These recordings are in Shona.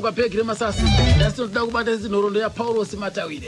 Bhegi remasasi nhasi tinoda kubata nhoroondo yaPaurosi Matawire.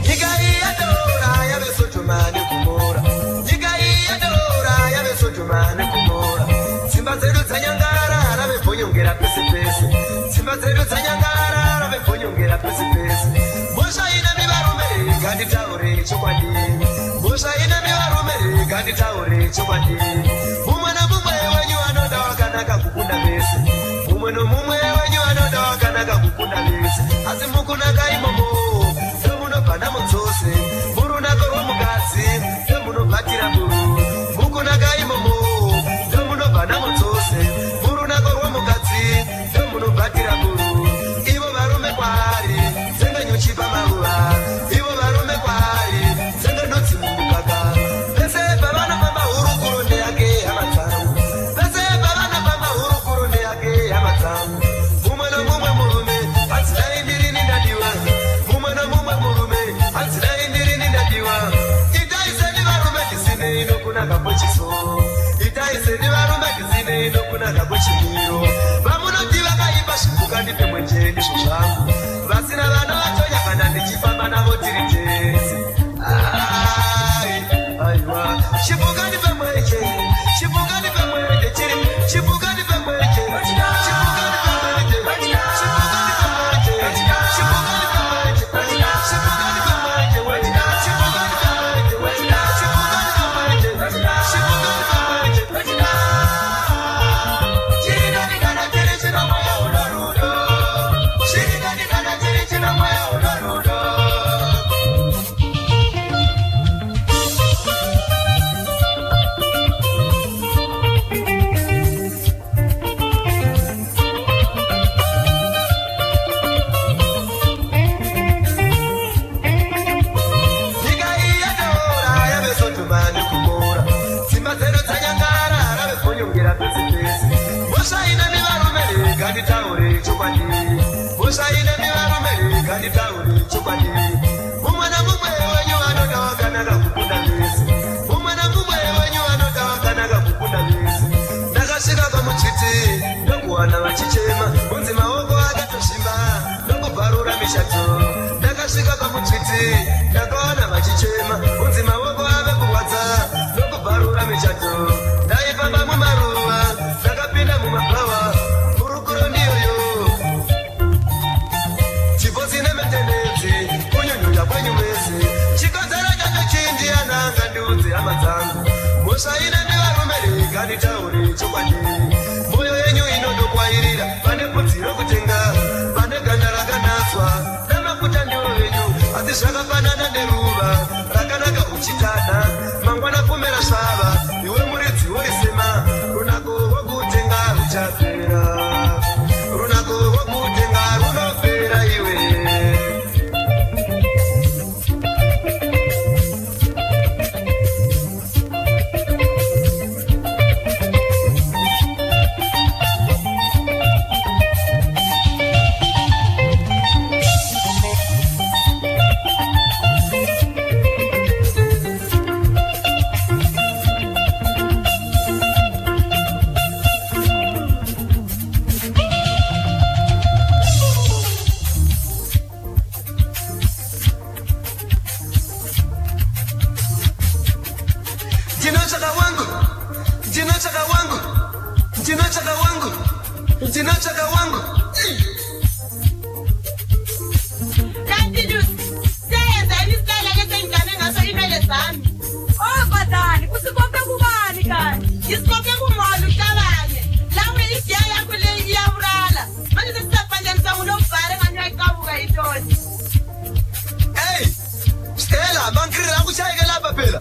Nyika iyi yadora yave Sodhoma neGomora. Nyika iyi yadora yave Sodhoma neGomora. Dzimba dzedu dzanyangara rave bhonyongera pese pese. Dzimba dzedu dzanyangara rave bhonyongera pese pese. Mhosva ine mivarume rega nditaure chokwadi. Mhosva ine mivarume rega nditaure chokwadi. Mumwe nomumwe wenyu anoda wakanaka kukunda vese. Mumwe nomumwe wenyu anoda wakanaka kukunda vese. Asi mukunaka imomo ndomunobva nhamo dzose. Murunako rwomukadzi ndomunobatira buru. Mukunaka imomo ndomunobva nhamo dzose. Murunako rwomukadzi ndomunobatira buru. Ivo varume kwaari dzenge nyuchi pamaruva. Ivo varume kwaari dzenge ndudzi mumukaka. Pese pavanofamba hurukuro ndeyake hama dzangu. Pese pavanofamba hurukuro ndeyake hama dzangu. Mumwe nomumwe murume hanzi dai ndirini ndadiwa. Mumwe nomumwe murume hanzi dai ndirini ndadiwa. Itai seni varume tisinei nokunaka kwechiso. Itai seni varume tisinei nokunaka kwechimiro. Vamunoti vakaipa zvipuka ndipe mwenje ndizvo zvangu. Vasina vana vatonya kana ndichifamba navo tiri tese. Ai, aiwa. Chipuka ndipe mwenje, chipuka ndipe mwenje, chiri, chipuka ndipe mwenje, chipuka ndipe mwenje, chipuka ndipe mwenje, chipuka ndipe mwenje, chipuka ndipe mwenje, chipuka ndipe mwenje, chipuka ndipe mwenje, chipuka ndipe mwenje. Chiri nani kana chiri chino moyo uno rudo. Chiri nani kana chiri chino moyo uno rudo. Nyika iyi yadora yave Sodhoma neGomora. Dzimba dzedu dzanyangara rave bhonyongera pese pese. Mhosva ine mivarume rega nditaure chokwadi. Mhosva ine mivarume rega nditaure chokwadi. Mumwe namumwe wenyu anoda wakanaka kukunda vese. Mumwe namumwe wenyu anoda wakanaka kukunda vese. Ndakasvika kwamuchiti ndokuwana vachichema. Kunzi maoko akatosvimba ndokubvarura mishato. Ndakasvika kwamuchiti ndakawana vachichema. Kunzi maoko ave kurwadza ndokubvarura michato. Ndaifamba mumaruva ndakapinda mumabhawa. Hurukuro ndiyoyo chifosi nemetenedzi kunyunyunya kwenyu mese. Chikonzero chacho chindiananga ndiudze hama dzangu. Mhosva ine mivarume rega nditaure chokwadi. Moyo yenyu inondokwairira pane bvudzi rokutenga, pane ganda rakanatswa namafuta ndiwo venyu. Asi zvakafanana neruva rakanaka uchitada, mangwana kumera svava, iwe muridzi worisema. Runako rwokutenga ruchapera, runako rwokutenga runopera iwe. Ndinotsvaka wangu, ndinotsvaka wangu, ndinotsvaka wangu, ndinotsvaka wangu. Kanti Lucy, seyenza isitayela lesengigane ngaso inwele zami. Oh badani, usibophe kubani kanti? Ngisibophe kumolo ucabange. Lawe igiya yakho le iyabulala. Manje sesizabhanjanisa ngulombhalo engani uyayiqabuka itoni. Hey, Stella, mangirira kushayike lapha phela.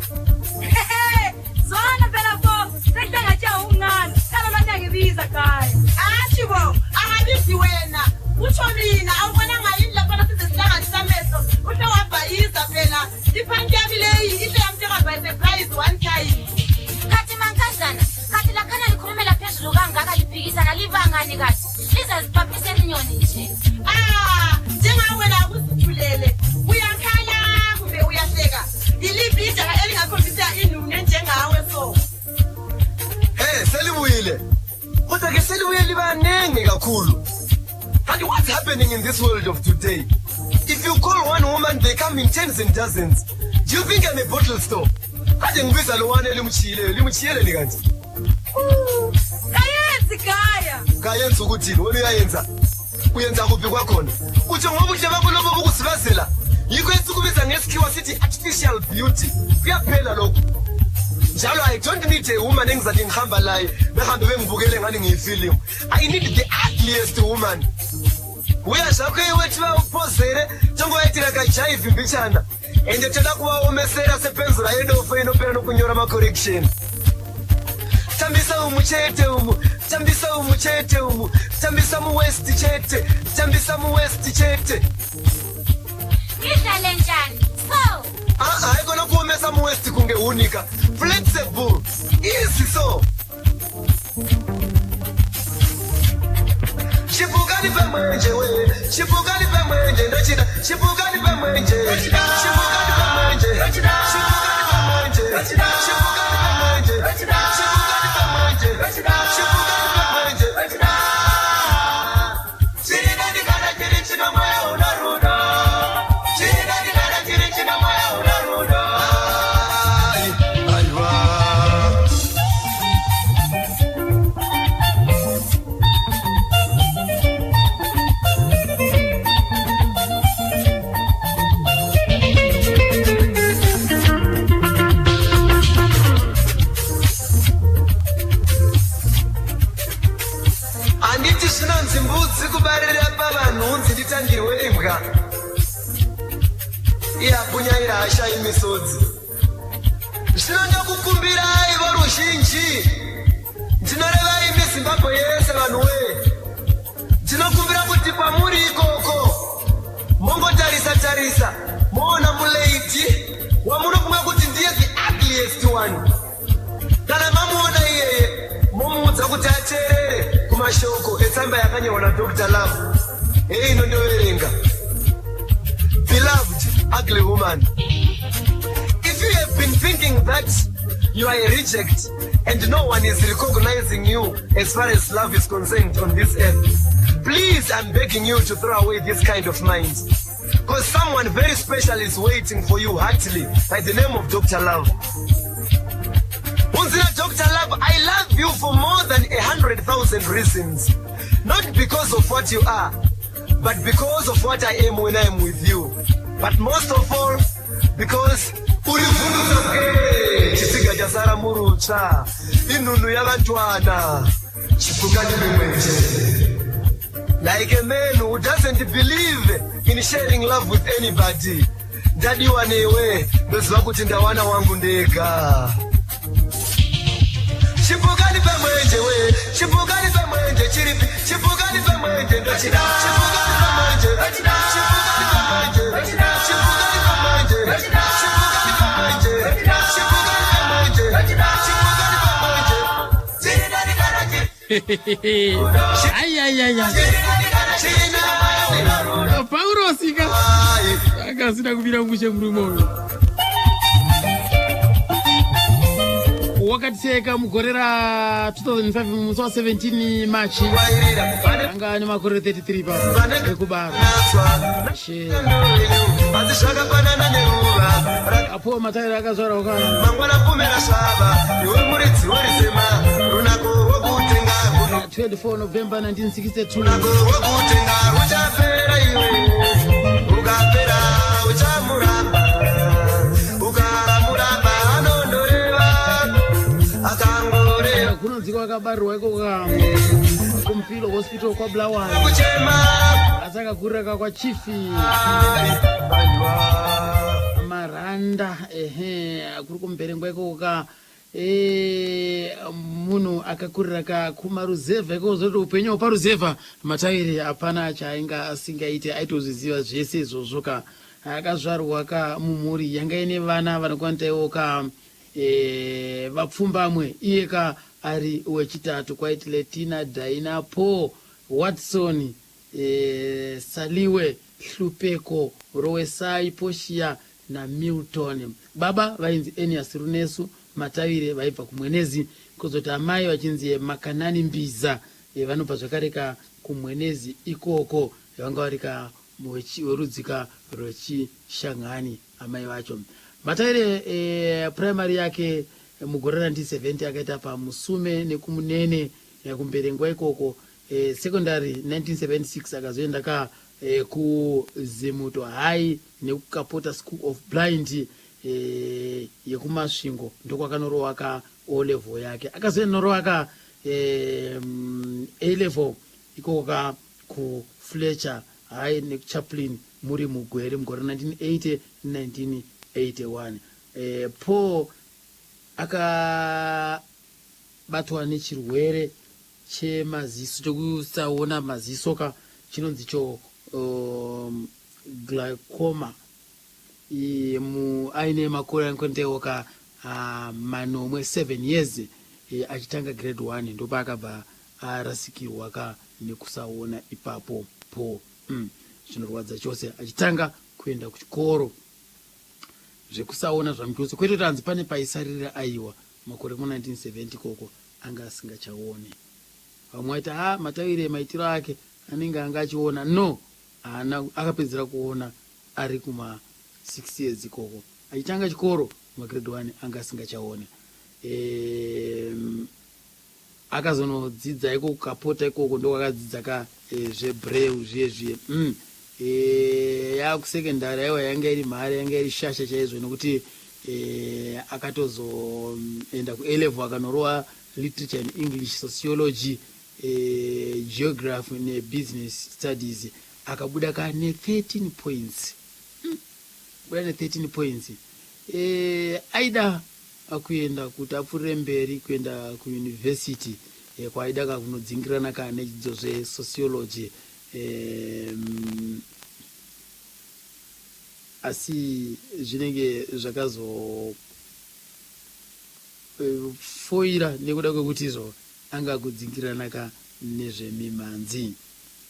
Zwana phela pho, sehlangatsha umncane. Kala manje angibiza kaya. Atshi bo, angabizi wena. Liyaphikisana libangani kathi? Lizaziphaphisela inyoni nje. Ah, njengawe la kuzithulele. Uyakhala kumbe uyahleka. Yiliphi ijaha elingakhombisa inunu enjengawe so? Hey, selibuyile. Kodwa ke selibuye libaningi kakhulu. And what's happening in this world of today? If you call one woman, they come in tens and dozens. Do you think I'm a bottle store? Kade ngibiza lo one elimchiyileyo, limchiyeleni kanti? Kayenzi gaya. Kayenza ukuthini? Wena uyayenza. Uyenza kuphi kwakhona? Utsho ngobuhle bakho lobo bokusibazela. Yikho esikubiza ngesikhiwa sithi artificial beauty. Kuyaphela lokho. Njalo I don't need a woman engizathi ngihamba laye behambe bengibukele ngani ngiyifilimu. I need the ugliest woman. Uya zvako iwe tivaupozere tongovaitira kajaivi mbichana. Ende toda kuvaomesera sepenzura yedofo inopera nokunyora macorrection. Tambisa umu chete umu, tambisa umu chete umu, tambisa muwest chete, tambisa muwest chete. Ngidlale njani? So, Ah, haikona kuomesa muwest kunge hunika. Flexible, easy so. Chipukani pamwenje we, chipukani pamwenje ndochida, chipukani pamwenje, chipukani pamwenje, chipukani pamwenje, chipukani pamwenje, chipukani pamwenje, chipukani pamwenje. Chiri nani kana chiri chino moyo una rudo, chiri nani kana chiri chino moyo una rudo. Ai, aiwa. Handiti zvinonzi mbudzi kubarira pavanhunzi nditangirwe imbwa. Iye apunyaira hashayi misodzi. Zvino ndokukumbirai voruzhinji, ndinoreva imi Zimbabwe yese vanhu wee, ndinokumbira kuti kwamuri ikoko mongotarisa tarisa moona mulady wamunofunga kuti ndiye the ugliest one. Kana mamuona iyeye, momuudza kuti ateerere kumashoko etsamba yakanyorwa naDr Love. Hei, inondoverenga. Beloved ugly woman, if you have been thinking that you are a reject and no one is recognizing you as far as love is concerned on this earth, please, I'm begging you to throw away this kind of mind. Because someone very special is waiting for you heartily by the name of Dr. Love. Unzira Dr. Love, I love you for more than 100,000 reasons. Not because of what you are, but because of what I am when I am with you. But most of all, because uri vhundutsa pwere chisiga chasara murutsva inhunhu yavantwana chipukani mimwenje. Like a man who doesn't believe in sharing love with anybody, ndadiwa newe, ndoziva kuti ndawana wangu ndega. Chipukani pamwenje we, chipukani pamwenje chiripi, chipukani pamwenje ndochida, chipukani pamwenje, chipukani pamwenje, chipukani pamwenje, chipukani pamwenje, chipukani pamwenje, chipukani pamwenje. Chiri nani kana chiri, Ayayaya, chiri nani kana chiri na Paurosi ka Ai. anga asina kumira mushe murume uyu. Wakateka mugore ra 2005 musi wa 17 March, Wairira, vane anga ane makore 33 pa vane ekubarwa. natswa. She Asi zvakafanana neruva apo mataira akazvarwa ka mangwana pfumera svava iwe muridzi werizema runako rwokutenga 24 November 1962. Runako rwokutenga ruchapera iwe ukapera uchamuramba ukamuramba anondoreva akangoreva Kunonzi kwakabarirwa iko ka kuMpilo Hospital kwaBulawayo, kuchema asi akakurira ka kwaChief Aiwa. Maranda, ehe, kuri kuMberengwa ikoko ka. Munhu akakurira ka kumaruzevha ikoko, zoti upenyu hweparuzevha matairi hapana chaainga asingaite, aitozviziva zvese izvozvo ka. Akazvarwa ka mumhuri yanga ine vana vanokwanitaiwo ka vapfumbamwe, iye ka Ari wechitatu kwaiti Letina, Daina, Paul, Watson, Saliwe, Hlupeko, Rowesai, Portia naMilton. Baba vainzi Enias Runesu Matavire vaibva kuMwenezi, kozoti amai vachinzi Makanani Mbiza vanobva zvakare ka kuMwenezi ikoko. Vanga vari ka werudzika rwechiShangani amai vacho. Matavire primary yake mugore ra 1970 akaita paMusume nekuMunene kuMberengwa ikoko. Secondary 1976 akazoenda ka kuZimuto High nekuKapota School of Blind yekuMasvingo, ndokwakanorova ka O level yake. Akazoendorova ka A level ikoko ka kuFletcher High nekuChaplin muri mugwere mugore 1980 1981. Paul akabatwa nechirwere chemaziso chekusaona maziso ka chinonzi cho glaucoma aine makore anokwendewo ka manomwe, 7 years, achitanga grade 1, ndopaakabva arasikirwa ka nekusaona ipapo po. Zvinorwadza chose, achitanga kuenda kuchikoro zvekusaona zvamuchose, kwete kuti hanzi pane paisaririra, aiwa. Makore mu 1970 koko anga asingachaoni. Vamwe vaiti ha Matavire maitiro ake anenge anga achiona. No, haana, akapedzera kuona ari kuma 6 years ikoko. Achitanga chikoro magrade 1 anga asingachaoni. Akazonodzidza ikoko Kapota ikoko, ndokwakadzidza ka zvebraille zviye zviye. Yakusekendari, aiwa, yanga iri mhare, yanga iri shasha chaizvo, nekuti akatozoenda ku A level, akanorova literature in English, sociology, geography nebusiness studies, akabuda ka ne13 points. Buda ne13 points. Aida kuenda kuti apfuurire mberi kuenda kuyunivhesiti, kwaaida ka kunodzingirana ka nechidzidzo zvesociology, asi zvinenge zvakazofoira nekuda kwekuti izvo anga kudzingirana ka nezvemimhanzi.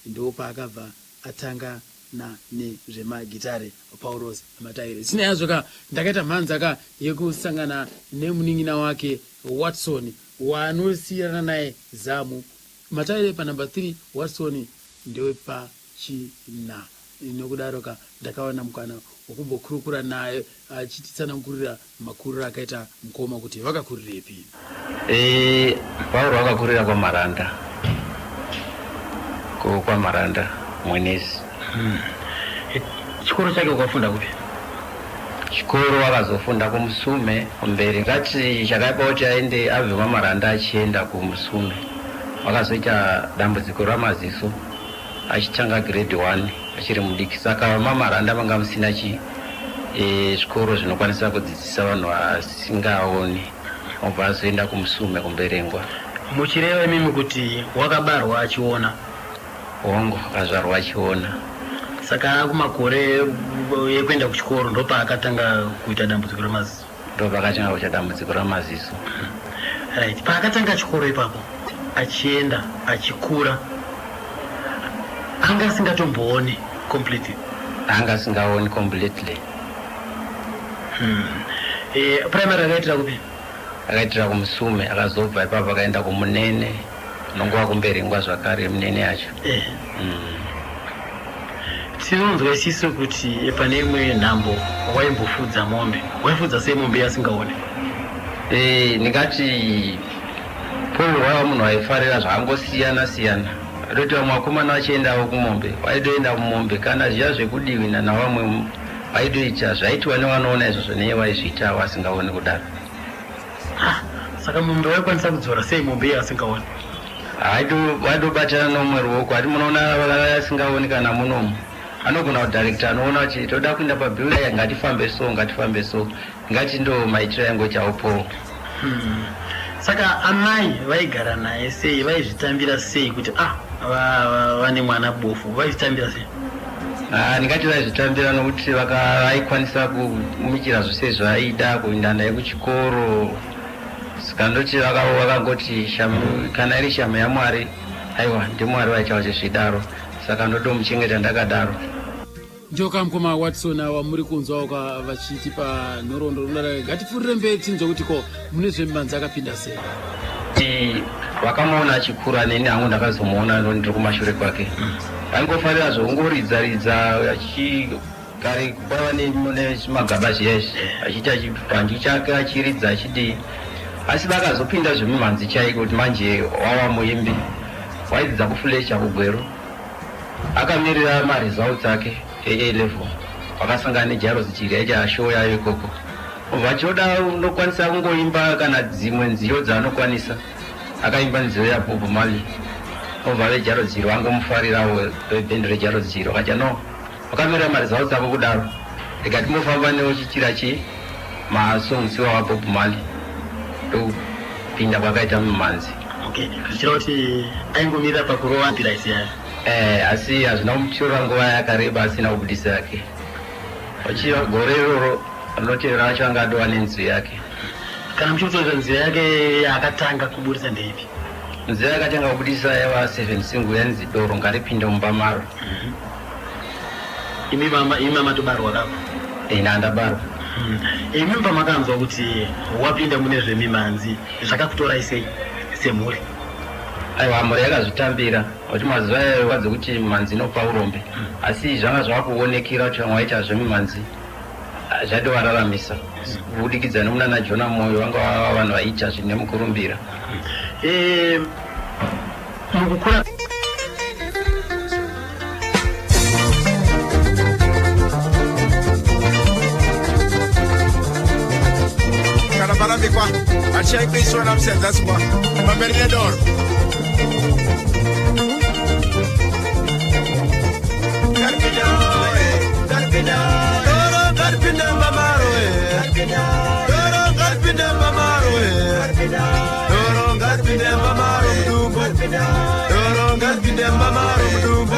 Ndo paakabva atanga na nezvemagitare Paulos Mataire. Zina yazvo ka ndakaita mhanza ka yekusangana nemunin'ina wake Watson waanosiyana naye zamu. Mataire panumber 3, Watson ndewepachina. Nokudaro ka ndakawana mukana wekumbokurukura naye achititsanangurira makuriro akaita mukoma, kuti vakakurirepi. Pauro akakurira kwaMaranda, kwaMaranda Mwenezi. Chikoro chake ukafunda kupi? Chikoro akazofunda kuMusume kumberi. Ngati chakaipa kuti aende abve kwaMaranda achienda kuMusume, wakazoita dambudziko ramaziso achitanga grade 1 achiri mudiki. Saka maMaranda manga musina chi zvikoro zvinokwanisa kudzidzisa vanhu vasingaoni, obva azoenda kuMusume kuMberengwa. Muchireva imimi kuti wakabarwa achiona? Hongu, akazvarwa achiona. Saka kumakore ekuenda kuchikoro ndopaakatanga kuita dambudziko remaziso? Ndopakatanga kuita dambudziko ramaziso. Right, paakatanga chikoro ipapo achienda achikura, anga asingatombooni completely? Anga asingaoni completely. Primary akaitira kupi? Akaitira kuMusume, akazobva ipapo akaenda kuMunene, nonguva kuMberengwa zvakare Munene yacho. Tinonzwa isisu kuti pane imwe nhambo waimbofudza mombe. Waifudza sei mombe yasingaoni? Ndingati Paul waiva munhu waifarira zvakangosiyana siyana. Atoti vamwe vakomana vachiendawo kumombe, waitoenda kumombe. Kana zviya zvekudiwina navamwe vaitoita, zvaitiwa nevanoona izvozvo, neye waizviitawo asingaoni kudaro. Ah, saka mombe waikwanisa kudzora sei mombe iye asingaoni? Waitobatana nomumwe ruoko. Ati munoona asingaoni kana munomu anogona kudirecta, anoona kuti toda kuenda pabhiuya, ngatifambe so, ngatifambe so. Ngati ndo maitiro aingoitawo Paul. Saka amai vaigara naye sei? Vaizvitambira sei kuti ah vane mwana bofu? Vaizvitambira sei? Ah, ndingati vaizvitambira nokuti vaikwanisa kumuitira zvose zvaaida, kuenda naye kuchikoro. Saka ndoti vakangoti kana iri shamu yaMwari, aiwa ndiMwari vaita vachizvidaro, saka ndotomuchengeta ndakadaro. Njoka mukoma Watson wamuri kunzwa ka vachitipa nhoroondo runodaro. Ngatipfuurire mberi tinzwe kuti ko mune zvemimhanzi akapinda sei. Ti vakamuona achikura, neni hangu ndakazomuona ndiri kumashure kwake. Aingofarira zvongoridza ridza achi kare kwaiva nezvimagaba zviya izvi, achiita chibhanji chake achiridza achidii, asi vakazopinda zvemimhanzi chaiko kuti manje wava muimbi. Waidzidza kuFletcher kuGweru, akamirira maresults ake eA level, vakasangana neJairos Jiri aita show yayo ikoko. Vachoda unokwanisa kungoimba kana dzimwe nziyo dzaanokwanisa. Akaimba nziyo yaBob Marley, obva veJairos Jiri vangomufarirawo, vebhendi reJairos Jiri vakati no, wakamirira maresults ako kudaro, rega timbofamba newo chichira chi masongs iwawa Bob Marley. Ndokupinda kwakaita mumhanzi. Okay, zvichireva kuti aingomirira pakurova piraisi yayo. Asi hazvina kumutyora nguva yakareba asina kubudisa yake. Vachiva gore iroro rinotevera racho anga adova nenziyo yake. Kana muchikutoita nziyo yake yaakatanga kuburitsa ndeipi? Nziyo yakatanga kubudisa yava 7 single yainzi Doro Ngaripinde Mumba Maro. Imi mama, imi mama tobarwa kapo? Ini handabarwa. Imi pamakanzwa kuti wapinda mune zvemimhanzi zvakakutorai sei semhuri? Aiwa, mhuri yakazvitambira kuti mazuva ayo wadze kuti mimhanzi inopa urombe, asi zvanga zvava kuonekera kuti vamwe vaita zvemimhanzi zvatovararamisa kubudikidza nemunana Jona Moyo, vanga vava vanhu vaiita zvine mukurumbira. Mukukura kana parambikwa hatishaikiswa namusenzaswa pamberi nedoro. Doro ngaripinde mumba maro, doro ngaripinde mumba maro, doro ngaripinde mumba maro mudumbu, doro ngaripinde mumba maro mudumbu.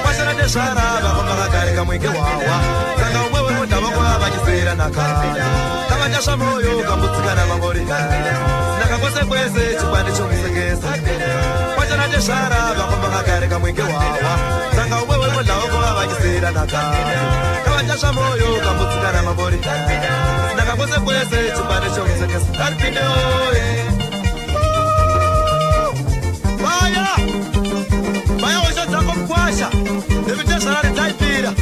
Kwasara tezvara vako vakagarika mwenge wawa, saka umwe wemunda vako vachisera nakana kavatasva moyo kambudzikana mangori naka kwese kwese chikwande chomusengesa. Kwasara tezvara vako vakagarika mwenge wawa, saka umwe wemunda vako vachisera nakana kavatasva moyo kambudzikana mangori naka kwese kwese chikwande chomusengesa. Ngaripinde oye vaya vaya hosha dzako mukwasha nemutezvara ridzaipira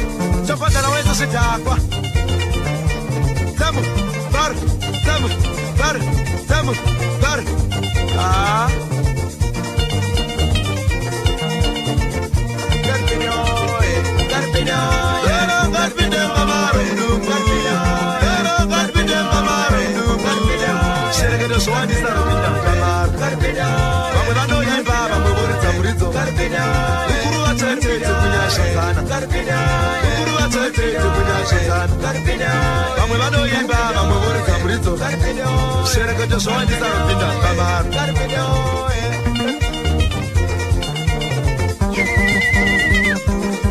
chopatana wese zvidhakwa. Temu bar temu bar temu bar. Ah. Doro ngaripinde mumba maro mudumbu, doro ngaripinde mumba maro mudumbu. Shereketo zvowandisa rupinda mumba maro. Vamwe vanoimba, vamwe voridza muridzo. Mukuru vatetete kunyashodzana, mukuru vatetete kunyashodzana. Vamwe vanoimba, vamwe voridza muridzo. Shereketo zvowandisa rupinda mumba maro.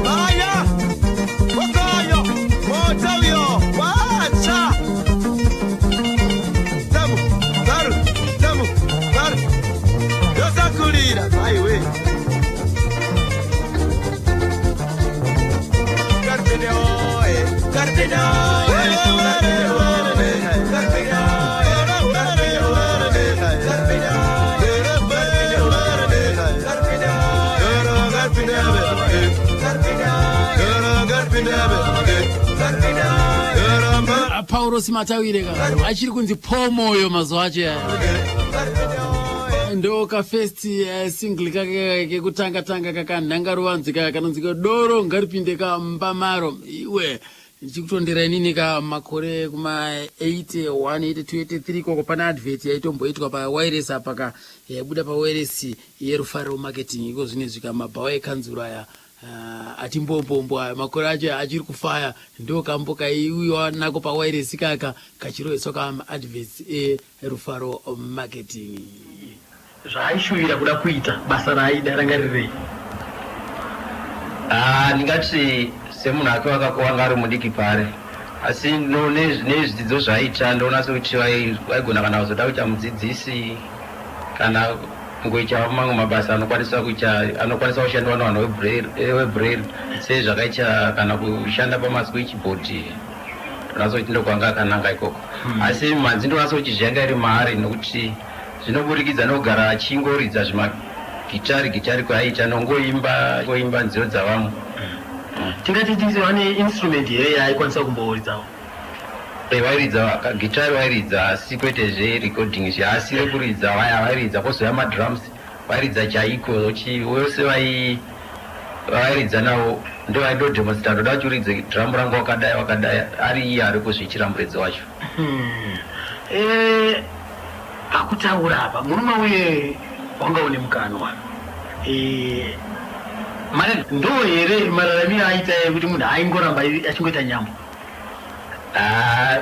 Vaya wakoyo motoyo wacha temu baru temu baru yosakulira maiwe. Pauros Matawire ka achiri kunzi Pomoyo mazuva acho aya, ndo kafirst single kake kekutanga tanga kakanhangaruvanzi kaya kanonzi Doro Ngaripinde Kamba Maro. Iwe ndichikutondera inini ka makore kuma 81 82 83 koko, pane advert yaitomboitwa pawires apa ka, yaibuda pawires yeRufaro Marketing. Iko zvinezvi kamabhawa ekanzuro aya achimbopombo aya makore acho achiri kufaya, ndo kambo kaiuyiwa nako pawires kaka kachiroheswa kamaadverts eRufaro Marketing. Zvaaishuvira kuda kuita, basa raaida rangarirei? Ah, ndingati semunhu ake wanga ari mudiki paari. Asi nezvidzidzo zvaaita ndoona sekuti vaigona kana kuzoda kuita mudzidzisi kana kungoita mamwe mabasa anokwanisa kuita anokwanisa kushandwa nevanhu vebraille sezvakaita kana kushanda pamaswitchboard. Ndonatsa kuti ndokwanga akananga ikoko. Asi mhanzi ndonatsa kuti zvanga iri maari nokuti zvinoburikidza nokugara achingoridza zvimagitari gitari kwaaiita nongoimba ngoimba nziyo dzavamwe. Tingati tisi vane instrument here yaaikwanisa kumboridzawo? Vairidza gitari, vairidza, asi kwete zverecording zve, asi rekuridza vaya vairidza. Kwozouya madrums, vairidza chaiko nokuti vose vairidza navo ndo vaindodemonstrata, ndoda kuti uridze drum rangu wakadai wakadai, ari iye ari kuzviitira muridzi wacho. Pakutaura apa murume uye wanga une mukanwa, mare ndo here mararamiro aita ekuti munhu aingoramba achingoita nyambo? Ah,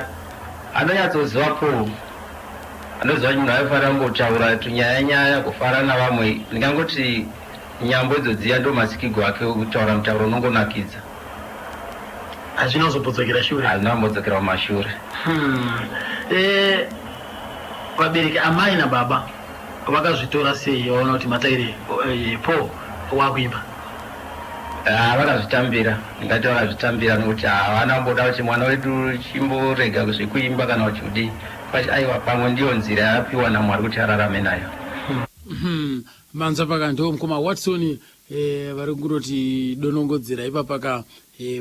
anonyatsoziva po anoziva kuti munhu aifanira kungotaura tunyaya nyaya, kufara navamwe. Ndingangoti nyambo idzo dziya ndo masikigwo ake ekutaura mutauro unongonakidza. Hazvina kuzombodzokera shure? Hazvina kumbodzokera kumashure. Vabereki amai nababa vakazvitora sei vaona kuti Mataire, Paul wakuimba? Ah, vakazvitambira. Ndingati vakazvitambira nokuti havana kumboda kuti mwana wedu chimborega zvekuimba kana kuti kudii. Kwati aiwa, pamwe ndiyo nzira yaapiwa naMwari kuti ararame nayo. Manzwa paka ndo mukoma Watson vari kungoti donongodzera ipapaka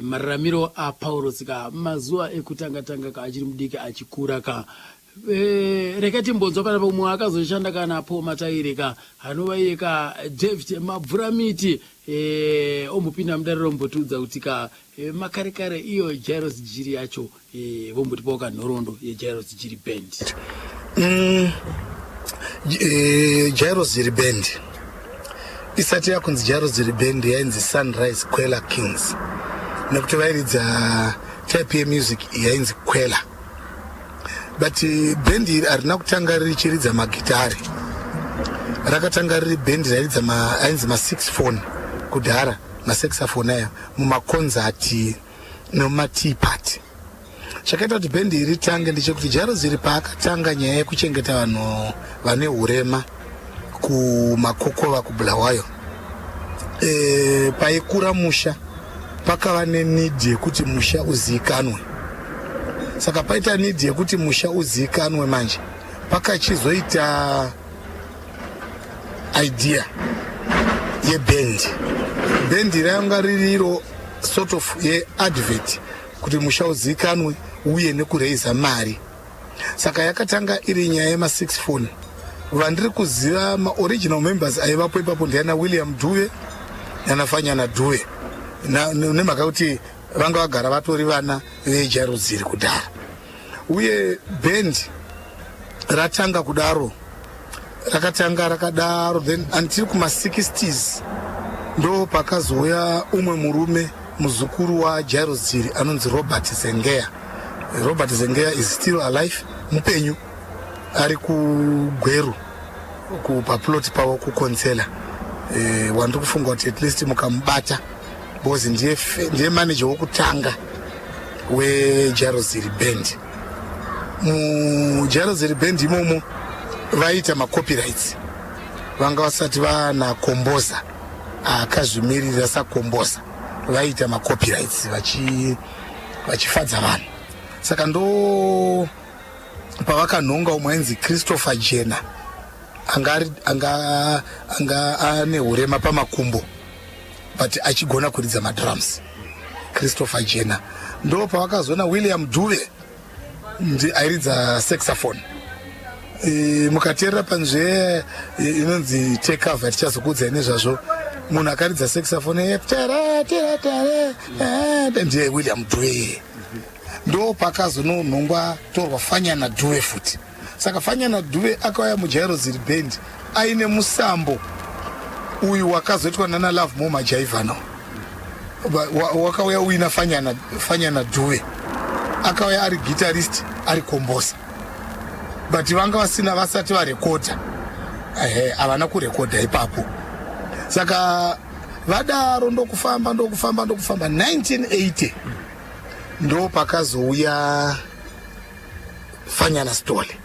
mararamiro aPauros ka mazuva ekutanga tanga ka achiri mudiki achikura ka. Rega timbonzwa panapa umwe akazoshanda kana Paul Mataire ka, anova iye ka David Mabvuramiti, ombopinda mudariro ombotiudza kuti ka makare kare iyo Jairos Jiri yacho, vombotipawo kanhoroondo yeJairos Jiri Band. Jairos Jiri Band isati yakunzi Jairos Jiri Band, yainzi Sunrise Quela Kings, nekuti vairidza type yemusic yainzi Quela. But bhendi iri harina kutanga richiridza magitari, rakatanga riri bhendi rairidza ainzi masaxophone kudhara, masaxophone aya mumakonzati nemumatea party. Chakaita kuti bhendi iri ritange ndechekuti Jairos iri paakatanga nyaya yekuchengeta vanhu vane urema kuMakokova kuBulawayo, paikura musha pakava neneed yekuti musha uzivikanwe. Saka paita need yekuti musha uzivikanwe manje, pakachizoita idea yebhendi. Bhendi ranga ririro sort of yeadvert kuti musha uzivikanwe uye nekureiza mari. Saka yakatanga iri nyaya yemasaxophone. Vandiri kuziva maoriginal members aivapo ipapo ndiana William Duve nanaFanyana Duve, nemhaka yekuti vanga vagara vatori vana veJairos Jiri kudhara. Uye band ratanga kudaro, rakatanga rakadaro, then until kuma-60s ndo pakazouya umwe murume, muzukuru waJairos Jiri anonzi Robert Zengeya. Robert Zengeya is still alive, mupenyu, ari kuGweru paplot pavo kuConsela. Wandiri kufunga kuti at least mukamubata, because ndiye manager wokutanga weJairos Jiri Band. MuJairos Jiri Band imomo vaiita macopyrights, vanga vasati vana composer akazvimirira sacomposer, vaiita macopyrights vachifadza vanhu. Saka ndo pavakanhonga umwe ainzi Christopher Jena, anga ane urema pamakumbo but achigona kuridza madrums, Christopher Jena. Ndo pavakazoona William Duve ndi airidza saxophone. Mukateerera panzveye inonzi Take Cover, tichazokuudzai nezvazvo, munhu akaridza saxophone ndiye William Duve. Ndo pakazononhongwa torwa Fanyana Duve futi. Saka Fanyana Duve akauya muJairos Jiri Band aine musambo uyu wakazoitwa nana Lovemore Majaivano. Wakauya uina Fanyana, Fanyana Duve akauya ari guitarist, ari composer, but vanga vasina vasati varekodha. Ehe, havana kurekodha ipapo. Saka vadaro ndokufamba, ndokufamba, ndokufamba, 1980. Ndo pakazouya Fanyana Stole.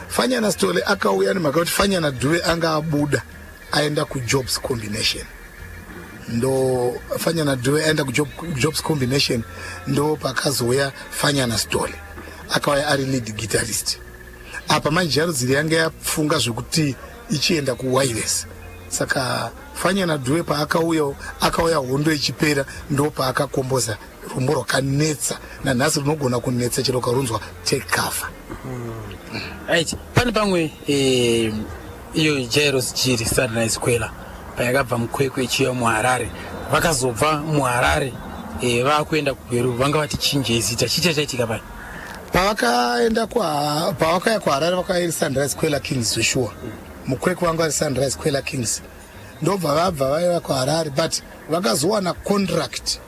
Fanyana Stole akauya nemhaka yekuti Fanyana Dhuve anga abuda aenda kuJobs Combination. Ndo Fanyana Dhuve aenda kuJobs Combination, ndo pakazouya Fanyana Stole, akauya ari lead guitarist. Apa manje Jarudziri yanga yafunga zvekuti ichienda kuwireless, saka Fanyana Dhuve paakauyawo, akauya hondo ichipera, ndo paakakomboza rumbo rwakanetsa nanhasi, runogona kunetsa chero ukarunzwa, "Take Cover". Right, pane pamwe iyo Jairos Jiri Sunrise Kwela payakabva muKwekwe ichiuya muHarare, vakazobva muHarare vakuenda kuGweru, vanga vati chinjei zita. Chii chachaitika pai? Pavakaenda, pavakauya kuHarare, vakauya iri Sunrise Kwela Kings zveshuwa. MuKwekwe vanga vari Sunrise Kwela Kings, ndobva vabva vaiva kuHarare, but vakazowana contract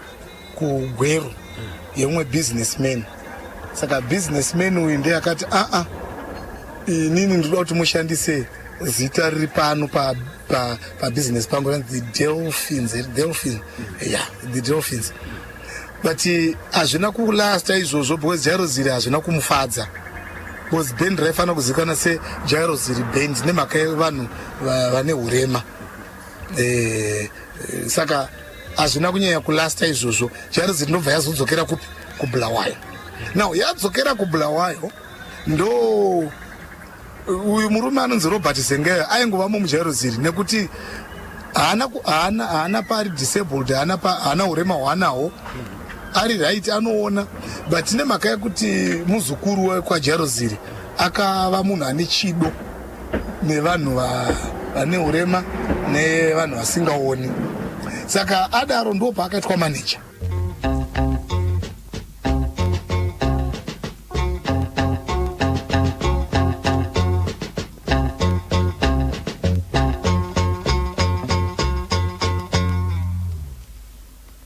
kuGweru yemumwe businessman. Saka businessman uyu ndiye akati, "Aa, inini ndinoda kuti mushandise zita riri pano pabhizinesi pangu, ranzi The Delphins." Delphins, yeah, The Delphins. But hazvina kulasta izvozvo because Jairoziri hazvina kumufadza, because band raifanira kuzivikanwa seJairoziri Band nemhaka yevanhu vane urema. Saka hazvina kunyanya kulasta izvozvo. Jairoziri ndobva yazodzokera kupi? KuBulawayo. Now yadzokera kuBulawayo, ndo uyu murume anonzi Robert Zengeya aingovamo muJairoziri, nekuti haana paari disabled, haana urema hwaanaho, ari right, anoona. But nemhaka yekuti muzukuru wekwaJairoziri akava munhu ane chido nevanhu vane urema nevanhu vasingaoni, saka adaro ndo paakaitwa maneja.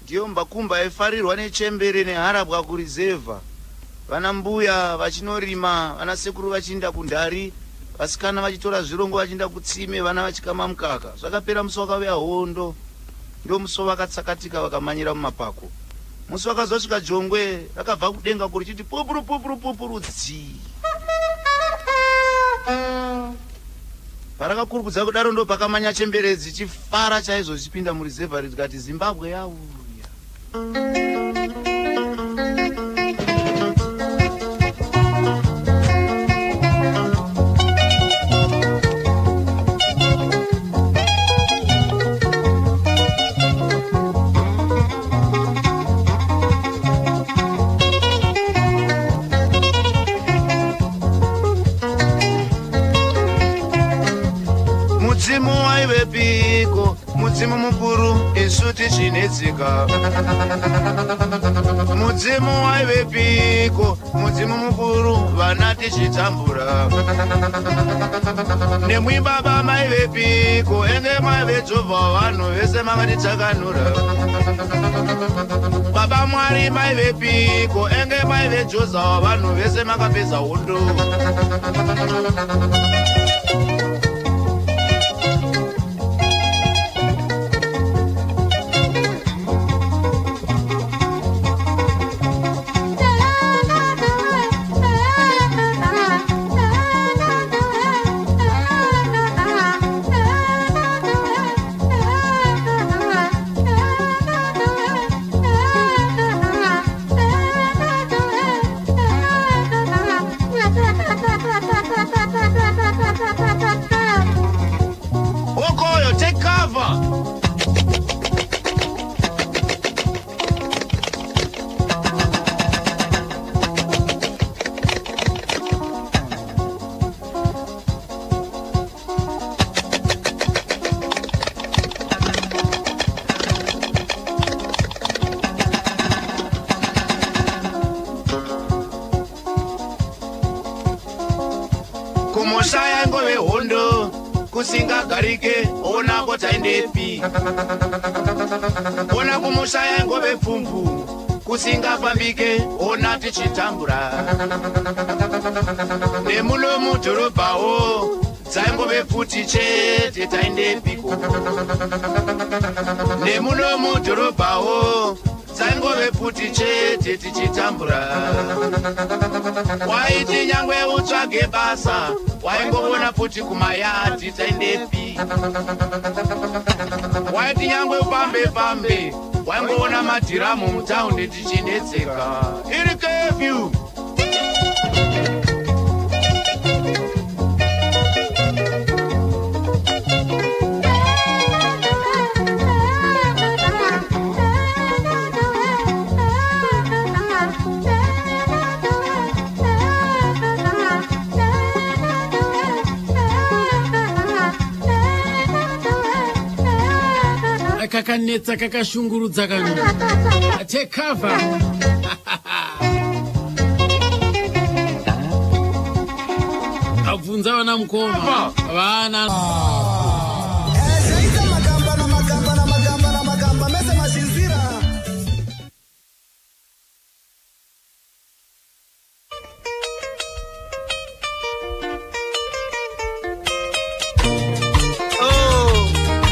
Ndiyo mbakumba yaifarirwa nechembere neharabwa kurizevha, vana mbuya vachinorima, vana sekuru vachiinda kundari, vasikana vachitora zvirongo vachiinda kutsime, vana vachikama mukaka. Zvakapera musi wakauya hondo. Ndo musi wavakatsakatika vakamanyira mumapako, musi wakazosvika jongwe rakabva kudenga kurichiti pupuru pupuru pupuru dzii. Parakakurukudza kudaro, ndo pakamanya chembere dzichifara chaizvo dzichipinda murizevha, rikati, "Zimbabwe yauya." Mudzimu waivepiko, mudzimu mukuru, isu tichinetseka? Mudzimu waivepiko, mudzimu mukuru, vana tichitambura? Nemwi baba maivepiko, enge maive Jehovha, vanhu vese makatitsakanura? Baba Mwari maivepiko, enge maive Joza, vanhu vese makapedza hondo? Okoyo, take cover. Kumusha yaingove hondo, kusingagarike. Onako taendepi? Ona kumusha yaingove pfumvu, kusingafambike. Ona tichitambura nemuno mudhorobhawo, dzaingove pfuti chete. Taendepiko nemuno mudhorobhawo? Dzaingove pfuti chete tichitambura. Waiti nyangwe utsvage basa, waingovona pfuti kumayadhi, taindepi? Waiti nyangwe ufambe fambe, waingoona madhiramu mutaundi tichinetseka. Iri kefyu. Kakanetsa, kakashungurudza kanu. Take cover. Abvunza vana mukoma vana. Zvaita magamba namagamba namagamba namagamba mese mazvinzwira. Oh,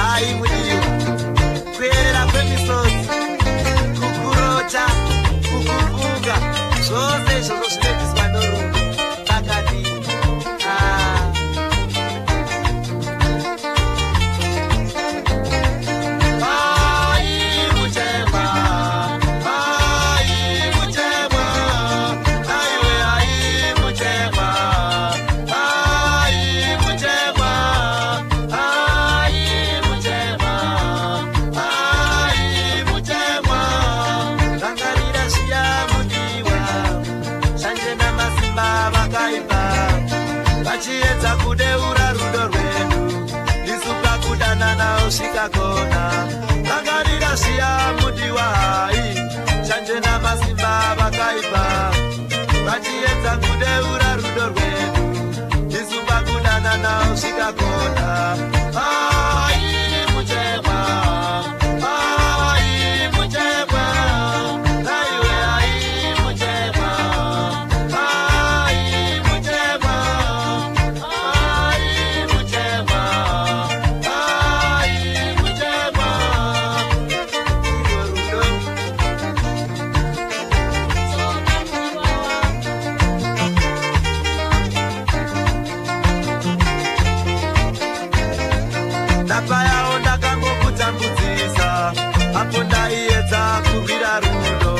hai mudiwa, kuyerera kwemisodzi, kukurota, kukufunga, zvose izvozvo zvinobviswa norudo. Pakadii? Ah. Ai, muchemwa, ai, muchemwa, aiwe, ai, muchemwa, ai, muchemwa, ai, muchemwa, ai, muchemwa. Rangarira zviya mudiwa, shanje namasimba vakaipa, vachiedza kudeura rudo rwedu, isu pakudanana usvika kona. Rangarira zviya mudiwa, hai, shanje namasimba vakaipa, vachiedza kudeura rudo rwedu, isu pakudanana usvika kona. Ai, muchemwa, ai, muchemwa, aiwe, ai, muchemwa, ai, muchemwa, ai, muchemwa, ai, muchemwa. Irwo rudo. Ndapayawo ndakambokutambudzisa apo ndaiedza kurwira rudo.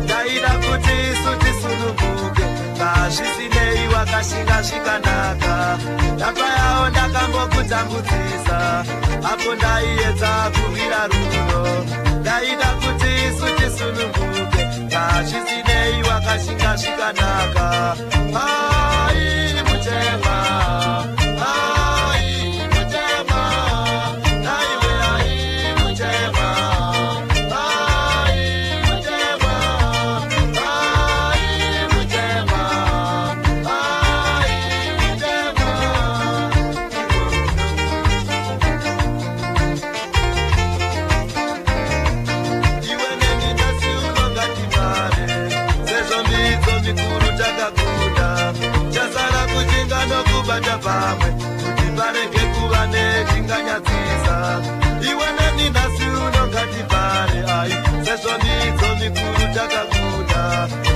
Ndaida kuti isu tisununguke, pazvisinei wakashinga zvikanaka. Ndapayawo ndakambokutambudzisa apo ndaiedza kurwira rudo. Ndaida kuti isu tisununguke, pazvisinei wakashinga zvikanaka. Ai, muchemwa, ai, muchemwa, aiwe, ai, muchemwa, ai, muchemwa, ai, muchemwa, ai, muchemwa. Iwe neni nhasi unongatifare, sezvo midzo mikuru takakunda. Chasara kuchinga nokubata pamwe kuti parege kuva nechinganyadzisa. Iwe neni nhasi unongatifare, ai, sezvo midzo mikuru takakunda.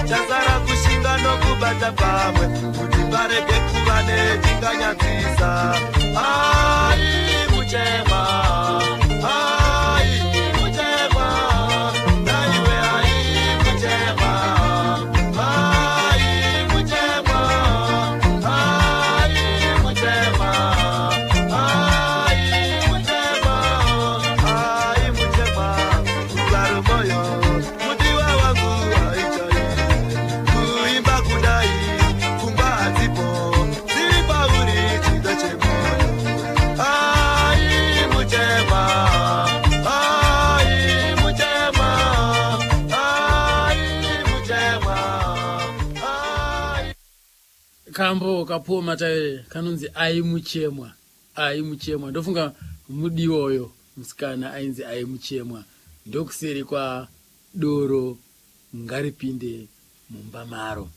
Chasara kushinga nokubata pamwe kuti parege kuva nechinganyadzisa. Ai, muchemwa, ai, muchemwa, naiwe, ai, muchemwa, ai, muchemwa, ai, muchemwa, ai, muchemwa, ai, muchemwa, ruvaro moyo mudiwa wangu aichai kuimba kudai, pfungwa hadzipo, dziri pauri, chido chemoyo. Ai, muchemwa, ai, muchemwa, ai, muchemwa, ai. Kambo kapuwa mataire kanonzi Ai Muchemwa, Ai Muchemwa. Ndofunga mudiwoyo musikana ainzi Ai Muchemwa. Ndokuseri kwa Doro Ngaripinde Mumba Maro.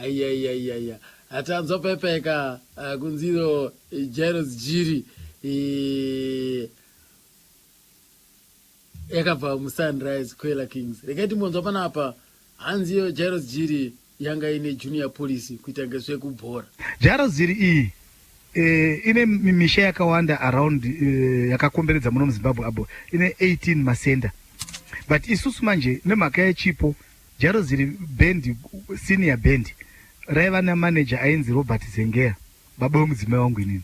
Aiaiaiaia, hatanzwa paipaika kunziro Jairos Jiri. Yakabva muSunrise Kwela Kings. Regai timbonzwa panapa hanzi iyo Jairos Jiri yanga ine junior police kuita ngezvekubhora. Jairos Jiri iyi eh, ine misha yakawanda around eh, yakakomberedza muno muZimbabwe apo ine 18 masenda but isusu manje nemhaka yechipo Jairos Jiri band senior band raiva namanager ainzi Robert Zengeya baba wemudzimai wangu inini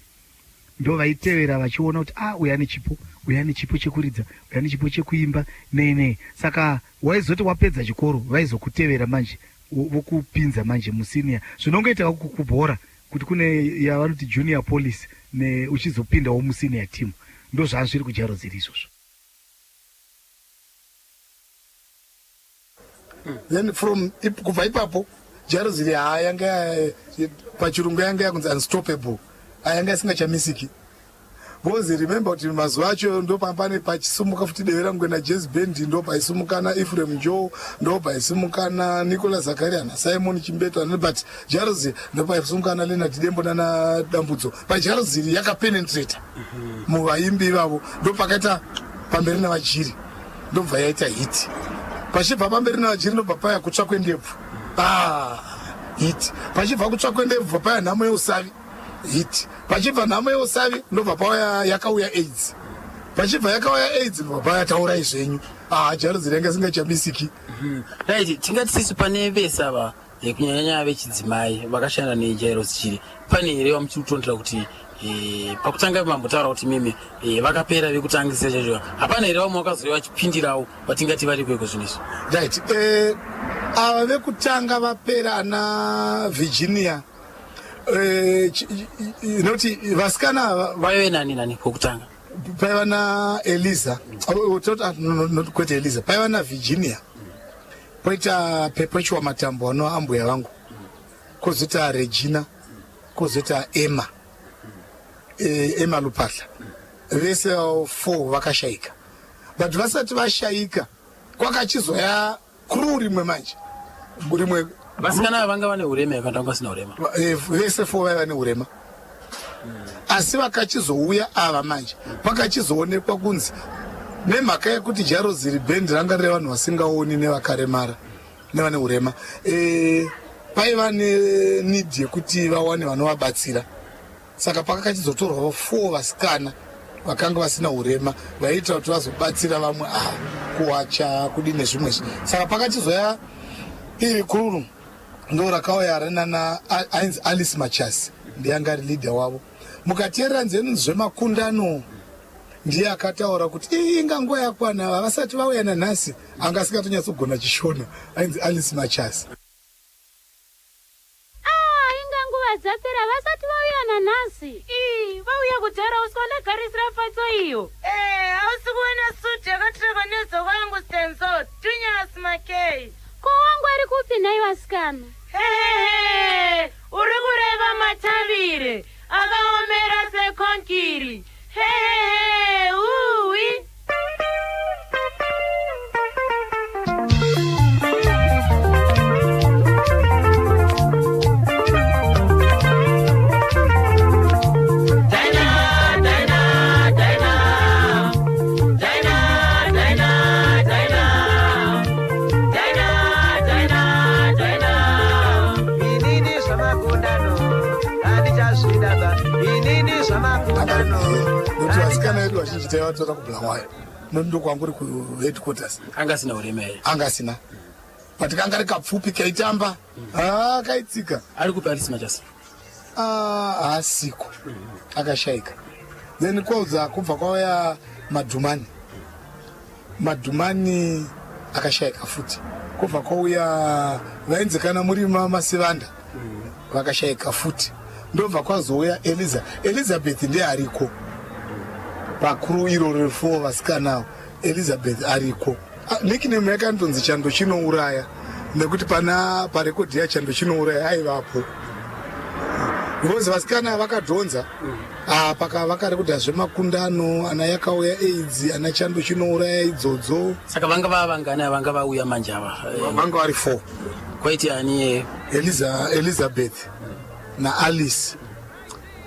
ndovaitevera vachiona kuti ah uyu ane chipo uyu ane chipo chekuridza uyu ane chipo chekuimba nei nei saka waizoti wapedza chikoro vaizokutevera manje vokupinza manje musenior zvinongoita kubhora kuti kune yavanoti junior police ne uchizopindawo musenior team ndozvazviri kuJairos izvozvo. Then from kubva ipapo Jairos iri haa yanga pachirungu yanga yakunzi unstoppable, ayanga isingachamisiki because remember kuti mazuva acho ndopapane pachisumuka futi Deve Rangwena Jazz Band, ndopaisumuka naEphraim Joe, ndopaisumuka naNicolas Zakaria naSimon Chimbeto, but Jairos ndopaisumuka naLeonard Dembo nana Dambudzo. PaJairos iri yakapenetrata muvaimbi ivavo, ndopakaita Pamberi naVaJiri ndobva yaita hit. Pachibva Pamberi naVaJiri ndobva paya Kutsva Kwendebvu, ah, hit. Pachibva Kutsva Kwendebvu paya Nhamo Yeusavi, hit. Pachibva Nhamo Yeusavi ndobva pauya Yakauya AIDS. Pachibva Yakauya AIDS ndobva paya Taurai Zvenyu. Ah, Jairos yanga isingachamisiki. Right, tingati sisu pane vese ava kunyanyanyanya vechidzimai vakashanda neJairos Jiri, pane here vamuchiri kutondera kuti pakutanga mambotaura kuti mimi vakapera vekutangisa chacho, hapana here vamwe vakazouya vachipindirawo vatingati variko iko zvinhu izvi? Right, ava vekutanga vapera ana Virginia, noti vasikana ava vaive nani nani kwekutanga? Paiva naEliza, kwete Eliza, paiva naVirginia, poita Perpetua Matambo anova ambuya vangu, kwozoita Regina, kwozoita Emma, Emma Lupahla. Vese vavo four vakashaika, but vasati vashaika kwakachizoya crew rimwe manje rimwe. Vasikana ava vanga vane urema here kana vanga vasina urema? Vese four vaiva neurema, asi vakachizouya ava manje pakachizoonekwa kunzi nemhaka yekuti Jairos iri bhendi ranga revanhu vasingaoni nevakaremara nevane urema, paiva neneed yekuti vawane vanovabatsira. Saka pakakachizotorwa four vasikana vakanga vasina urema vaiita kuti vazobatsira vamwe ava kuwacha kudi nezvimwe zvi. Saka pakachizoya iri crew ndo rakauya rinana ainzi Alice Machasi, ndiye anga ari leader wavo. Mukateerera nzenu zvemakundano ndiye akataura kuti iyi inga nguva yakwana vasati vauya nanhasi, anga asingatonyatsogona chiShona, ainzi Alice Machasi. Ah, inga nguva dzapera vasati vauya nanhasi. Ii, vauya kudhara uswa ndagarisira fatso iyo. Eh, hausi kuona suit yakatrava nezoko yangu Stenzo, Dunyas Makey. Ko wangu ari kupi nhai vasikana? Hehehe, uri kureva Matavire, akaomera sekonkiri. Hehehe, uwi. Inini zvamakundano handichazvidaba, inini zvamakundano. Nokuti vasikana vedu vazhinji taivatora kuBulawayo, nokuti ndokwangu uri kuheadquarters. Anga asina urema here? Anga asina, but kanga ri kapfupi kaitamba, haa kaitsika. Ari kupi Alice Machasi? Ah, haasiko, akashaika. Then kwaudza kubva kwauya Madhumani, Madhumani akashaika futi. Kubva kwauya vainzi kana muri Masivanda vakashaika futi. Ndobva kwazouya Eliza, Elizabeth ndiye ariko pakuru iroro fo vasikanawo. Elizabeth ariko. Nickname yake anotonzi Chando Chinouraya nekuti pana parekodhi yaChando Chinouraya aivapo because vasikana vakadhonza. Ah, paka vakarekodha zvemakundano ana Yakauya AIDS, ana Chando Chinouraya idzodzo. Saka vanga vavangani vanga vauya manje ava? Vanga vari four. Kwaiti ani? Eliza, Elizabeth naAlice,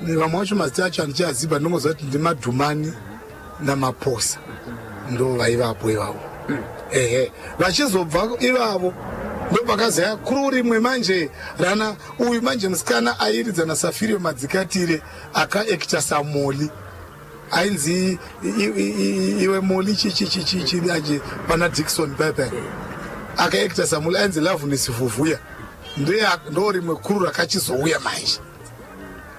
vamwe vacho mazita acho handichaziva, ndinongoziva kuti ndiMadhumani naMaposa. Ndo vaivapo ivavo. Ehe, vachizobva ivavo ndopakazaya kuru rimwe manje rana uyu manje musikana airidza naSafirio Madzikatire akaekita saMoli ainzi iwe Moli chichichichichi aje pana Dikson pepe akaekita saMoli ainzi Loveness Vuvuya ndo rimwe kuru rakachizouya manje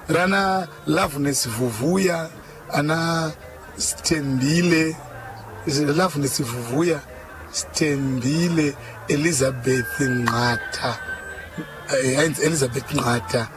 rana Loveness Vuvuya ana Stembile Loveness Vuvuya Stembile Elizabeth Nqatha ainzi Elizabeth Nqatha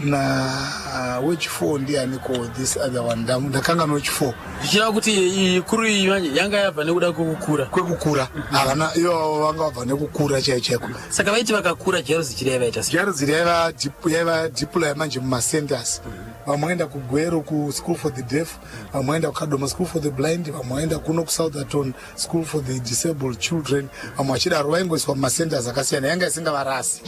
na wechi4 ndiani ko this other one ndakanganwa wechi4. Zvichireva kuti iyi kuru iyi manje yanga yabva nekuda kwekukura. Kwekukura havana ivavo vanga vabva nekukura chaiyo chaiko. Saka vaiti vakakura Jairos Jiri yaiva ita sei? Jairos Jiri yaiva deploy manje mumacenters. Vamwe vaenda kuGweru kuSchool for the Deaf, vamwe vaenda kuKadoma School for the Blind, vamwe vaenda kuno kuSoutherton School for the Disabled Children, vamwe vachidaro vaingoiswa mumacenters akasiyana, yanga isingavarasi.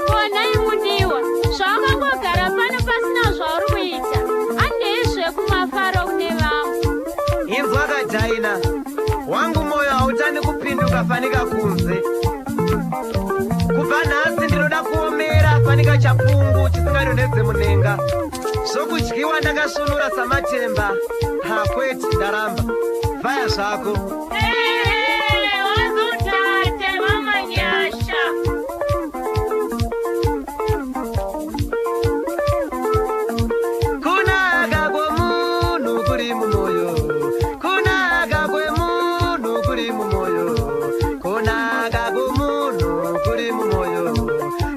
Konai mudiwa, zvawakangogara pano pasina zvauri kuita, handeizve kumafaro kune vamwe. Inzwa kaJaina, wangu moyo hautani kupinduka fanika kunze. Kubva nhasi ndinoda kuomera fanika chapungu chisingadonhedze munenga. Zvokudyiwa ndakasvunura samatemba. Hakweti ndaramba. Vhaya zvako. Ehe, wazotate vamanyasha. Kunaka kwomunhu kuri mumoyo. Kunaka kwemunhu kuri mumoyo. Kunaka kwomunhu kuri mumoyo.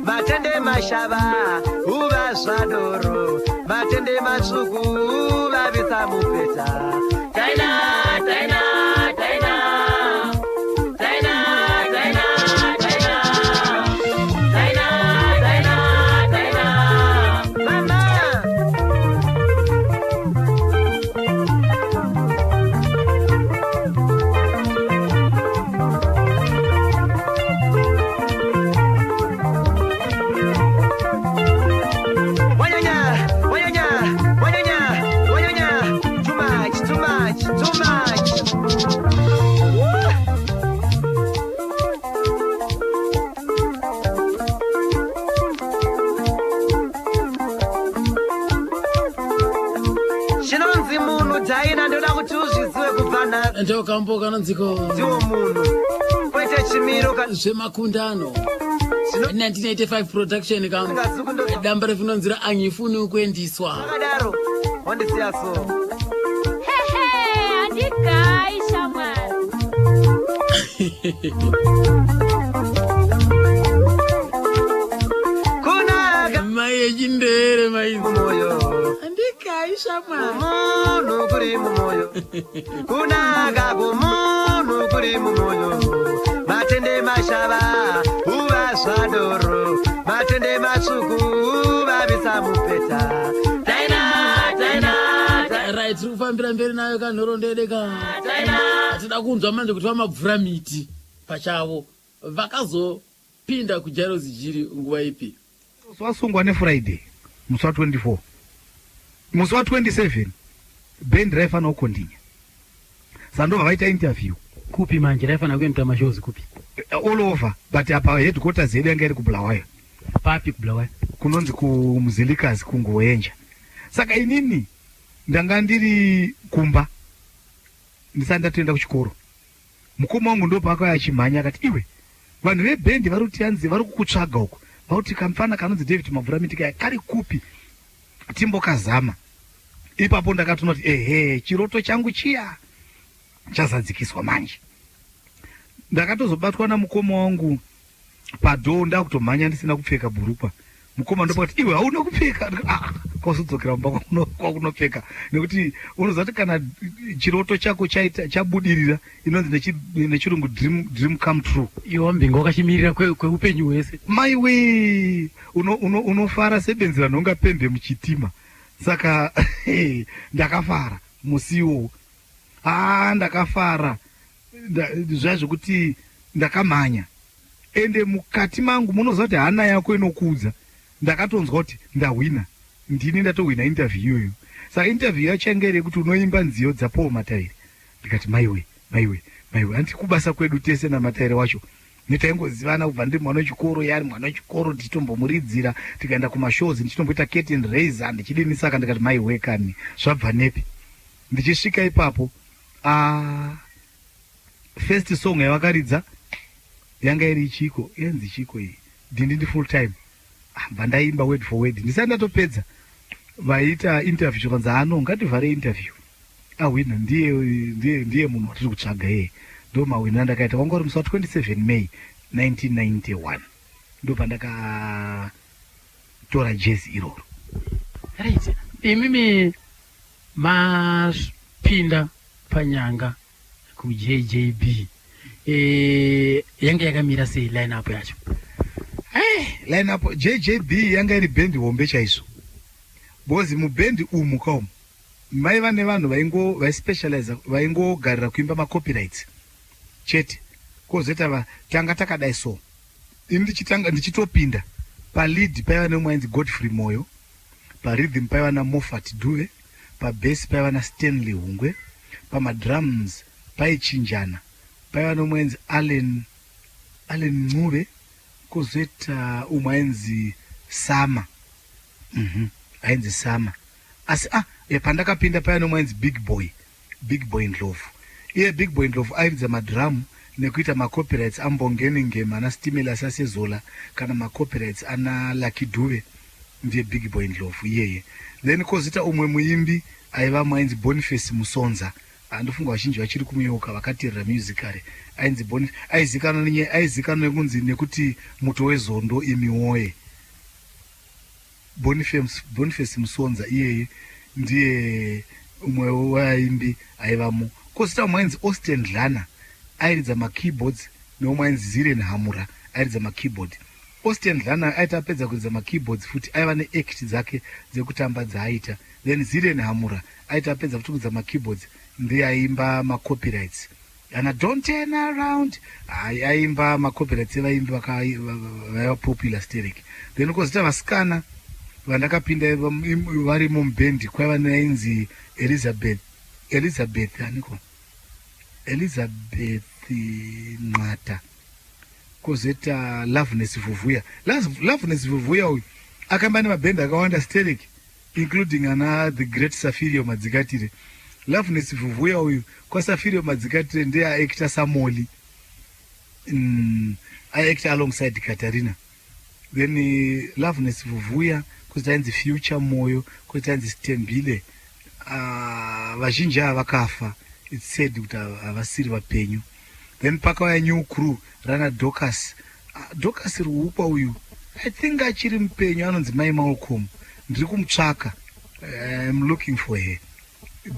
Matende mashava uva zvadoro. Matende matsvuku uvavisa mupeta. Taina, taina, taina. Taina, taina, taina. Taina, taina, taina. Mama! Wanyanya, wanyanya, wanyanya, wanyanya. Too much, too much, too much. Woo! Chinonzi munhu Dhaina ndoda kuti uzvizive kubva nhasi. Ndokambo kanonziko Ndiwo munhu. Kwete chimiro zvemakundano. 1985 production kam. Damba refinonzira angifuni kuendiswa. Zvakadaro, wandisiya so. Hehe, handigai shamwari. Kunaka mai yechindere mai mumoyo. Handigai shamwari. Munhu kuri mumoyo. Kunaka kumunhu kuri mumoyo. Matende mashava uva zvadoro. Matende matsvuku uvavisa mupeta. Taina, taina, taina. Right, tiri kufambira mberi nayo kanhoroondo yedu ka. Tida kunzwa manje kuti vamabvura miti pachavo vakazopinda kuJairos Jiri nguva ipi? Musi wasungwa neFriday, musi wa24, musi wa27 band raifanira kukondinya. Saka ndobva vaita interview. Kupi manje raifanira kuenda mashows kupi? All over, but apa headquarters yedu yanga iri kuBulawayo. Papi kuBulawayo? Kunonzi kuMuzilikazi, kungoenja. Saka inini ndanga ndiri kumba ndisati ndatoenda kuchikoro. Mukoma wangu ndo paakauya achimhanya akati, iwe, vanhu vebhendi vari kuti yanzi vari kukutsvaga uko, vari kuti kamufana kanonzi David Mabvura kaya kari kupi, timbokazama. Ipapo ndakatoona kuti ehe, chiroto changu chiya chazadzikiswa manje. Ndakatozobatwa namukoma wangu padhoo ndakutomhanya ndisina kupfeka bhurukwa. Mukoma ndopakati, iwe hauna kupfeka. Ndikati, ah, kwazodzokera mumba kwakunopfeka, nekuti unoziva kuti kana chiroto chako chaita chabudirira inonzi nechirungu dream come true. Iwe wambinga wakachimirira kweupenyu hwese. Maiwe, unofara sebenzi ranhonga pembe muchitima. Saka ndakafara musi iwowo. Haa, ndakafara zviya zvekuti ndakamhanya. Ende mukati mangu munoziva kuti hana yako inokuudza. Ndakatonzwa kuti ndahwina. Ndini ndatohwina interview iyoyo. Saka interview yacho yanga iri yekuti unoimba nziyo dzaPaul Mataire. Ndikati maiwe, maiwe, maiwe. Hanti kubasa kwedu tese naMataire wacho. Netaingozivana kubva ndiri mwana wechikoro, iye ari mwana wechikoro, tichitombomuridzira, tikaenda kumashows ndichitomboita curtain raiser ndichidini saka ndikati maiwe kani zvabva nepi. Ndichisvika ipapo ah, first song yavakaridza yanga iri chiko yanzi chiko iyi dhindindi full time ah, bva ndaimba word for word ndisati ndatopedza vaita interview zvikanzi ano ngativhare interview ahwina ndiye ndiye ndiye munhu watiri kutsvaga iye ndo mahwina andakaita wanga uri musi wa 27 May 1991 ndo pandakatora jezi iroro. Right imimi mapinda panyanga kuJJB e, yanga yakamira sei line up yacho? Hey, line up JJB yanga iri bhendi hombe chaizvo because mubhendi umu kaumu maiva nevanhu vaingo vaispecializa vaingogarira kuimba macopyrights chete kozoita va tanga takadai so ini ndichitanga ndichitopinda palead paiva neumwe ainzi Godfrey Moyo parhythm paiva naMoffat Duve pabass paiva naStanley Hungwe pamadrums paichinjana paiva neumwe ainzi Allen Allen Ncube kozoita umwe ainzi Sama mm -hmm. ainzi Sama Asi ah eh, pandakapinda paya nomwe ainzi Big Boy, Big Boy Ndlovu. Iye Big Boy Ndlovu airidza madrum nekuita macopyrights aMbongeni Ngema ana Stimela Sasezola kana macopyrights ana Lucky Dube ndiye Big Boy Ndlovu iyeye. Then kozoita umwe muimbi aivamo ainzi Boniface Musonza. Ah, ndofunga vazhinji vachiri kumuyeuka vakateerera music kare. Ainzi Boniface aizikanwa nenye aizikanwa nekunzi nekuti muto wezondo imi woye. Boniface Musonza iyeye ndiye umwe wevaimbi aivamo. Kozoita umwe ainzi Austin Dlana airidza makeyboards neumwe ainzi Ziren Hamura airidza makeyboard. Austin Dlana aiti apedza kuridza makeyboards futi aiva neact dzake dzekutamba dzaaita. Then Ziren Hamura aiti apedza futi kuridza makeyboards ndiye aiimba macopyrights ana Don't Turn Around aiimba macopyrights evaimbi vaiva popular sterek. Then kozoita vasikana vandakapinda varimo mubhendi kwaiva neainzi Elizabeth Elizabeth aniko Elizabeth Nqata kozoita Loveness Vuvuya. Loveness Vuvuya uyu akaimba nemabhendi akawanda sterek including ana the great Safirio Madzikatire. Loveness Vuvuya uyu kwaSafirio Madzikatire ndiye aacta saMolly. Mm, aacta alongside Katarina. Then eh, Loveness Vuvuya kozoita ainzi Future Moyo kozoita ainzi Stembile. Ah, vazhinji ava vakafa. It's sad kuti havasiri vapenyu. Then pakauya new crew rana Dorcas. Ah, Dorcas Ruhukwa uyu I think achiri mupenyu anonzi Mai Malcolm. Ndiri kumutsvaka. Eh, I'm looking for her.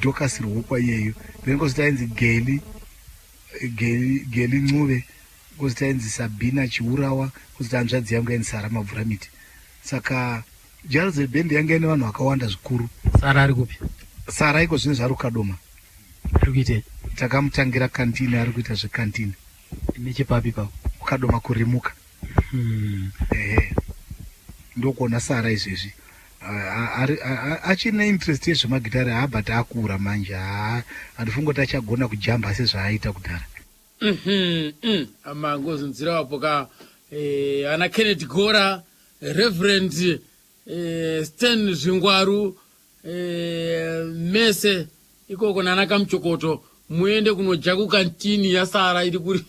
Dorcas Ruhukwa iyeyu. Then kozoita ainzi Geli Geli Geli Ncube kozoita ainzi Sabina Chiurawa kozoita hanzvadzi yangu yainzi Sara Mabvuramiti. Saka Jarzel Band yanga ine vanhu vakawanda zvikuru. Sara ari kupi? Sara iko zvino zvaari kuKadoma. Ari kuitei? Takamutangira kantini ari kuita zvekantini. Nechepapi ipapo? KuKadoma kurimuka. Ehe. Ndokuona Sara izvezvi. Achiri neinterest yezvemagitare haa but akura manje haa handifungi kuti achagona kujamba sezvaaita kudhara. Mhm, mm, mangozunzira wapo ka eh, ana Kenneth Gora, Reverend eh, Stan Zvingwaru eh, mese ikoko nana Kamuchokoto muende kunodya kukantini yaSara iri kuri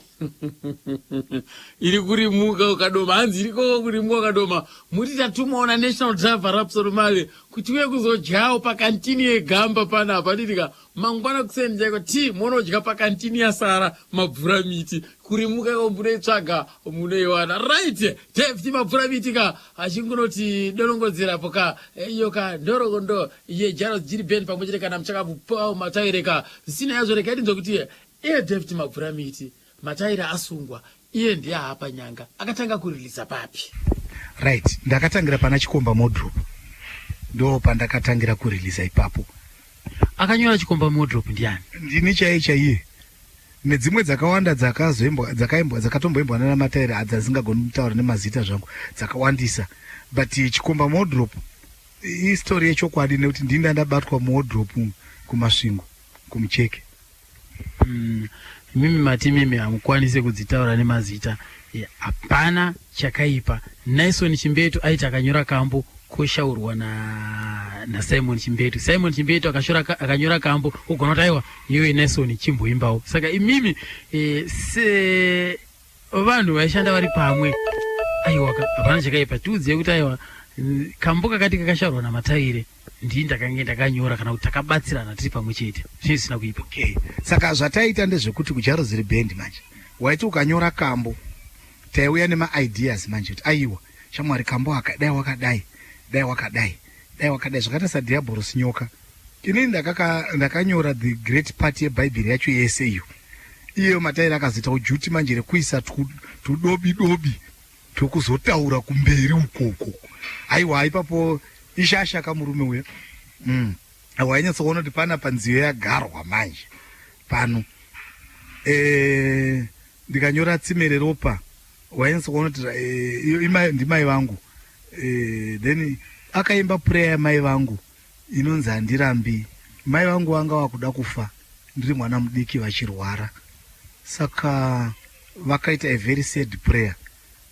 iri kurimuka ukadoma hanzi iri koko kurimuka ukadoma muti tatumawo naNational Driver Rapsor Male kuti uye kuzodyawo pakantini yegamba panapa nditika Mangwana kuseni chaiko tea monodya pakantini yasara mabvura miti kurimuka iko munoitsvaga munoiwana right David mabvura miti ka achingunoti donongodzerapo ka eh, iyo ka ndorokondo yeJaros Jiri Band pamwe chete kana muchakapupawo mataire ka zvisina yazvo regai tinzwe kuti iye David mabvura miti mataira asungwa iye ndiye aapa nyanga akatanga kurilisa papi right ndakatangira pana chikomba modrop ndo pandakatangira kurilisa ipapo Akanyora chikomba muwardrobe ndiani? Ndini chaiye chaiye. Nedzimwe dzakawanda dzakazoimbwa dzakaimbwa dzakatomboimbwa nana Mataire hadzasingagoni kutaura nemazita zvangu dzakawandisa but chikomba muwardrobe istory yechokwadi nekuti ndini ndandabatwa muwardrobe kuMasvingo kumucheke. Mimi mati mimi hamukwanise kudzitaura nemazita. Hapana chakaipa. Naison Chimbetu aiti akanyora kambo koshaurwa na naSimon Chimbetu. Simon Chimbetu akashora akanyora kambo ogona kuti aiwa iwe Naison chimboimbawo. Saka imimi se vanhu vaishanda vari pamwe aiwa hapana chakaipa. Tiudzei kuti aiwa kambo kakati kakashaurwa naMataire ndii ndakange ndakanyora kana kuti takabatsirana tiri pamwe chete zvinenge zvisina kuipa. Okay. Saka zvataita ndezvekuti kuJaroziri Band manje waiti ukanyora kambo taiuya nemaideas manje kuti aiwa shamwari kambo aka dai wakadai dai wakadai dai wakadai zvakaita sadhiabhorosi nyoka inini ndakaka ndakanyora the great part yebhaibheri yacho yese iyo iyeyo mataira akazoita ujuti manje rekuisa tudobi dobi twekuzotaura kumberi ukoko aiwa ipapo ishasha kamurume uya wainyatsokuona kuti pana panziyo yagarwa manje pano ndikanyora tsime reropa wainyatsokuona kuti iyo ndimai vangu then akaimba prayer yamai vangu inonzi handirambi. Mai vangu vanga vakuda kufa ndiri mwana mudiki vachirwara saka vakaita a very sad prayer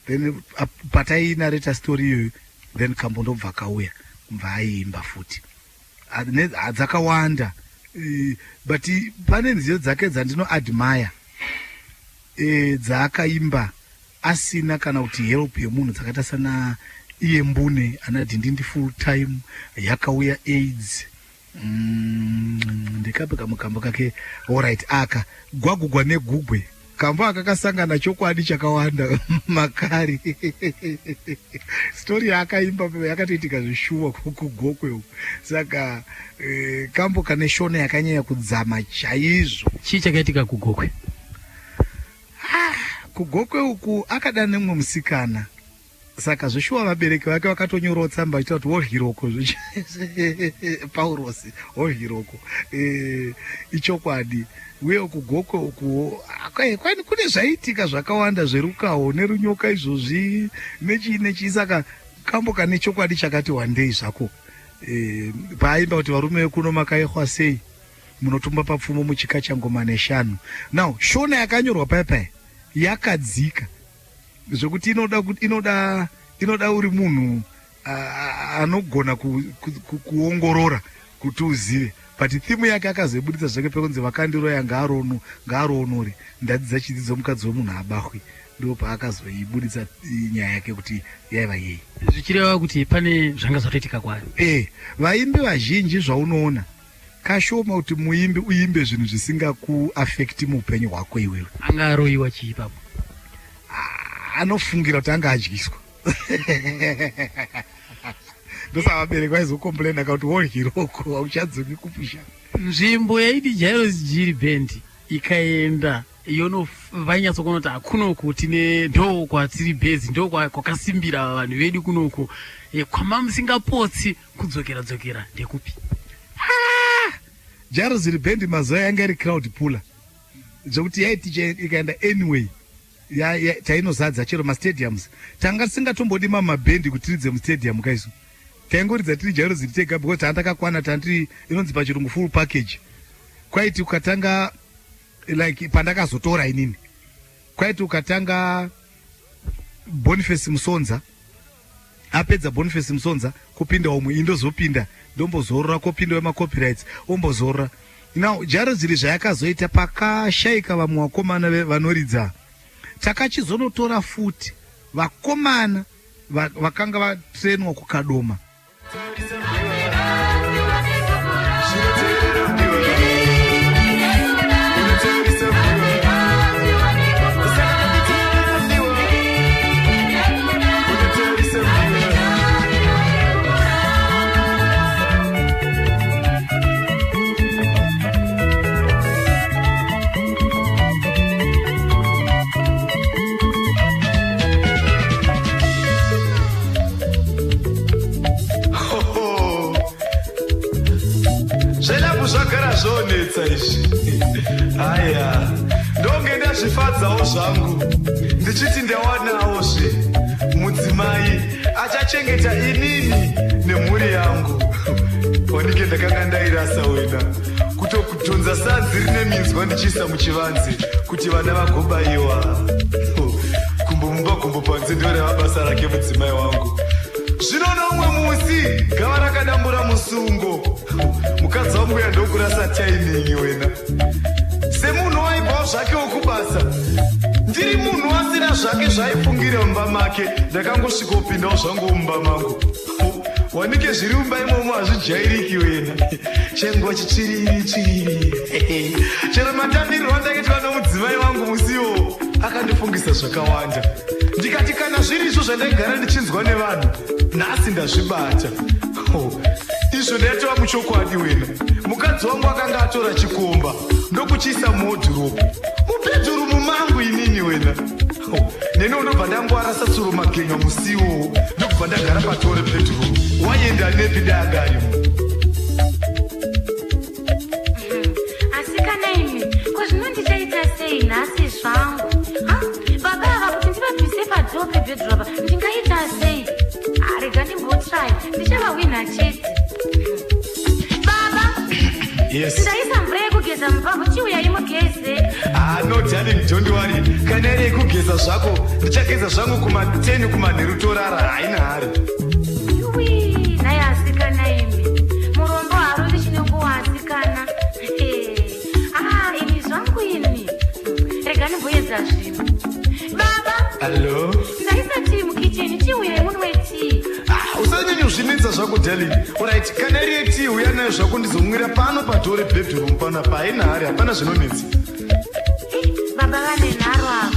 then patainareta story iyoyo then kambo ndobva kauya kubva aiimba futi dzakawanda but pane nziyo dzake dzandinoadmire dzaakaimba asina kana kuti help yemunhu dzakaita sana iye mbune ana dhindindi full time yakauya aids ndekapi kamukambo kake alright aka gwagugwa negugwe kambo aka kasangana chokwadi chakawanda makari story yaakaimba yakatoitika zvishuwa kugokwe uku saka kambo kane shona yakanyanya kudzama chaizvo. Chii chakaitika kugokwe? Kugokwe uku akada nemumwe musikana saka zveshuwa vabereki vake vakatonyorawo tsamba vachitaura kuti wodyiroko Paurosi wodyiroko ichokwadi uye kugokwe ukuwo kwani kune zvaiitika zvakawanda zverukawo nerunyoka izvozvi nechii nechii saka kambo kane chokwadi chakati wandei zvako paaimba kuti varume vekuno makaihwa sei munotumba papfumo muchikacha ngoma neshanu now shona yakanyorwa paya paya yakadzika zvekuti inoda inoda inoda uri munhu anogona kuongorora kuti uzive but theme yake akazoibuditsa zvake pekunzi vakandiroya ngaaroonore ndadzidza chidzidzo mukadzi wemunhu abahwi ndo paakazoibuditsa nyaya yake kuti yaiva yei. Zvichireva kuti pane zvanga zvatoitika kwaari. Vaimbi vazhinji zvaunoona kashoma kuti muimbi uimbe zvinhu zvisingakuafekti muupenyu hwako iwewe. Anga aroyiwa chii ipapo? Anofungira kuti anga adyiswa ndosaka vabereki vaizokomplaina kuti wodyiroko hauchadzoki kupusha. Nzvimbo yaiti Jairos Jiri Band ikaenda yono vainyatsokuona kuti hakunoku tine ndo kwatiri bhezi ndo kwakasimbira vanhu vedu kunoku kwamamusingapotsi kudzokera dzokera ndekupi? Jairos Jiri Band mazuva yanga iri crowd puller zvekuti yaiti ikaenda anyway tainozadza chero mastadiums tanga tisingatombodi mamabhendi kuti tiridze mustadium kaisu taingoridza tiri Jairos Jiri tega because tanga takakwana tandiri inonzi pachirungu full package kwaiti ukatanga like pandakazotora inini kwaiti ukatanga Boniface Musonza apedza Boniface Musonza kupinda umwe indozopinda ndombozorora kopinda wemacopyrights ombozorora now Jairos Jiri zvayakazoita pakashaika vamwe vakomana vanoridza takachizonotora futi vakomana vakanga vatrenwa kuKadoma. Zvelabhu zvagara zvonetsa izvi. Haya. Ndakafadzawo zvangu ndichiti ndawanawozve mudzimai achachengeta inini nemhuri yangu. Wanike ndakanga ndairasa wena, kutokutonza sadzi rine minzwa ndichiisa muchivanze kuti vana vagobayiwa. Gumbo mumba gumbo panze ndoreva basa rake mudzimai wangu. Zvino noumwe musi gava rakadambura musungo, mukadzi wangu uya ndokurasa taimingi wena. Semunhu waibvawo zvake wokubasa, ndiri munhu asina zvake zvaaifungira mumba make, ndakangosvikopindawo zvangu mumba mangu. Wanike zviri mumba imomo hazvijairiki wena, chenguva chitsviriri tsviriri. Chero matambirirwo andakaitwa nomudzimai wangu musiwo akandifungisa zvakawanda, ndikati kana zviri izvo zvandaigara ndichinzwa nevanhu, nhasi ndazvibata. Izvo ndaitova muchokwadi wena. Mukadzi wangu akanga atora chikomba ndokuchiisa muwodhiropu mubhedhurumu mangu inini wena. Neni ndobva ndangwarasa tsuro magenga musiwo, ndokubva ndagara patore bedroom. Waienda nepi daangarimo? Asi kana imi, ko zvino ndichaita sei nhasi zvangu? Ha? Baba ava kuti ndivabvise padhoo pebedroom apa, ndingaita sei? Ah, rega ndimbotry, ndichavahwinha chete. Baba! Yes. Ndaisa mvura yekugeza mubhavhu, chiuyai mugeze. Ah, no darling, don't worry. Kana iri yekugeza zvako, ndichageza zvangu kuma10 kumanheru, torara, haina hari. Yuwi, nhai asikana imi, murombo harovi chinenguwa asikana. Ah, ini zvangu ini, rega ndimboedza zvimwe. Baba! Hallo. Ndaisa tii mukicheni, chiuyai munwe tii. Ah, usanyanya kuzvinetsa zvako darling. Alright, kana iri yetii, uya nayo zvako, ndizomwira pano padhoo rebedroom panapa, haina hari, hapana zvinonetsa. Baba vane nharo ava,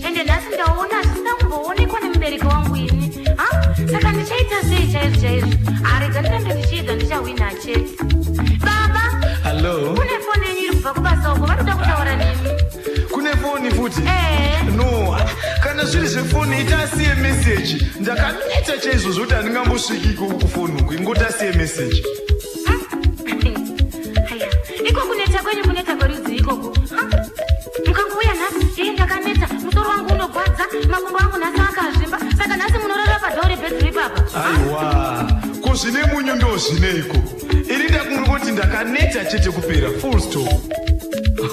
ende nhasi ndaona zvisina kumboonekwa nemubereki wangu ini. Ha, saka ndichaita sei chaizvo chaizvo? Arega ndirambe ndichiedza, ndichahwina chete. Baba! Hallo. Kune foni yenyu iri kubva kubasa uko, vanoda kutaura nemi. Kune foni futi? Ee. No, kana zviri zvefoni, ita asiye meseji. Ndakaneta chaizvozvo kuti handingambosviki ikoko kufoni uku, ingoti asiye meseji. Haya, iko kuneta kwenyu kuneta kwerudzi ikoko? Ha? Mukangouya nhasi, iye ndakaneta, musoro wangu unogwadza, makumbo angu nhasi akazvimba. Saka nhasi munorara padhoo rebhedhuru ipapa? Aiwa, ko zvine munyu ndo zvineiko? Ini ndakungoti ndakaneta chete, kupera, full stop.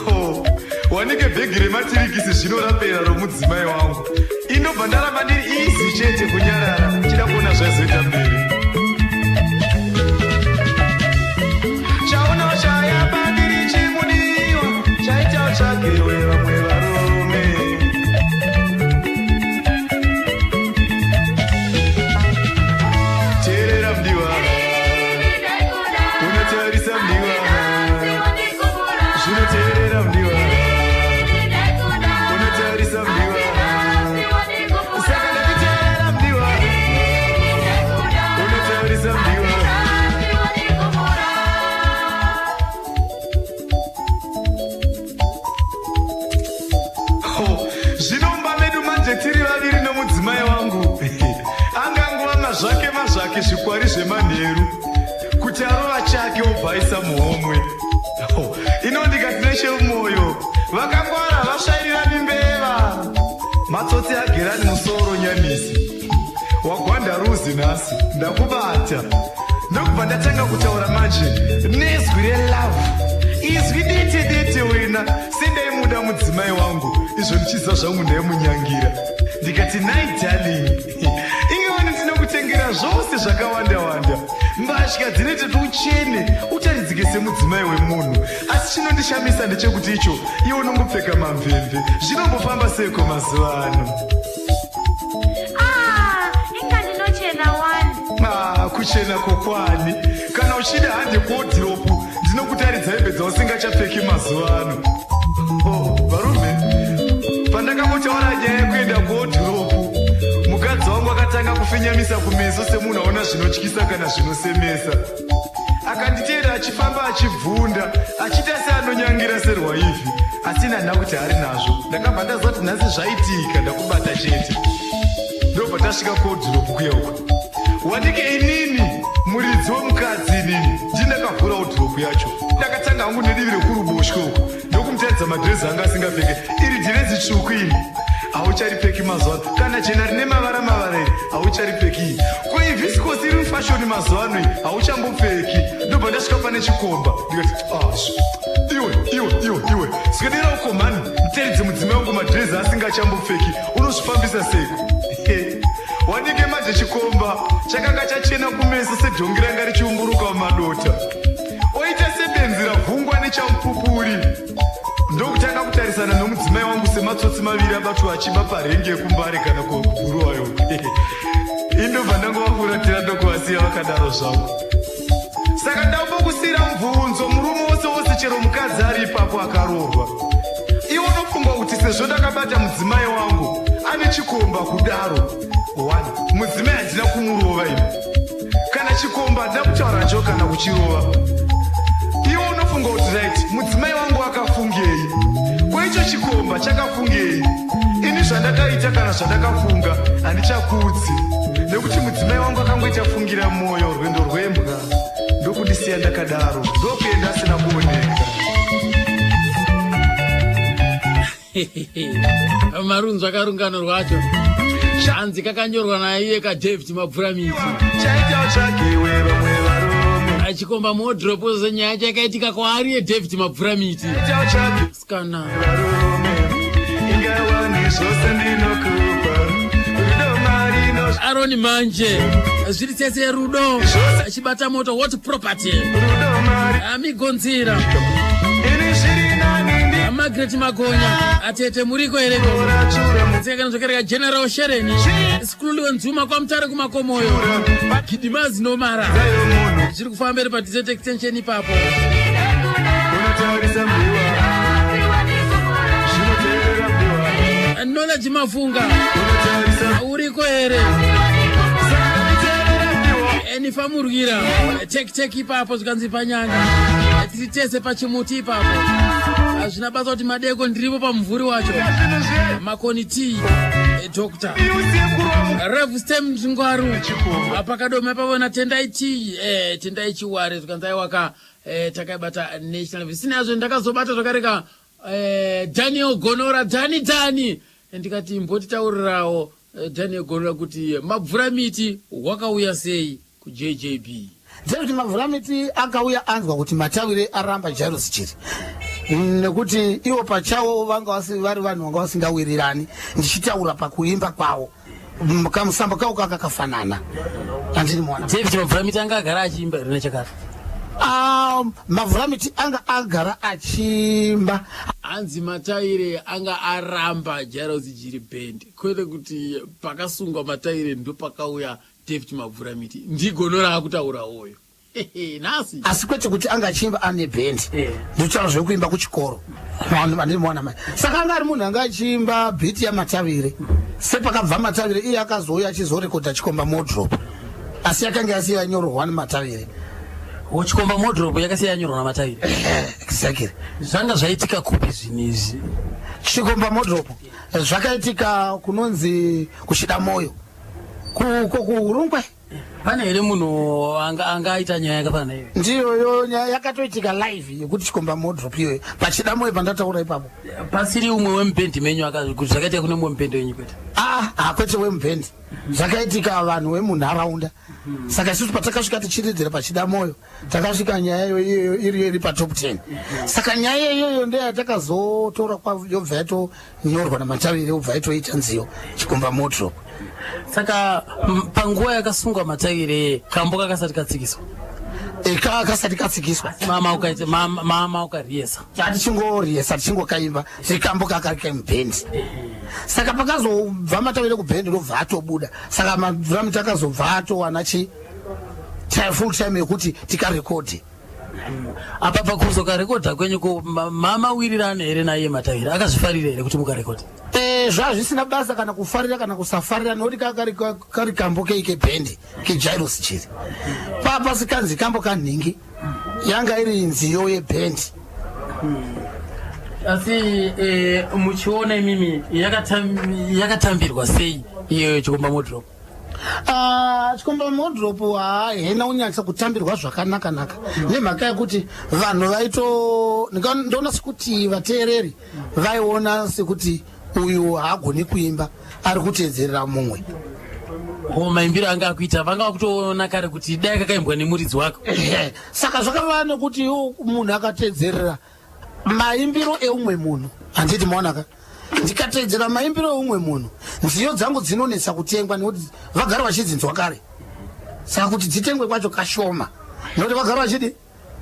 Oh, wanike bhegi rematirikisi zvino rapera romudzimai wangu. Indobva ndaramba ndiri easy chete, kunyarara, chida kuona zvaizoita mberi. Chaona chaya pandiri chimudiwa, chaita utsvagewe vamwe varume. Teerera mudiwa, unotarisa mudiwa. Zvinoteerera mudiwa, unotarisa mudiwa. Saka ndakiteerera mudiwa, unotarisa mudiwa. Oh, zvino mumba medu manje tiri vaviri nomudzimai wangu. Angangova mazvake mazvake zvikwari zvemanheru kuti arova chake, obva aisa muhomwe. Oh, ino ndikati nechemumwoyo, vakangwara vasvairira mimbeva, matsotsi agerani musoro nyanisi wagwanda ruzi. Nhasi ndakubata. Ndokubva ndatanga kutaura manje nezwi relove, izwi dete dete wena, sendaimuda mudzimai wangu. Izvo ndichiziva zvangu ndaimunyangira. Ndikati, "Nai darling, ingewani ndinokutengera zvose zvakawanda wanda, mbatya dzinoita kuti uchene, utaridzike semudzimai wemunhu. Asi chinondishamisa ndechekuti icho iwe unongopfeka mamvemve. Zvinombofamba seiko mazuva ano?" Ah, inga ndinochena wani. Ah, kuchena kokwani? Kana uchida, hande kuwodhiropu, ndinokutaridza hembe dzausingachapfeki mazuva ano. Oh, varume, pandakangotaura nyaya yekuenda kuwodhiropu, mukadzi wangu akatanga kufinyamisa kumeso semunhu aona zvinotyisa kana zvinosemesa. Akanditeera achifamba achibvunda, achiita seanonyangira serwaivhi, asi handina kuti hari nazvo. Ndakabva ndaziva kuti nhasi zvaitika, ndakubata chete. Ndobva tasvika kuwodhiropu kuya uko. Wanike inini muridzi wemukadzi, inini ndindakavhura wodhiropu yacho. Ndakatanga hangu nedivi rekuruboshwe uko. Ndokumutaridza madhirezi anga asingapfeke. Iri dhirezi tsvuku iri haucharipfeki mazuva ano, kana jena rine mavara mavara iri haucharipfeki iyi. Ko iyi visikosi iri mufashoni mazuva ano iyi hauchambopfeki. Ndobva ndasvika pane chikomba ndikati, ah, iwe iwe iwe iwe, swedera uko mhani, nditaridze mudzimai wangu madhirezi asingachambopfeki, unozvifambisa seiko? Wanike manje chikomba chakanga chachena kumeso sedhongi ranga richiumburuka mumadota, oita sebenzi ravhungwa nechamupupuri, ndokutanga kutarisana nomudzimai wangu sematsotsi maviri abatwa achiba parenge yekuMbare kana kuBuruwayo. Indobva ndangovafuratira ndokuvasiya vakadaro zvangu. Saka ndambokusiyira mubvunzo, murume wose wose, chero mukadzi ari ipapo akaroorwa, iwe unofunga kuti sezvo ndakabata mudzimai wangu ane chikomba kudaro, one mudzimai handina kumurova ini, kana chikomba handina kutaura nacho kana kuchirova, iwe unofunga kuti right, mudzimai wangu akafungei? Kwaicho chikomba chakafungei? Ini zvandakaita kana zvandakafunga handichakudzi, nekuti mudzimai wangu akangoita fungira mwoyo rwendo rwembwa, ndokundisiya ndakadaro, ndokuenda asina kuoneka. Marunzwa karungano rwacho, hanzi kakanyorwa naiye kaDavid Mabvuramiti. Chaita tsvagiwe vamwe varume. Achikomba muwardrobe, senyaya chakaitika kwaari yeDavid Mabvuramiti. Chaita tsvagi Sikana. Varume, ingawani zvose ndinokupa, rudo mari no. Aroni manje zviri tsetse rudo achibata moto, what property. Rudo mari. Amigonzira. Ini zviri nani ndi. Margaret Magonya, atete muriko here? Tsekana zvakareka General Shereni Sikululiwe Nzuma kwaMutare kumakomoyo, Gidimazi nomara zviri kufamba mberi padesert extension ipapo. Unotarisa mbiwa, zvinoteerera mbiwa. Knowledge Mafunga. Unotarisa. Uriko here? Teerera mbiwa. Enifamurwira tek tek ipapo, zvikanzi panyanga tiri tese pachimuti ipapo, hazvina basa kuti madeko, ndiripo pamumvuri wacho. Zvinhu zve. Makoni t Dr Iusiye kurova. Rev Stem Zvingwaru. Chikomba. Pakadoma pavona Tendai T, Tendai Chiware, zvikanzi aiwaka, takaibata national visina yazvo. Ndakazobata zvakareka Daniel Gonora, Dani Dani, ndikati mbotitaurirawo Daniel Gonora kuti Mabvuramiti wakauya sei kuJJB. David Mabvuramiti akauya anzwa kuti Matawire aramba Jairos Jiri, nekuti ivo pachawo vanga vari vanhu vanga vasingawirirani, ndichitaura pakuimba kwavo. Kamusambo kawo kanga kafanana, andini muona. David Mabvuramiti anga agara achiimba here nechakare? Mabvuramiti anga agara achiimba. Hanzi Mataire anga aramba Jairos Jiri Band, kwete kuti pakasungwa Mataire ndopakauya David Mabvuramiti. Ndigonora akutaura uyo nhasi. Asi kwete kuti anga achiimba ane bhendi. Ndinotaura zvekuimba kuchikoro, vanhu vandiri muona mai. Saka anga ari munhu anga achiimba bhiti yaMatavire, sepakabva Matavire iye akazouya achizorekodha Chikomba Modrop, asi yakanga yasiya yanyorwa neMatavire. Chikomba Modrop yakasiya yanyorwa naMatavire? Exactly. Zvanga zvaitika kupi zvinhu izvi? Chikomba Modrop zvakaitika kunonzi kuchida moyo kuHurungwe. Pane here munhu anga aita nyaya yakafanana iyoyo? Ndiyoyo nyaya yakatoitika live yekuti Chikomba Modrop iyoyo pachida moyo pandataura ipapo. Pasiri umwe wemubhendi menyu kuti zvakaitika kune mumwe mubhendi wenyu, kwete? Ah, kwete wemubhendi, zvakaitika vanhu vemunharaunda. Saka isusu patakasvika tichiridzira pachida moyo, takasvika nyaya iyoyo iriyo iri patop 10. Saka nyaya iyoyo ndeyatakazotora, yobva yatonyorwa naMatavire, yobva yatoita nziyo Chikomba Modrop. Saka panguva yakasungwa Matavire, kambo kakasati katsikiswa? Kasati katsikiswa. Mama ukariyesa? Tatichingoriyesa, tichingokaimba sekambo kakari kemubhendi. Saka pakazobva Matavire kubhendi, ndobva atobuda. Saka Mabvuramiti akazobva atowana chi full time yekuti tikarekodhe. Apa pakuzokarekodha kwenyu ko mamawirirano here naiye Matavire? Akazvifarira here kuti mukarekodha? Zvazvisina basa kana kufarira kana kusafarira, nokuti kari kambo kei kebhendi keJairos Jiri, papasikanzi kambo kanhingi, yanga iri nziyo yebhendi. Asi muchiona imimi yakatambirwa sei iyoyo Chikomba Modrop? Ah, chikomba modrop haina kunyatsa kutambirwa zvakanaka naka nemhaka yekuti vanhu vaito ndoona sekuti vateereri vaiona sekuti uyu haagoni kuimba ari kuteedzerera mumwe. Ko maimbiro anga akuita vanga vakutoona kare kuti dai kakaimbwa nemuridzi wako. Saka zvakava nekuti munhu akateedzerera maimbiro eumwe munhu handiti maonaka ndikateedzera maimbiro eumwe munhu nziyo dzangu dzinonetsa kutengwa nekuti vagara vachidzinzwa kare saka kuti dzitengwe kwacho kashoma nekuti vagara vachidi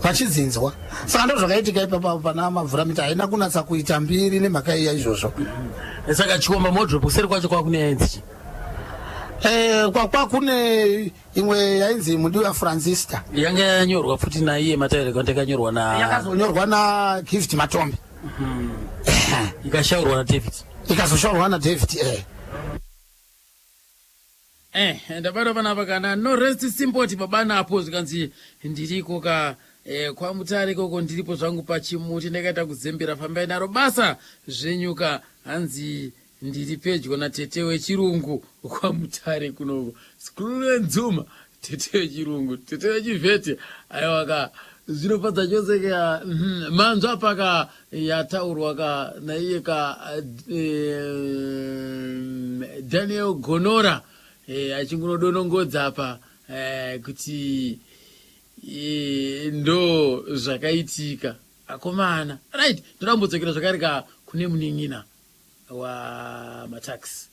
vachidzinzwa saka ndo zvakaitika ipapa pana mavhuramita haina kunatsa kuita mbiri nemhaka iya izvozvo saka chikomba modrop kuseri kwacho kwakune yainzi eh, kwakune imwe yainzi mudiwa franzista yanga yanyorwa futi naiye mataire kwante yakanyorwa na yakazonyorwa nagift matombe ikashaurwa nadavid ikazoshaurwa nadavid eh. Eh, ndabatwa panapa kana no rest simboti baba napo zvikanzi ndiriko ka eh, kwamutare ikoko ndiripo zvangu pachimuti ndakaita kuzembera fambai naro basa zvenyuka hanzi ndiri pedyo natete wechirungu kwamutare kunoko sklulenzuma tete wechirungu tete wechivhete aiwaka zvinofadza chose ka manzwa paka yataurwa ka naiye ka eh, daniel gonora eh, achingunodonongodza apa eh, kuti eh, ndo zvakaitika akomana right ndoda kumbodzokera zvakare ka kune munin'ina wamatax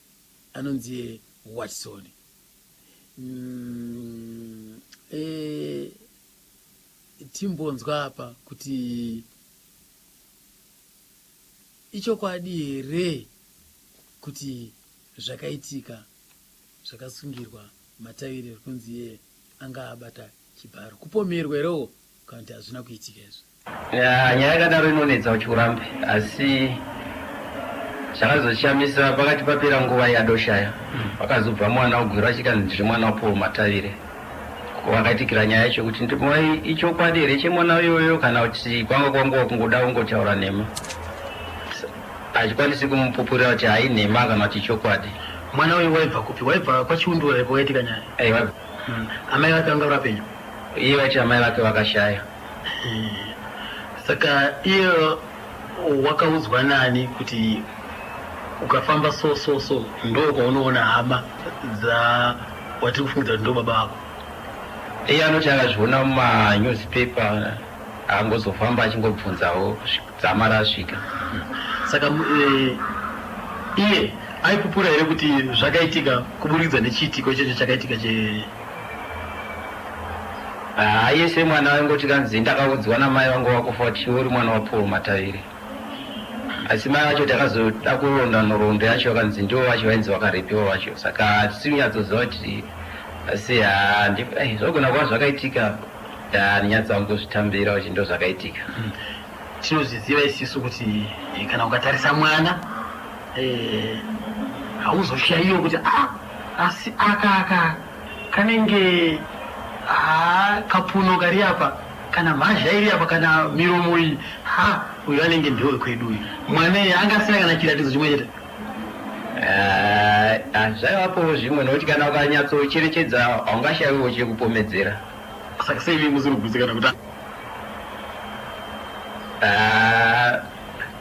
anonzi watson e, timbonzwa apa kuti ichokwadi here kuti zvakaitika zvakasungirwa mataviri kunzi iye anga abata chibharo kupomerwa herewo kana kuti hazvina kuitika izvo Nyaya yakadaro inonetsa kuti urambe asi zvakazoshamisa pakati papera nguva yadoshaya pakazobva mwana wagwiro achikanzi ndiri mwana waPaul Matavire wakaitikira nyaya yacho kuti ichokwadi here chemwana uyoyo kana kuti kwanga kwangova kungoda kungotaura nhema hachikwanisi kumupupurira kuti hai nhema kana kuti chokwadi mwana uyu waibva kupi waibva kwachiundura ipo waitika nyaya aiwa Amai vake vanga vapenyu iye vachi amai vake vakashaya Saka iye wakaudzwa nani kuti ukafamba so so so ndo kwaunoona hama dza watiri kufungidza kuti ndo baba vako? Iye anoti akazviona mumanewspaper angozofamba achingobvunzawo dzamara asvika. Saka eh, iye aipupura here kuti zvakaitika kuburikidza nechiitiko ichocho chakaitika che Haa iye semwana aingoti kanzi ndakaudzwa namai vangu vakufa kuti iwe uri mwana waPaul Matavire. Asi mai vacho takazoda kuronda nhoroondo yacho vakanzi ndivo vacho vainzi vakarepiwa vacho saka hatisi kunyatsoziva kuti asi haa zvogona kuva zvakaitika handinyatsa kungozvitambira kuti ndo zvakaitika. Tinozviziva isisu kuti eh, kana ukatarisa mwana eh, hauzoshaiwo kuti ah, asi aka aka kanenge haa kapuno kari apa kana mhazha iri apa kana miromo iyi ha uyu anenge ndewekwedu uyu mwana iye anga asina kana chiratidzo chimwe chete eh, ah, zvaivapowo zvimwe nokuti kana ukanyatsocherechedza haungashayiwo chekupomedzera saka sei imi musiri kugutsikana kuti ah,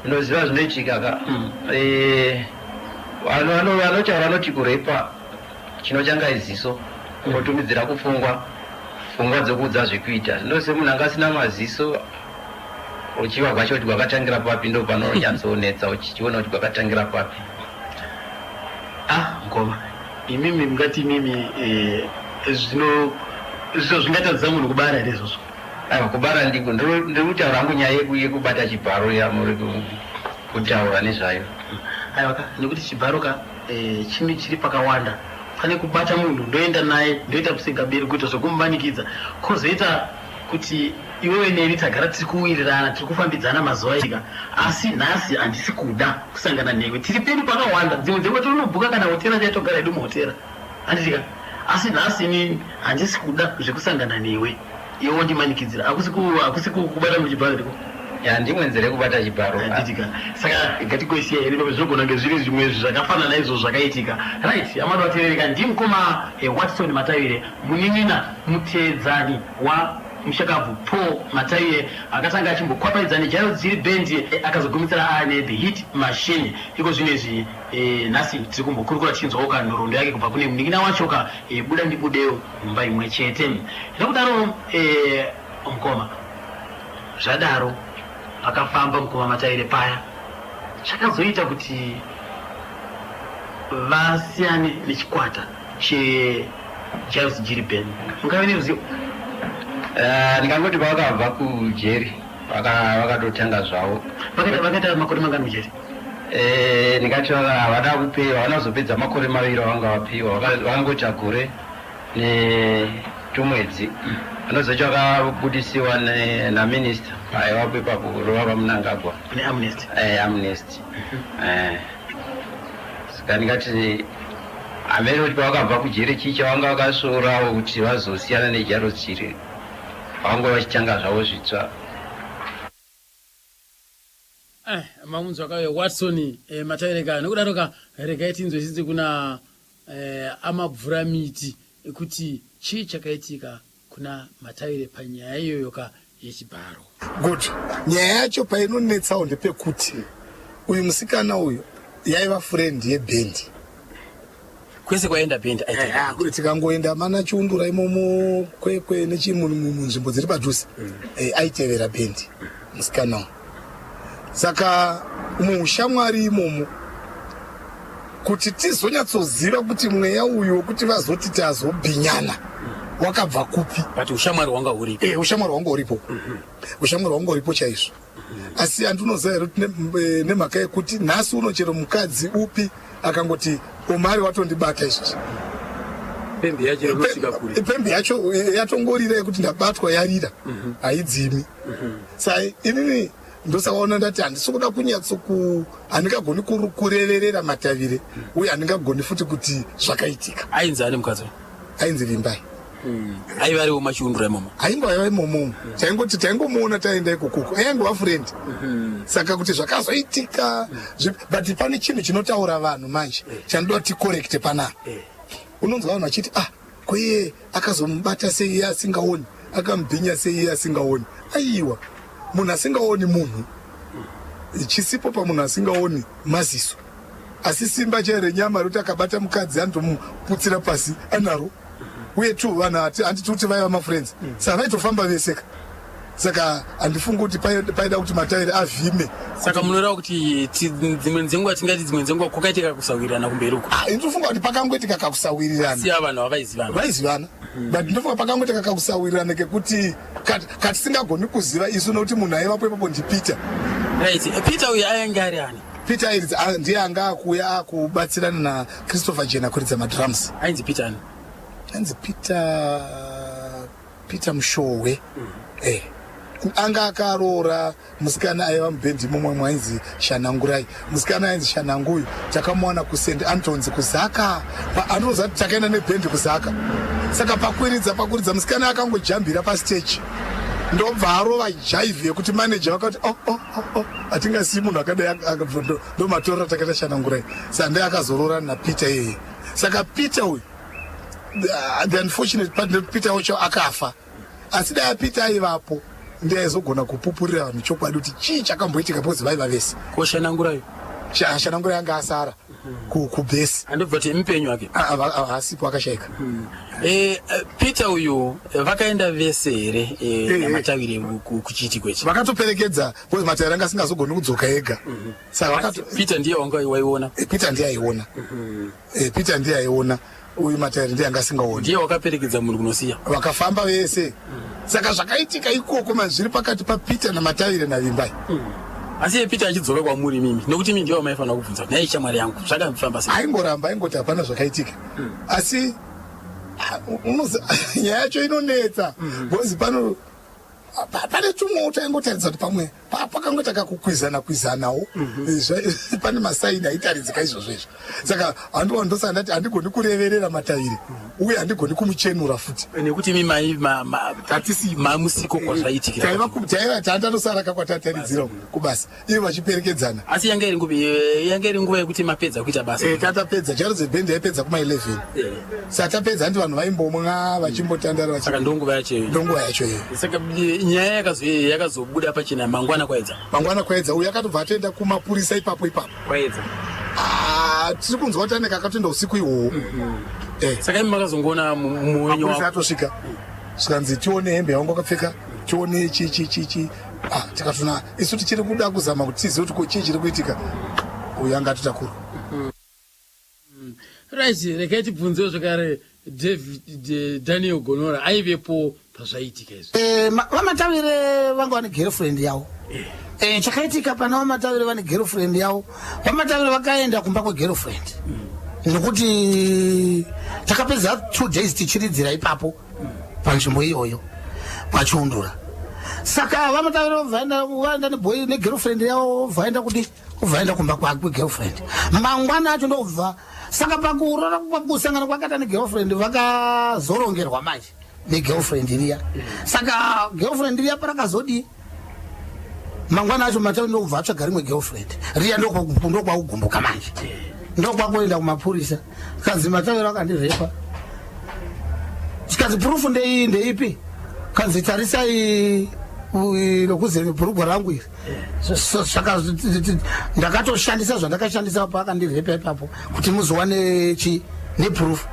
unoziva zvinoitika ka eh, vanhu vanotaura vanoti kurepa Chinotanga iziso, unotumidzira kupfungwa, pfungwa dzokuudza zvekuita. Zvino semunhu anga asina maziso, uchiva kwacho kuti gwakatangira papi ndo panonyatsonetsa uchiona kuti gwakatangira papi. Ah, mukoma, imimi mungati imimi eh, zvino zvino zvingatadzisa munhu kubara here izvozvo? Aiwa, kubara ndiko ndiri kutaura hangu nyaya yekubata chibharo yamuri kutaura nezvayo. Aiwa ka, nekuti chibharo ka Eh, chinhu chiri pakawanda pane kubata munhu ndoenda naye ndoita kusingaberi kuita zvekumumanikidza kozoita kuti iwewe neni tagara tiri kuwirirana tiri kufambidzana mazuva ega asi nhasi handisi kuda kusangana newe tiri pedu pakawanda dzimwe dzenguva tinonobhuka kana hotera chaitogara hedu muhotera handitika asi nhasi ini handisi kuda zvekusangana newe iwe wondimanikidzira hakusi kubata muchibharo ndiko. Ya, ndimwe nzira yekubata chibharo. Handitika. Saka ngatigoisiya here ipapo, zvinogona kunge zviri zvimwe zvakafanana izvo zvakaitika. Right, amadu ateerereka, ndimukoma Watson Matavire, munin'ina muteedzani wa mushakabvu Paul Matavire, akatanga achimbokwapaidza neJairos Jiri Band, akazogumisira aane The Hit Machine. Iko zvino izvi nhasi tiri kumbokurukura tichinzwawo ka nhoroondo yake kubva kune munin'ina wacho ka, buda ndibudewo mumba imwe chete. Nokudaro mukoma, Zvadaro pakafamba mukoma Mataire paya chakazoita kuti vasiyane nechikwata cheJairos Jiri Band. Mungave neruzivo? Ndingangoti pavakabva kujeri vakatotanga zvavo. Vakaita makore mangani mujeri? Ndingati havana kupe, havana kuzopedza makore maviri avanga vapiwa, vakangoita gore netumwedzi. Anozoita vakabudisiwa naminista aivapo ipapo, kureva VaMnangagwa. Neamnesty. Amnesty. Saka ndingati hamene kuti pavakabva kujeri chii chavanga vakasvorawo kuti vazosiyana neJairos Jiri, vanga vachitanga zvavo zvitsva. Mamunzwa kayo Watson Mataireka. Nokudaro ka regai tinzwisise kuna amabvuramiti kuti chii chakaitika kuna Mataire panyaya iyoyo ka yechibharo. Good. Nyaya yacho painonetsawo ndepekuti uyu musikana uyu yaiva friend yebhendi. Kwese kwaenda bhendi aita. Tikangoenda mana Chiundura imomo, Kwekwe nechimunzvimbo dziri padhuze, aitevera bhendi musikana uyu. Saka muushamwari imomo, kuti tizonyatsoziva kuti mweya uyu wekuti vazoti tazobhinyana wakabva kupi. But ushamwari hwanga huripo. Ushamwari hwanga huripo. Ushamwari hwanga huripo chaizvo. Asi andinoziva here kuti nemhaka yekuti nhasi uno chero mukadzi upi akangoti Omari watondibata izvozvi, Pembe yacho inosvika kure. Pembe yacho yatongorira yekuti ndabatwa, yarira, haidzimi. Sa inini ndosakaona ndati handisi kuda kunyatsoku, handingagoni kureverera Matavire, uye handingagoni futi kuti zvakaitika. Ainzi ani mukadzi? Ainzi Vimbai. Aiva ariwo maChiundura imomo? Aingo aiva imomo. Taingoti taingomuona taenda ikokoko, aingova friend. Saka kuti zvakazoitika, but pane chinhu chinotaura vanhu manje chanoda kuti ticorrecte panapa. Unonzwa vanhu vachiti, ah, koiye akazomubata sei iye asingaoni, akamubhinya sei iye asingaoni? Aiwa, munhu asingaoni munhu, chisipo pamunhu asingaoni maziso, asi simba chairo renyama rekuti akabata mukadzi anotomuputsira pasi anaro. Uye tu vanhu handiti kuti vaiva mafriends, saka vaitofamba veseka. Saka handifungi kuti paida kuti Matairi avhime. Saka munoreva kuti dzimwe dzenguva, tingati dzimwe dzenguva kwakaitika kusawirirana kumberi uko? Ah, ndinofunga kuti pakangoitika kakusawirirana. Siya vanhu havaizivana. Vaizivana, but ndinofunga pakangoitika kakusawirirana kekuti katisingagoni kuziva isu, nokuti munhu aivapo ipapo ndiPeter. Right, Peter uyu ainge ari ani? Peter ndiye anga akuuya akubatsirana naChristopher Jena kuridza madrums. Ainzi Peter ani? Ainzi Peter Mushowe. Anga akaroora musikana aiva mubhendi mumwe mwainzi Shanangurai. Musikana ainzi Shananguyu takamuwana kuSt Antons kuZaka. Anoziva kuti takaenda nebhendi kuZaka. Saka pakuridza musikana akangojambira pastage, ndobva arova jive yekuti manager vakati, oh, oh, oh, oh, hatingasiyi munhu akadai. Ndomatorera takaita Shanangurai. Saka ndiye akazoroora naPeter iyeye. Saka Peter uyu, the unfortunate part ndekuti Peter wacho akafa, asi dai Peter aivapo ndiye aizogona kupupurira vanhu chokwadi kuti chii chakamboitika, because vaiva vese. Ko Shanangurayo? Shanangurai anga asara kubhesi. Andobva kuti mupenyu wake? Haasipo, akashaika. Peter uyu vakaenda vese here naMatavire kuchiitiko ichi? Vakatoperekedza, because Matavire anga asingazogoni kudzoka ega. Saka Peter ndiye wanga waiona? Peter ndiye aiona. Peter ndiye aiona, uyu Matavire ndiye anga asingaoni. Ndiye wakaperekedza munhu kunosiya. Vakafamba vese. Saka zvakaitika ikoko manje zviri pakati paPeter naMatavire naVimbai. Asi iye Peter achidzoka kwamuri imimi, nekuti imi ndiye wamaifanira kubvunza kuti, nhai shamwari yangu, zvakafamba sei? Aingoramba, aingoti hapana zvakaitika. Asi nyaya yacho inonetsa, because pano Pane tumwewo taingotaridza kuti pamwe pakangoita kakukwizana kwizanawo. Pane masaini aitaridzika izvozvo izvo. Saka handiwa ndosaka ndati handigoni kureverera Matavire uye handigoni kumuchenura futi. Nekuti imi mai Tatisi mamusiko kwazvaitikira. Taiva taiva tandatosara kakwatataridzira kubasa ivo vachiperekedzana. Asi yanga iri nguva yanga iri nguva yekuti mapedza kuita basa. Tatapedza Jairos band yaipedza kuma 11. Saka tapedza handi vanhu vaimbomwa vachimbotandara. Saka ndonguva yacho iyoyo. Ndonguva yacho iyoyo. Saka nyaya yakazobuda pachena mangwana kwaedza. Mangwana kwaedza uyu akatobva atoenda kumapurisa ipapo ipapo. Kwaedza. Ah, tiri kunzwa kuti anenge akatoenda usiku ihwohwo. Saka imi makazongoona muwenyu Mapurisa atosvika. Zvikanzi tione hembe yawangu wakapfeka, tione chi chi chi chi. Ah, tikatona isu tichiri kuda kuzama kuti tizive kuti ko chii chiri kuitika. Uyu anga atotakurwa. Right, regai tibvunzewo zvekare David Daniel Gonora aivepo pazvaiitika izvi. VaMatavire vanga vane girlfriend yavo. Chakaitika pana VaMatavire vane girlfriend yavo, VaMatavire vakaenda kumba kwegirlfriend nekuti takapedza 2 days tichiridzira ipapo panzvimbo iyoyo paChiundura. Saka VaMatavire vaenda neboy negirlfriend yavo, vaenda kudi vaenda kumba kwegirlfriend mangwana acho ndobva. Saka pakurora kusangana kwakaita negirlfriend, vakazorongerwa manje negirlfriend riya. Saka girlfriend riya parakazodii mangwana acho, Matavire ndokubva atsvaga rimwe girlfriend riya, ndokwakugumbuka manje, ndokwakuenda kumapurisa. Kanzi Matavire akandirepa. Chikanzi proof ndei ndeipi? Kanzi tarisai rokuze bhurugwa rangu iri. Saka ndakatoshandisa zvandakashandisa paakandirepa ipapo kuti muzowane chi neproof.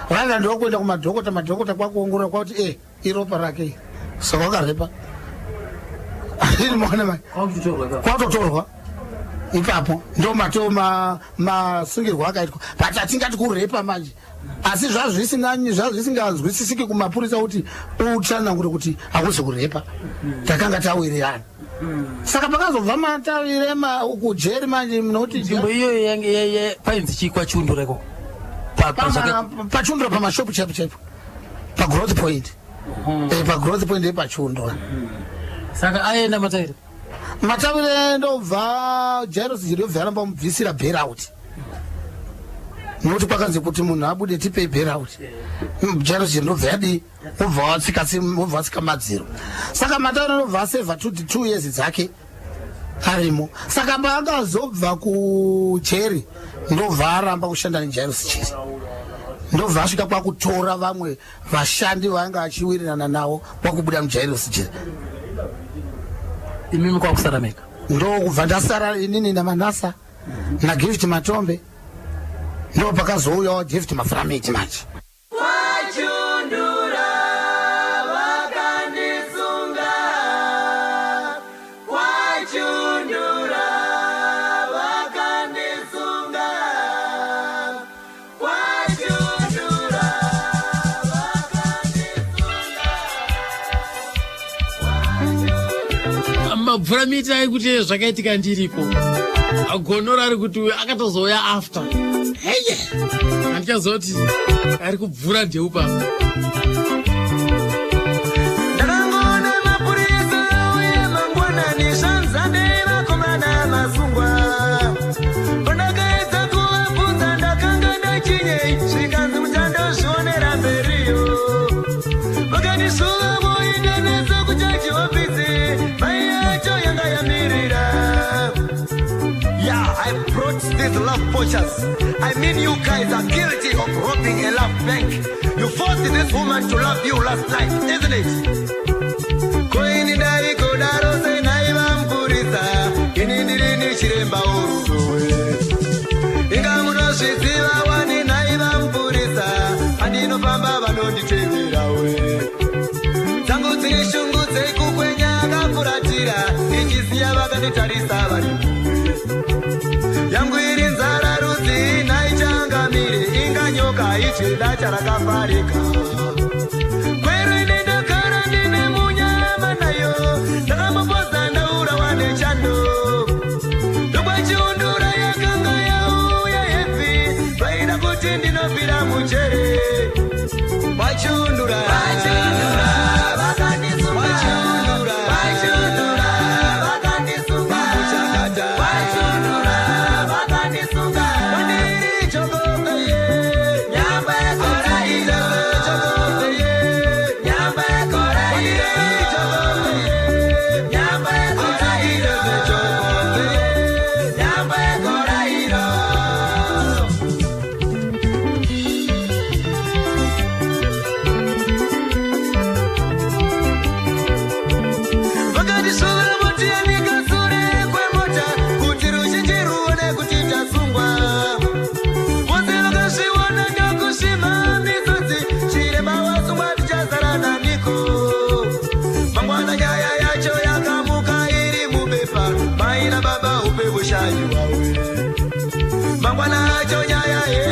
Vana ndokuenda kumadhokota, madhokota kwakuongorora kwakuti iropa rake iri, saka wakarepa. Maona mai, kwatotorwa ipapo ndo mato masungirwo akaitwa, but hatingati kurepa manje, asi zvazvisinganzwisisiki kumapurisa kuti utsanangure kuti hakuzi kurepa, takanga tawirirana. Saka pakazobva Matavire kujeri manje munoti Nzvimbo iyoyo yange painzi chii kwaChiundura ikoko? PaChiundura pamashopu chaipo chaipo, pagrowth point. Pagrowth point yepaChiundura. Saka aenda Matavire? Matavire ndobva Jairos Jiri yobva yaramba mubvisira bailout, nokuti kwakanzi kuti munhu abude tipei bailout. Jairos Jiri ndobva yadii, wobva watsika wobva watsika madziro. Saka Matavire ndobva asevha 2 years dzake arimo. Saka paakazobva kujeri ndobva aramba kushanda neJairos Jiri, ndobva asvika kwakutora vamwe vashandi vaanga achiwirirana navo kwakubuda muJairos Jiri. Imimi kwakusara mega? Ndokubva ndasara inini naManasa naGift Matombe. Ndo pakazouyawo Gift Maframiti manje. Kwachundura vakandisunga, kwachundura vakandisunga, kwachundura vakandisunga. Mabvuramiti ari kuti zvakaitika ndiripo, Gonora ari kuti uyu akatozouya after. Heye, handichazoti ari kubvura ndeupa. Ndakangona mapurisa uye mangwanani, zvanzande vakomana masungwa. Pandakaedza kuvabvunza ndakanga ndachinyei, zvikanzi muchandozvionera mberiyo. Vakandisuva voenda neso kuchaji ofisi, mai yacho yanga yamirira. Yeah, I brought these love poachers. I mean, you guys are guilty of robbing a love bank. You forced this woman to love you last night, isn't it? Koini dai kudaro senai vamupurisa, ini ndirini chiremba worudo. Inga munozviziva wani nai vamupurisa, pandinofamba vanonditevera we. Dzangu dzine shungu dzekukwenya akafuratira, ndichisiya vakanditarisa vari kure. Yangu iri nzara rudzi naichangamire, inga nyoka ichida charakafarika. Kweru ine ndakara ndine munyama nayo, ndakambopoza ndaurawa nechando. Ndokwachiundura yakanga yauya heavy, vaida kuti ndinofira mujere. Kwachiundura, kwachiundura,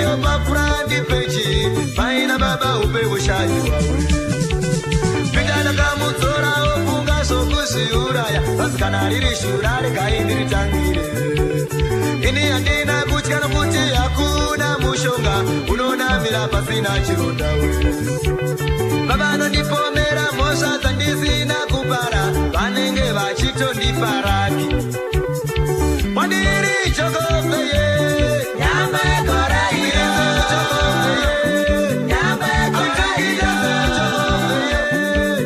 Chaiyo pafurandi pechi maina baba upe kushayiwa. Pita ndakamudzora ofunga zvokuzviuraya, vanzi kana riri shura regai ndiritangire. Ini handina kutya nokuti hakuna mushonga unonamira pasina chironda we. Baba vanondipomera mhosva dzandisina kupara, vanenge vachitondiparaki. Kwandiri jokofeye nyama yekoraira, nyama yekoraira,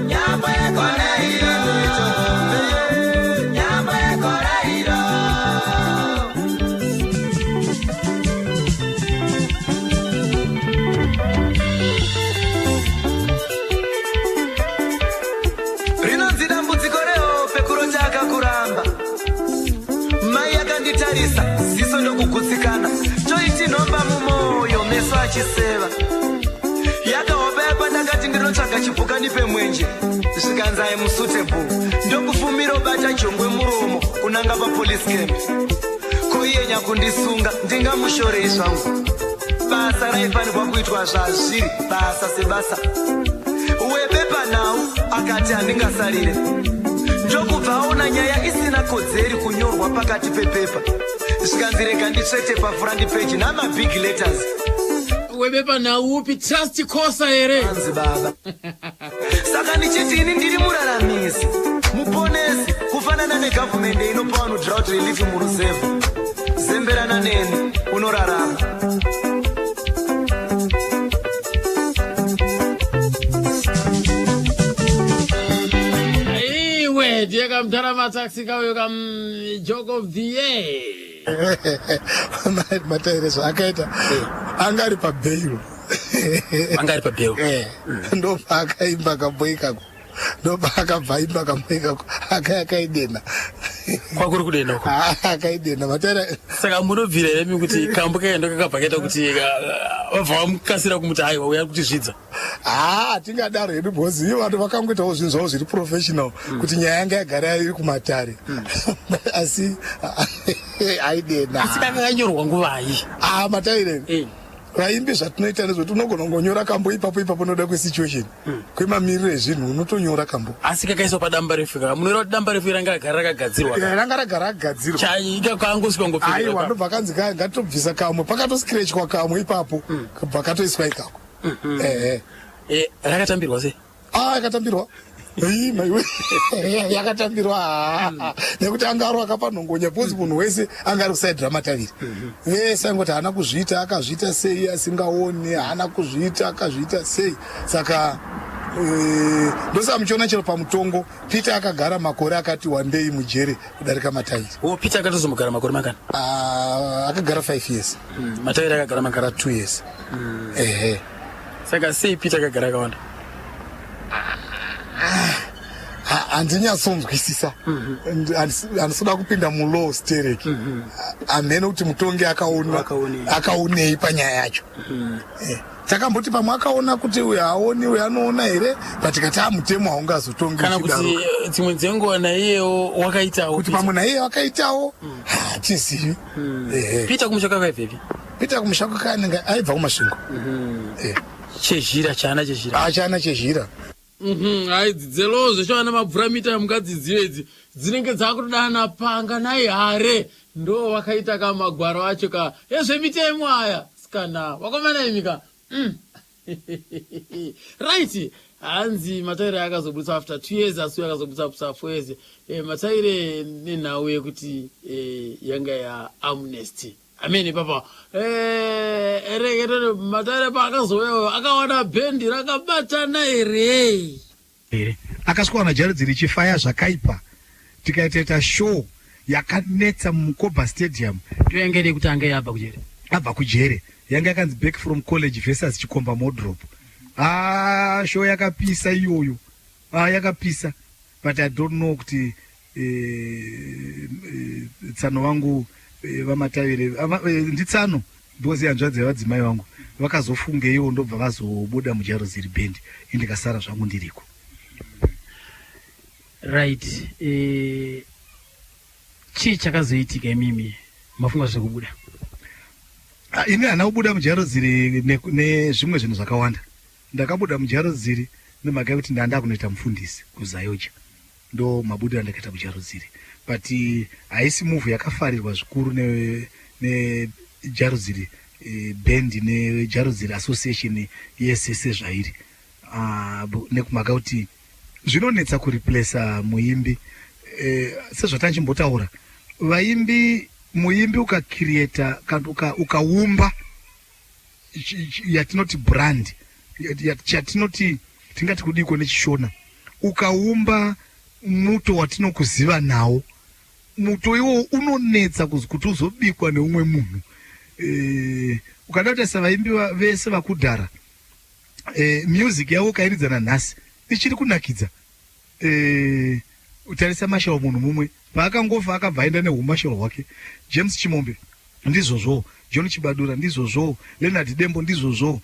nyama yekoraira, nyama yekoraira. Rinonzi dambudziko rehope kurota akakuramba. Mai akanditarisa ziso ndokugutsikana, choiti nhomba mumwoyo, meso achiseva. Yakahope yapa ndakati ndinotsvaga chipuka ndipe mwenje, zvikanzi I am suitable, ndokufumira obata jongwe muromo kunanga papolice camp. Ko iye nyakundisunga ndingamushorei zvangu? Basa raifanirwa kuitwa zvazviri, basa sebasa. Webepa nhau akati handingasarire, ndokubva aona nyaya isina kodzeri kunyorwa pakati pepepa, zvikanzi rega nditsvete pafront page namabig letters. Webepa nhau upi? Trust Kosa here? Anzi baba, saka ndichiti ini ndiri muraramisi, muponesi, kufanana negavhumende inopa vanhu drought relief muruzevha. Zemberana neni unorarama. Iwe ndiye kamudhara Mataxi kauyo kam joke of the year. Mataire zvaakaita, anga ari pabail. Anga ari pabail. Ndopaakaimba kambo ikako, ndopaakabva aimba kambo ikako, akaidena. Kwakuri kudena uko. Akaidena Mataire. Saka munobvira here mi kuti kambo kaendo kakabva kaita kuti vabva vamukasira kumuti aiwa, uya kuti zvidza? Haa, hatingadaro hedu because ivo vanhu vakangoitawo zvinhu zvavo zviri professional, kuti nyaya yanga yagara iri kumatare, asi aidena. Asi kanga kanyorwa nguvai? Ah, Mataire, vaimbi zvatinoita nezvekuti unogona kungonyora kambo ipapo ipapo noda kwesituation, kwemamiriro ezvinhu, unotonyora kambo. Asi kakaiswa padamba refu kaka, munoreva kuti damba refu ranga ragara rakagadzirwa? Ranga ragara ragadzirwa. Kangosvika ngopfeka. Aiwa, ndobva kanzi kaya ngatitobvisa kamwe, pakatoscratchwa kamwe ipapo, kabva katoiswa ikako, ehe. Rakatambirwa sei? Ah, yakatambirwa. Ii, maiwe, yakatambirwa. Ah, nekuti anga aro akapa nhongonya because munhu wese anga ari kuside raMataviri, vese angoti haana kuzviita, akazviita sei asingaoni, haana kuzviita, akazviita sei. Saka ndosaka muchiona chero pamutongo Peter akagara makore akati wandei mujere kudarika Mataviri. O, Peter akatozomugara makore mangani? Ah, akagara 5 years. Mataviri akagara mangani? Akagara 2 years, ehe. Saka sei Peter akagara akawanda? Handinyatsonzwisisa, handisi kupinda mulaw stereki, hamene kuti mutongi akaona akaonei panyaya yacho. Takamboti pamwe akaona kuti uyu haoni, uyu anoona here, but tikati a mutemo haungazotongi Kana kuti uchidaro. dzimwe dzenguva naiyewo wakaitawo. Kuti pamwe naiye wakaitawo, hatizivi. Ehe. Peter kumusha kwakaibvepi? Peter kumusha kwake anenge aibva kuMasvingo. Chezhira, chana chezhira. Achana chezhira. Hai, dzidzelo zvesho mabvuramita mungadzidzive idzi dzinenge dzakutodana panga naihare, ndo vakaita ka magwaro acho ka ezvemitemo aya sikana wakomana imika. Right, hanzi Mataire akazobudisa after 2 years, asi uyo akazobudisa after 4 years. Mataire nenhau yekuti yanga yaamnesty amene papa reketone Mataire paakazouyayo akawana bhendi rakabatana here? Here akasvika Jairos richifaya zvakaipa, tikaitaita show yakanetsa muMkoba Stadium. Ndo yanga iri yekutanga yabva kujere? Abva kujere, yanga yakanzi Back from College versus Chikomba Modrop. Ah, show yakapisa iyoyo. Ah, yakapisa, but I don't know kuti tsano vangu vaMatavire nditsano because hanzvadzi yavadzimai vangu vakazofungeiwo, ndobva vazobuda muJairos Jiri Band, indikasara zvangu ndiriko. Right, chii chakazoitika imimi mafunga zvekubuda? Ah, ini handina kubuda mujarodziri nezvimwe zvinhu zvakawanda. Ndakabuda mujarodziri nemhaka yekuti ndanga kunoita mufundisi kuZayoja. Ndo mabudiro andakaita mujarodziri. But haisi move yakafarirwa zvikuru nejarodziri band nejarodziri association yese sezvairi. Nekumhaka kuti zvinonetsa kureplacer muimbi. Sezvatanchimbotaura, vaimbi, muimbi ukacreata kana ukaumba yatinoti brand, chatinoti tingati kudiko nechishona, ukaumba muto watinokuziva nawo, muto iwowo unonetsa kuti uzobikwa neumwe munhu. Ukada kutarisa vaimbi vese vakudhara, music yavo ukairidza nanhasi ichiri kunakidza. Tarisa Marshall munhu mumwe paakangofa akabva aenda nehumarshal hwake. James Chimombe ndizvozvowo, John Chibadura ndizvozvowo, Leonard Dembo ndizvozvowo,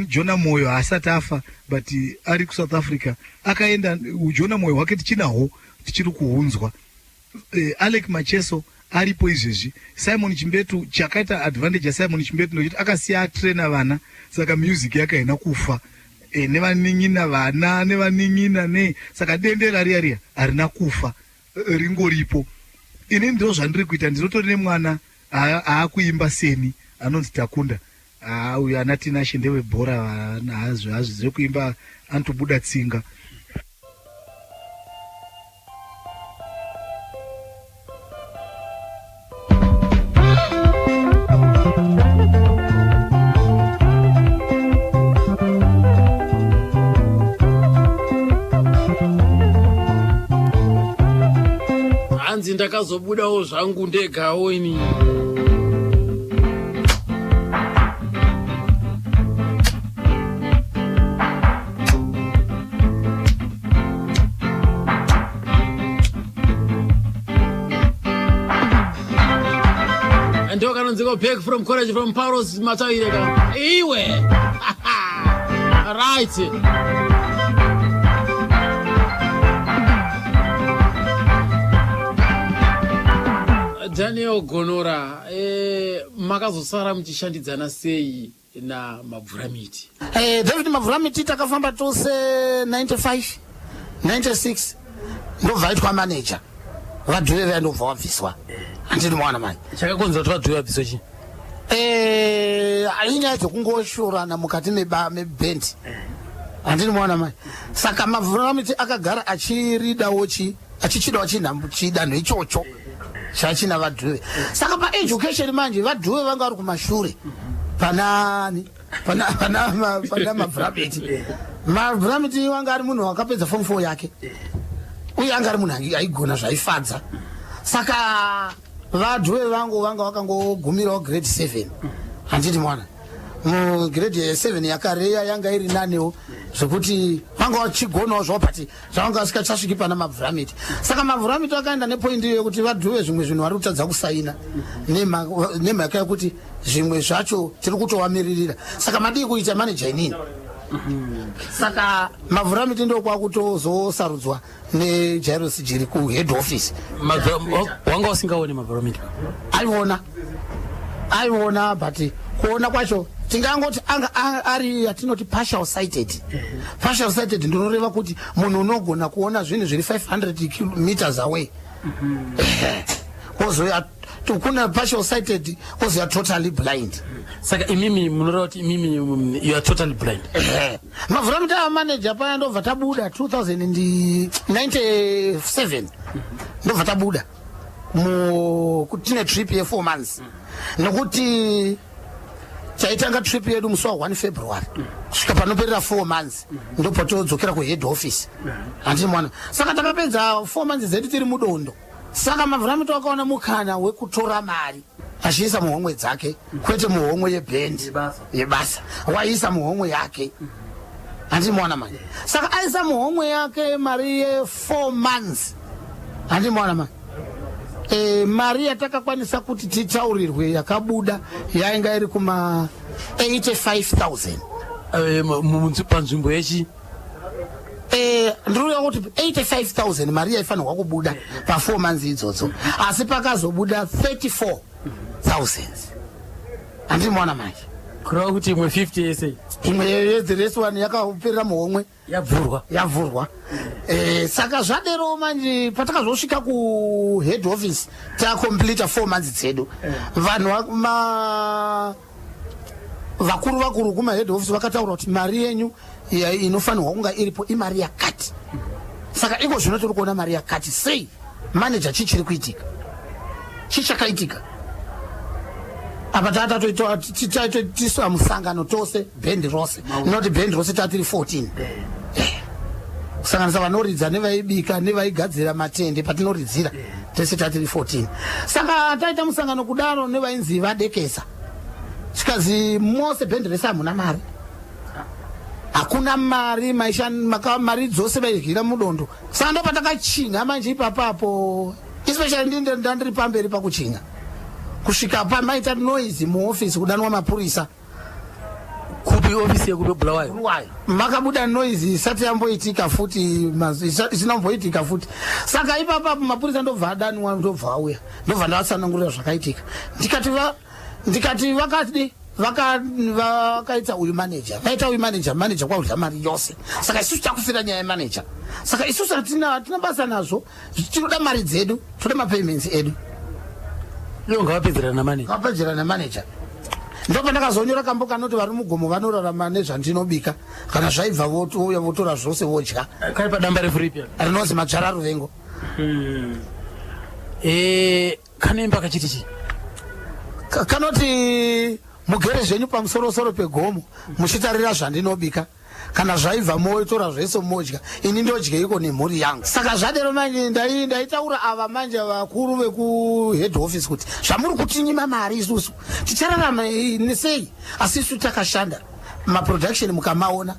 Jonah Moyo haasati afa but ari kuSouth Africa akaenda, Jonah Moyo hwake tichinahwo tichiri kuhunzwa. Alec Macheso aripo izvezvi. Simon Chimbetu, chakaita advantage yaSimon Chimbetu ndochiti akasiya atrainer vana, saka music yake haina kufa. Nevanin'ina vana nevanin'ina nei, saka dendera riya riya harina kufa, ringoripo. Ini ndo zvandiri kuita, ndinotori nemwana aakuimba seni anonzi Takunda. Uyu ana Tinashe ndewebhora, hazvizive kuimba, anotobuda tsinga. Hanzi ndakazobudawo zvangu ndegawo ini. Ndo kanonzi back from college from Paulos Matawire ka. Iwe. Right. Daniel Gonora, makazosara muchishandidzana sei naMabvuramiti? David Mabvuramiti takafamba tose 95 96 ndobva aitwa manager, VaDhuve vaya ndobva wabviswa. Handiti mwana mai. Chakakonzera kuti VaDhuve vabviswe chii? Inyaya dzekungoshorana mukati mebhendi. Handiti mwana mai. Saka Mabvuramiti akagara achiridawo achichidawo chidanho ichocho chachina VaDhuve. Saka paeducation manje VaDhuve vanga vari kumashure panani pana Mabvuramiti. Mabvuramiti wanga ari munhu wakapedza form 4 yake, uye anga ari munhu aigona zvaifadza. Saka VaDhuve vangu vanga vakangogumirawo grade 7. Handiti mwana grade 7 yakareya yanga iri nanewo zvekuti vanga vachigonawo zvavo, but zvavanga vasikachasviki pana Mabvuramiti. Saka Mabvuramiti akaenda nepoindi iyo yekuti VaDhuve zvimwe zvinhu vari kutadza kusaina nemhaka yekuti zvimwe zvacho tiri kutovamiririra, saka madii kuita manager inini. Saka Mabvuramiti ndokwakutozosarudzwa neJairos Jiri kuhead office. Wanga usingaoni Mabvuramiti? Aiona, aiona, but kuona kwacho tingangoti anga ari yatinoti partial sighted. Partial sighted ndinoreva kuti munhu unogona kuona zvinhu zviri 500 meters away. Kozoya kuna partial sighted, kozoya totally blind. Saka imimi munoreva kuti imimi you are totally blind? Mabvuramiti amanager paya ndobva tabuda 2097, ndobva tabuda tine trip ye4 months, nekuti taitanga trip yedu musi wa1 February kusvika panoperera 4 months, ndopatodzokera kuhead office. Handiti mwana, saka takapedza 4 months dzedu tiri mudondo. Saka Mabvuramiti wakaona mukana wekutora mari achiisa muhomwe dzake, kwete muhomwe yebhendi yebasa, waiisa muhomwe yake. Handiti mwana manje, saka aisa muhomwe yake mari ye4 months. Handiti mwana manje, mari yatakakwanisa kuti titaurirwe yakabuda yainga iri kuma 85,000. Panzvimbo yechi Ndinoda kuti 85,000 mari yaifanirwa kubuda pa4 months idzodzo, asi pakazobuda 34,000. Handimona manje. Kureva kuti imwe 50 yese imwe yedzi one yakaperera muhomwe. Yabvurwa. Yavhurwa. Saka zvadero manje patakazosvika kuhead office tacompleta 4 months dzedu, vanhu vakuru vakuru kumahead office vakataura kuti mari yenyu inofanirwa kunga iripo imari yakati. Saka iko zvino tiri kuona mari yakati sei? Manager, chii chiri kuitika? Chii chakaitika apa? Tatoitisa musangano tose, bhendi rose, not bhendi rose, tatiri 14, kusanganisa vanoridza nevaibika nevaigadzira matende patinoridzira, tese tatiri 14. Saka taita musangano kudaro nevainzi vadekesa, chikazi mose bhendi rese hamuna mari, hakuna mari, mari dzose vaidyira mudondo. Saka ndo patakachinha manje ipapapo, especially ndandiri pamberi pakuchinha kusvika pamaita noise muofisi, kudanwa mapurisa. Kupi? Ofisi yekupi? Bulawayo? Bulawayo. Makabuda noise isati yamboitika futi, isina kumboitika futi. Saka ipapapo mapurisa ndobva adanwa, ndobva auya, ndobva ndavatsanangurira zvakaitika. Ndikati vakadi vakaita uyu manager, vaita uyu manager, manager kwaudya mari yose. Saka isusu takufira nyaya yemanager. Saka isusu hatina basa nazvo, tinoda mari dzedu, toda mapayments edu. Ivo ngavapedzerana namanager. Ngavapedzerana namanager. Ndopandakazonyora kambo kanoti vari mugomo vanorarama nezvandinobika, kana zvaibva vouya votora zvose vodya. Kari padamba refu ripi? Rinonzi Madzvara Ruvengo. Kanoimba kachiti chii? Kanoti mugere zvenyu pamusorosoro pegomo muchitarira zvandinobika, kana zvaibva motora zvese modya, ini ndodyeiko nemhuri yangu? Saka zvadero manje ndaitaura ava manje vakuru vekuhead office kuti zvamuri kutinyima mari, isusu tichararama nesei? Asi isu takashanda maproduction, mukamaona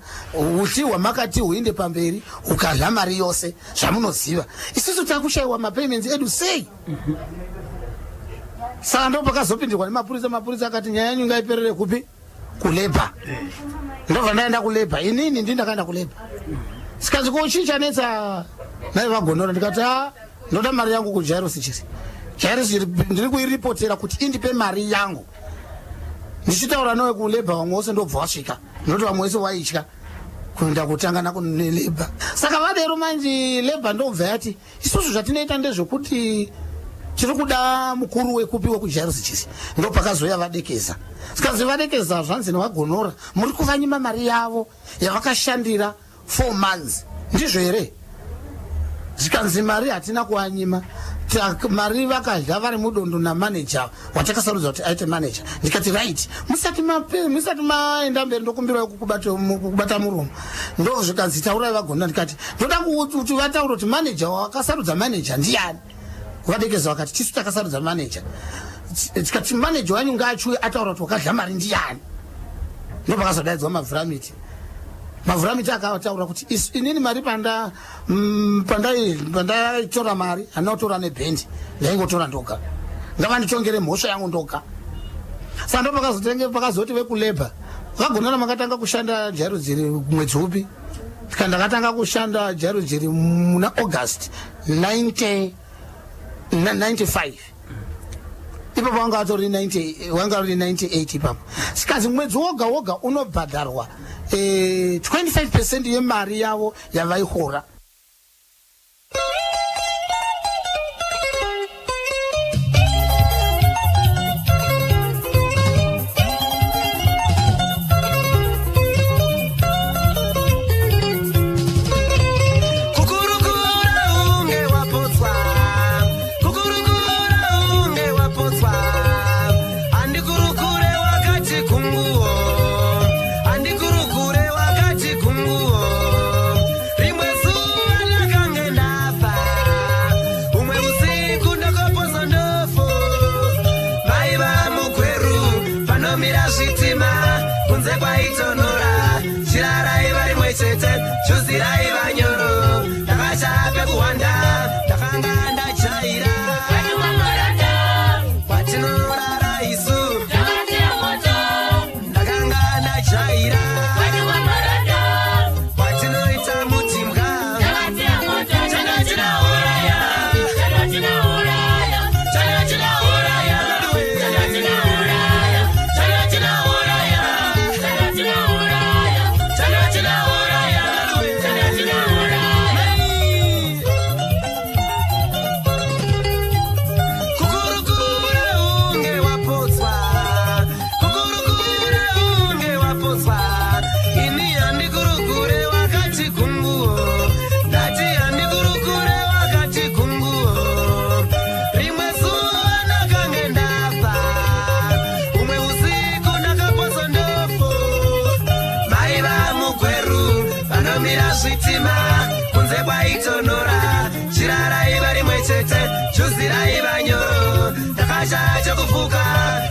uchi hwamakati huinde pamberi ukadya mari yose zvamunoziva, isusu takushayiwa mapayments edu sei? Saka ndo pakazopindirwa nemapurisa. Mapurisa akati nyaya yenyu ngaiperere kupi? Kulabour. Ndobva ndaenda kulabour inini, ndi ndakaenda kulabour. Sikanzi ko chii chanetsa nai vagonora? Ndikati a ndoda mari yangu kuJairos Jiri. Jairos Jiri ndiri kuiripotera kuti indipe mari yangu. Ndichitaura nawe kulabour, vamwe vose ndobva wasvika, nokuti vamwe vese waitya kuenda kutanga nelabour. Saka vadero manje labour ndobva yati isusu zvatinoita ndezvekuti tiri kuda mukuru wekupi, wekuJairos Jiri. Ndo pakazoya vadekeza, sikanzi vadekeza, zvanzi nevagonora muri kuvanyima mari yavo yavakashandira 4 months, ndizvo here? Zvikanzi mari hatina kuvanyima, mari vakadya vari mudondo namanager watakasarudza kuti aite manager. Ndikati right, musati maenda mberi ndokumbirawo kukubata muromo. Ndo zvikanzi taurai vagona. Ndikati ndoda kuti vataura kuti manager wakasarudza manager ndiani. Vadekeza vakati tisu takasarudza manager. Tikati manager wanyu ngaachiuye ataura kuti wakadya mari ndiani. Ndo pakazodaidzwa Mavhuramiti. Mavhuramiti akataura kuti inini mari pandaitora mari handina kutora nebhendi, ndaingotora ndoga, ngavanditongere mhosva yangu ndoga. Saka ndo pakazotenge pakazoti vekulabour, vagonana makatanga kushanda Jairos Jiri mwedzi upi? Tika ndakatanga kushanda Jairos Jiri muna August 90 95. Ipapo wanga atori 90, wanga uri 98 ipapo. Sikazi mwedzi woga woga unobhadharwa 25% yemari yavo yavaihora. Kukurukura unge wapotswa, kukurukura unge wapotswa. Handikurukure wakati kunguo, handikurukure wakati kunguo. Rimwe zuva ndakange ndafa, umwe usiku ndakapoza ndofu. Maiva mugweru panomira zvitima, kunze kwaitonhora, jira raiva rimwe chete, juzi raiva nyoro. Ndakashaya pekuhwanda, ndakanga ndajaira kwatinorara isu, ndakanga ndajaira kwatinoita mutimbwa. Changa chinauraya, changa chinauraya, changa chinauraya, changa chinauraya, changa. zvitima kunze kwaitonhora jira raiva rimwe chete juzi raiva nyoro ndakashaya chokufuka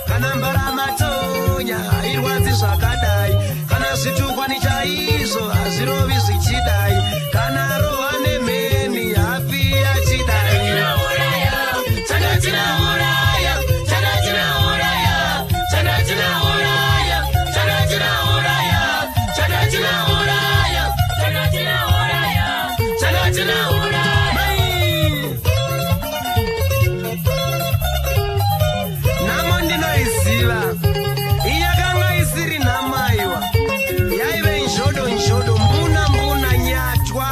kana mbaramatonya hairwadzi zvakadai kana zvitukwani chaizvo hazvirovi zvichidai kana rohwa nemheni hafi achidai Chakatinauraya, chakatinauraya, chakatinauraya, chakatinauraya, chakatinauraya, chakatinauraya, chakatinauraya. Nhamo ndinoiziva, yakanga isiri nhamo aiwa, yaive nzvodo nzvodo, mbuna mbuna, nyatwa.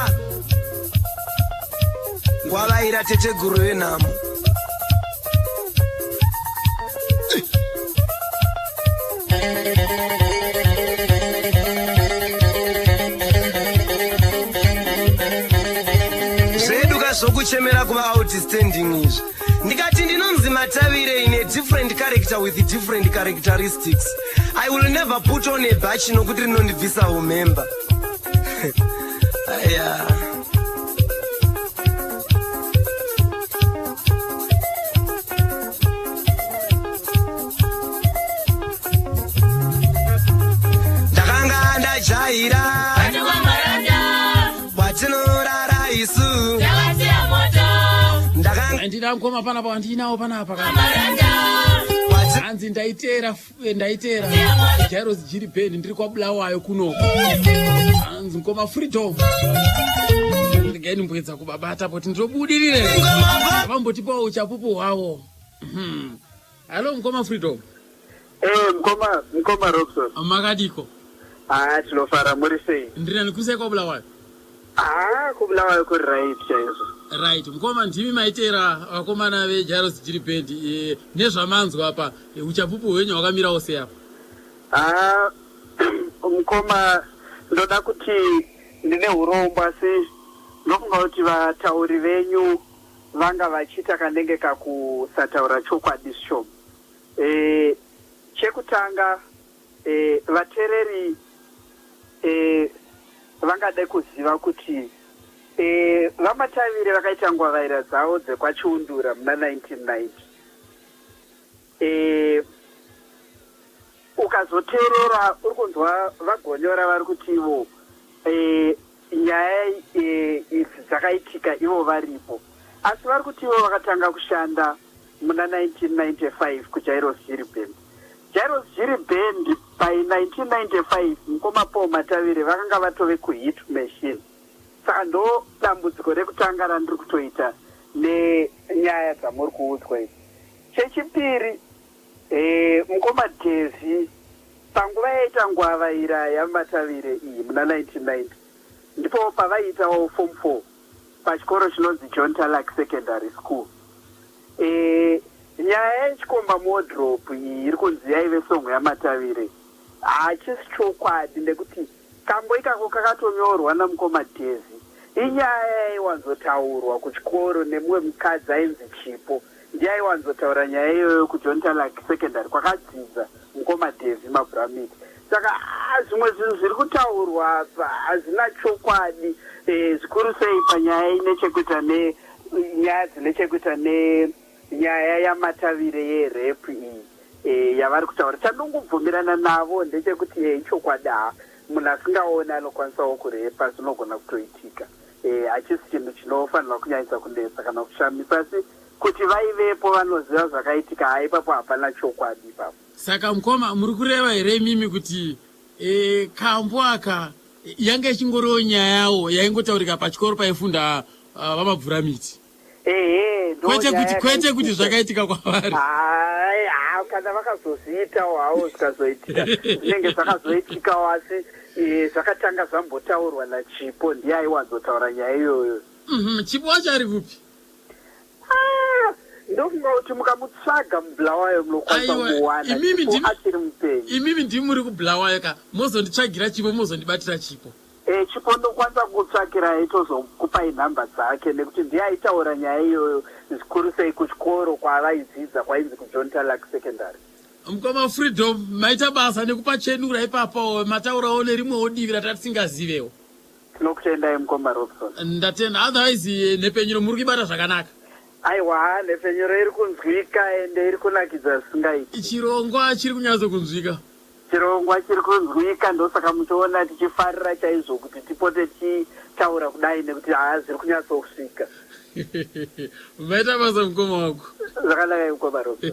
Ngwavaira teteguru venhamo. Zveduka zvokuchemera kuva outstanding izvi. Ndikati ndinonzi Matavire in a different character with different characteristics. I will never put on a bhachi nokuti rinondibvisa umemba. Aya. Ndakanga ndajaira kwatinorara isu. Ndakanga mukoma panapa wandinawo panapa hanzi ndaiteera ndaiteera Jairos Jiri Band ndiri kwaBulawayo kunoko hanzi mukoma Freedom regai ndimboedza kubabata kuti ndinobudirire vambotipawo uchapupu hwavo. Hallo mukoma Freedom. Mukoma, mukoma Robson. Makadiko? Ah, tinofara, muri sei? Ndiri nani kusei kwaBulawayo? Ah, kuBulawayo kuri right chaizvo. Right, mukoma ndimi maiteera vakomana veJairos Jiri Band nezvamanzwa apa uchapupu hwenyu hwakamirawo sei apa? Ah, mukoma ndoda kuti ndine urombo asi ndofunga kuti vatauri venyu vanga vachiita kanenge kakusataura chokwadi zvishoma. Chekutanga vatereri vangade kuziva kuti VaMatavire vakaita ngwavaira dzavo dzekwaChiundura muna 1990. Ukazoteerera uri kunzwa VaGonyora vari kuti ivo nyaya idzi dzakaitika ivo varipo asi vari kuti ivo vakatanga kushanda muna 1995 kuJairos Jiri Band. Jairos Jiri Band by 1995 mukoma Paul Matavire vakanga vatove kuHit Machine. Saka ndo dambudziko rekutanga randiri kutoita nenyaya dzamuri kuudzwa idzi. Chechipiri mukoma Davy panguva yaita ngwavaira yaMatavire iyi muna 1990 ndipo pavaiitawo form 4 pachikoro chinonzi John Tallach Secondary School. Nyaya yechikomba muwardrobe iyi iri kunzi yaive song yaMatavire hachisi chokwadi nekuti kambo ikako kakatonyorwa namukoma Davy. Inyaya yaiwanzotaurwa kuchikoro nemumwe mukadzi ainzi Chipo. Ndiye aiwanzotaura nyaya iyoyo kuJohn Tallach Secondary kwakadzidza mukoma Davy Mabhuramiti. Saka zvimwe zvinhu zviri kutaurwa apa hazvina chokwadi zvikuru sei panyaya ine chekuita nenyaya dzine chekuita nenyaya yaMatavire yerepu iyi yavari kutaura. Chandongobvumirana navo ndechekuti ichokwadi ha munhu asingaoni anokwanisawo kurepa zvinogona kutoitika. Hachisi chinhu chinofanirwa kunyanyisa kunetsa kana kushamisa asi kuti vaivepo vanoziva zvakaitika ha ipapo hapana chokwadi ipapo. Saka mukoma muri kureva here imimi kuti kambo aka yanga ichingoriwo nyayawo yaingotaurika pachikoro paifunda VaMabvuramiti? Ehe, ndo Kwete nyaya kuti kwete kuti yakaitika. Zvakaitika kwavari. Hai, ha, kana vakazozviitawo hawo zvikazoitika zvinenge zvakazoitikawo asi zvakatanga zvambotaurwa naChipo ndiye aiwanzotaura nyaya iyoyo. Chipo wacho ari kupi? Ah, ndofunga kuti mukamutsvaga muBulawayo munokwanisa Aiwa, kumuwana. imimi Chipo achiri mupenyu. Imimi ndimi muri kuBulawayo ka, mozonditsvagira Chipo, mozondibatira Chipo. Chipo ndokwanisa kukutsvakirai tozokupai nhamba dzake nekuti ndiye aitaura nyaya iyoyo zvikuru sei kuchikoro kwavaidzidza kwainzi kuJohn Tallach Secondary. Mukoma Freedom, maita basa nekupachenura ipapo, mataurawo nerimwewo divi ratatisingazivewo. Tinokutendai mukoma Robson. Ndatenda. Otherwise nhepfenyuro muri kuibata zvakanaka. Aiwa, nhepfenyuro iri kunzwika ende iri kunakidza zvisingaiti. Chirongwa chiri kunyatso kunzwika. Chirongwa chiri kunzwika, ndosaka muchiona tichifarira chaizvo kuti tipote tichitaura kudai nekuti haa zviri kunyatsosvika. Maita basa mukoma wangu. Zvakanaka mukoma Robson.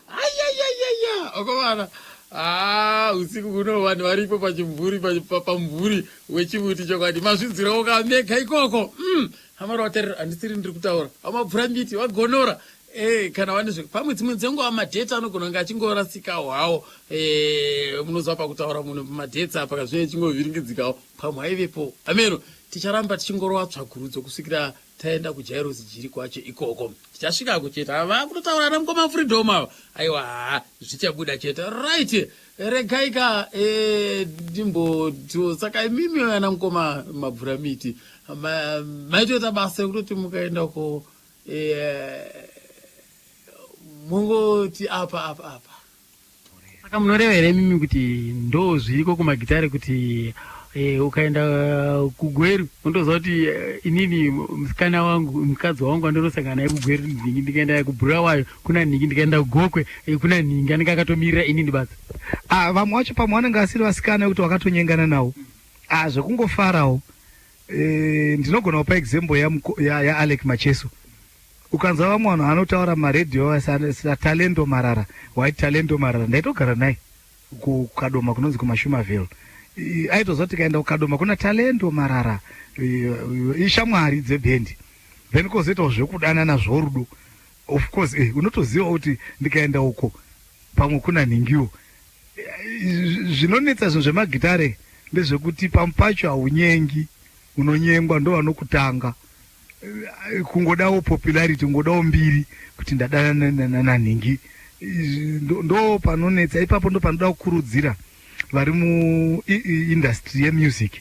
Ayayayaya, okomana. Ah, usiku kuno vanhu varipo pachimvuri pamumvuri wechimuti chokwadi mazvinzwirawo kamega ikoko. Amara watarira handisiri ndiri kutaura. Amabvura miti wagonora. Eh, kana vane zve pamwe dzimwe dzenguva madheti anogona kunge achingorasikawo hawo. Eh, munoziva pakutaura munhu pamadheti apa kazvinenge chingovhiringidzikawo pamwe aivepo. Ameno ticharamba tichingorova tsvakurudzo kusvikira taenda kuJairos Jiri kwacho ikoko. Tichasvikako chete. Ava kutotaura ana mukoma Freedom ava. Aiwa haa zvichabuda chete. Right. Regai ka eh, ndimbotiwo saka imimi ana mukoma mabvura miti maitoita basa rekutoti mukaenda ko eh, mongoti apa apa apa. Saka munoreva here imimi kuti ndo zviriko kumagitare kuti ukaenda kuGweru unotoziva kuti inini musikana wangu mukadzi wangu andonosangana naye kuGweru nhingi, ndikaenda kuBulawayo kuna nhingi, ndikaenda kuGokwe kuna nhingi anenge akatomirira inini basa. Ah, vamwe vacho pamwe vanenge vasiri vasikana vekuti wakatonyengana navo. Ah, zvekungofarawo. Ndinogona kupa example yaAlec Macheso. Ukanzwa vamwe vanhu vanotaura maradio saTalento Marara, waiti Talento Marara, ndaitogara naye kuKadoma kunonzi kuMashumaville. Aitoziva tikaenda kuKadoma kuna Talento Marara, ishamwari dzebhendi. Then kozoitawo zvekudanana zvorudo. Of course, unotoziva kuti ndikaenda uko pamwe kuna nhingiwo. Zvinonetsa zvinhu zvemagitare ndezvekuti pamwe pacho haunyengi, unonyengwa ndovanokutanga. Kungodawo popularity, kungodawo mbiri kuti ndadanana nanhingi, ndo panonetsa ipapo. Ndo panoda kukurudzira vari muindustry yemusic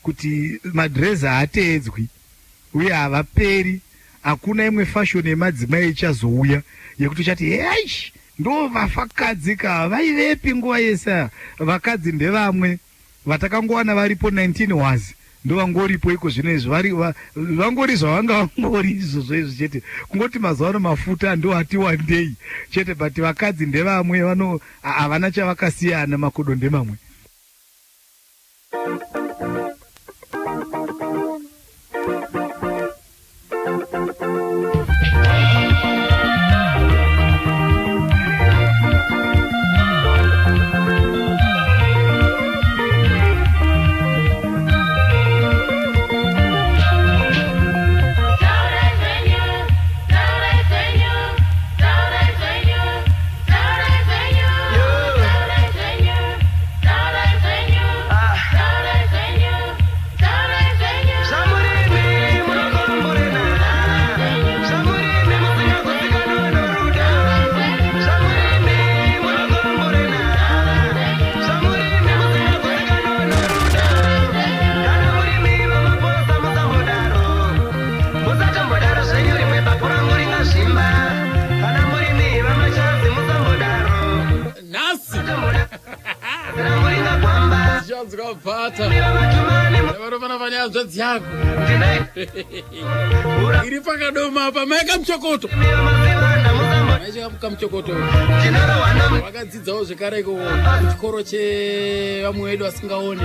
kuti madhirezi haateedzwi uye havaperi. Hakuna imwe fashion yemadzimai ichazouya yekuti uchati heish, ndo vafakadzi ka, vaivepi nguva yese? Vakadzi ndevamwe vatakangowana varipo 19 was ndovangoripo iko zvino izvi, vangori zvavanga vangori izvozvo izvi chete, kungoti mazuva ano mafuta ndo ati wandei chete, but vakadzi ndevamwe vano havana chavakasiyana, makodo ndemamwe. Nhasi tichanzwa bhata nevanofana vane hanzvadzi yako iri pakadoma apa, mai Kamuchokoto. Mai Kamuchokoto vakadzidzawo zvekare iko kuchikoro chevamwe vedu vasingaoni.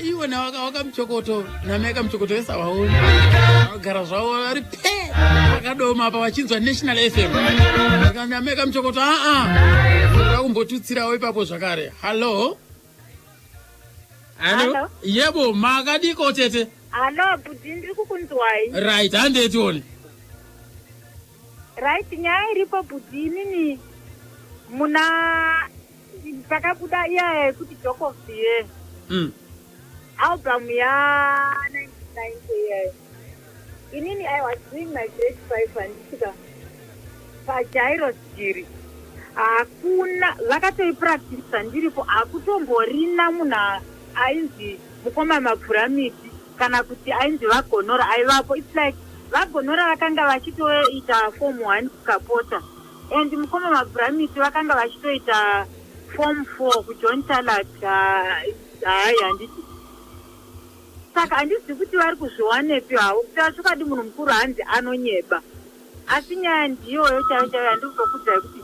Iwo naWakamuchokoto namai Kamuchokoto vese havaoni, vagara zvavo vari pe pakadoma apa vachinzwa National FM. Namai Kamuchokoto aa kumbotutsirawo ipapo zvakare. Hallo, hallo. Yebo, makadiko tete? Hallo bhudhi, ndiri kukunzwai. Right, handei tione. Right, nyaya iripo bhudhi, inini muna pakabuda iya yekuti Joke of the Year, album ya 1990 iyayo, inini I was doing my grade 5 handisvika paJairos Jiri. Hakuna vakatoipractisa ndiripo, hakutomborina munhu ainzi mukoma Mabvuramiti kana kuti ainzi vaGonora aivapo. Its like vaGonora vakanga vachitoita form 1 kuKapota and mukoma Mabvuramiti vakanga vachitoita form 4 kuJohn Tallard. Hayi, handiti. Saka handizivi kuti vari kuzviwanepi havo. Kutaura chokwadi munhu mukuru hanzi anonyeba. Asi nyaya ndiyoyo chaiyo chaiyo yandiri kutokuudzai kuti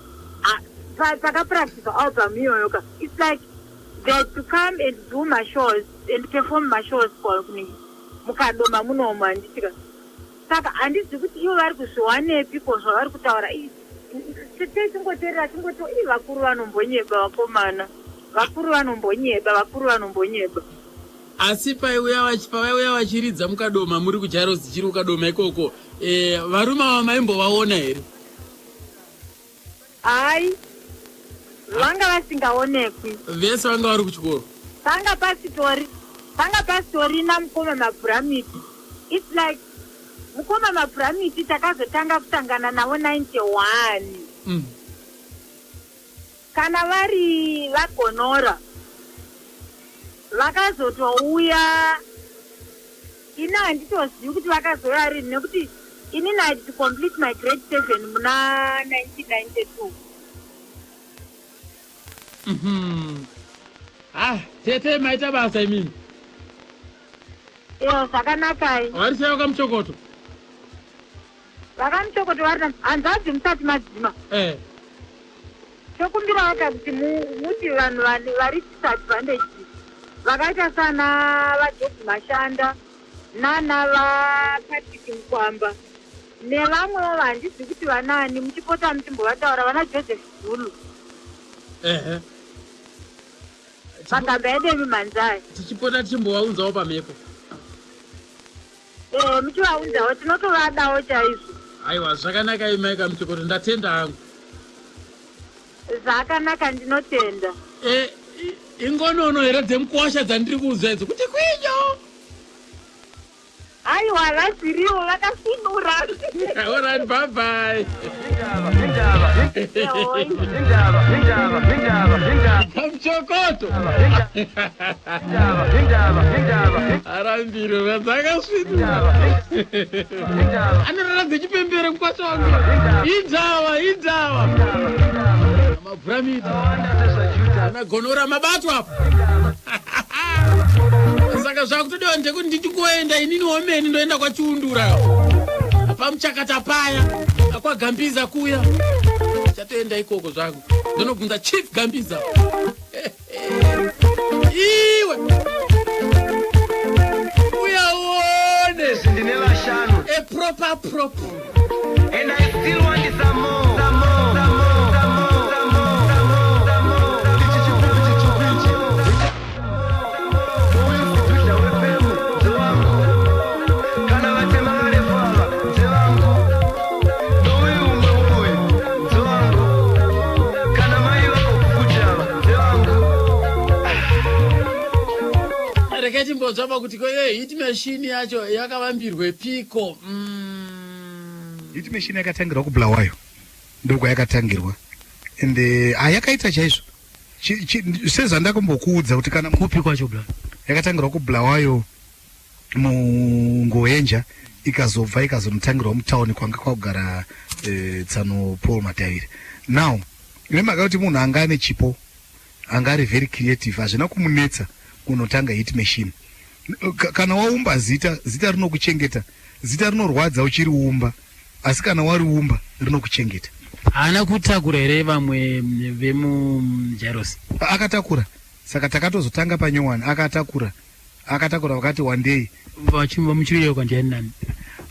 pakapracticwa album iyoyo ka, it's like they had to come and do mashows and perform mashows muKadoma munomu, handiti ka? Saka handizivi kuti ivo vari kuzviwanepi ko zvavari kutaura. Tichingoteerera tingoti ii, vakuru vanombonyeba, vakomana, vakuru vanombonyeba, vakuru vanombonyeba. Asi pavaiuya vachiridza muKadoma, muri kuJairos dzichiri kuKadoma ikoko, varume ava maimbovaona here? Hai, vanga vasingaonekwi. Vese vanga vari kuchikoro. Panga pasitorina mukoma Mabvuramiti. It's like mukoma Mabvuramiti takazotanga kusangana navo 91. Kana vari vaGonora vakazotouya, ini handitozivi kuti vakazouya rini, nekuti inini I had to complete my grade 7 muna 1992. Ah, tete, maita basa imimi. Iyo, zvakanakai. Vari sei vakaMuchokoto? VakaMuchokoto vari na hanzvadzi musati madzima. Tokumbirawo ka kuti muti vanhu vari disadvantage vakaita sana vaJob Mashanda nana vaPatrick Mukwamba nevamwewo handizivi kuti vanani, muchipota muchimbovataura, vana Joseph Zulu. Magamba edu emimhanzai. Tichipota tichimbovaunzawo pamhepo. Ee, muchivaunzawo, tinotovadawo chaizvo. Aiwa, zvakanaka imai kaMuchokoto, ndatenda hangu. Zvakanaka, ndinotenda. Ingonono here dzemukwasha dzandiri kuudzwa idzo kuti kwinyo? Aiwa, vasiriwo, vakasvinura. Alright, bye bye. Indaba, indaba, indaba, indaba. Kamuchokoto. Indaba, indaba, indaba. Arambiro radzakasvinura, anorara dzechipembere mukwasha wangu. Inzava, inzava, mabhuramiti anagonora mabatwa apo. Saka zvakutodiwa ndekuti ndichingoenda inini womeni, ndoenda kwaChiundura pamuchakata paya kwaGambiza kuya. Chatoenda ikoko zvangu, ndonobvunza Chief Gambiza. Iwe uyauone. Ndine vashanu. A proper prop. And I still want some more, some more, some more, some more, some more, some more, some more. Ichi chipupi chichupichi. Uyu wefemu ndewangu. Kana vatema varefu ava ndevangu. Nouyu umwe uyu ndewangu. Kana mai vavo futi ava ndevangu. Rekai timbotsvapa kuti ko iye Hit Machine yacho yakavambirwe piko? Hit Machine yakatangirwa kuBulawayo, ndokwayakatangirwa, ende hayakaita chaizvo. Sezvandakumbokuudza kuti kana Kupi kwacho, Bulawayo? Yakatangirwa kuBulawayo mungoenja, ikazobva ikazonotangirwa mutauni kwanga kwakugara tsano Paul Matavire. Now nemhaka yekuti munhu anga ane chipo, anga ari very creative, hazvina kumunetsa kunotanga Hit Machine. Kana waumba zita, zita rinokuchengeta. Zita rinorwadza uchiriumba, asi kana wariumba rinokuchengeta. Haana kutakura here vamwe vemuJairos? Akatakura. Saka takatozotanga panyowani, akatakura, akatakura vakati wandei. Muchiriyeuka ndiani nani?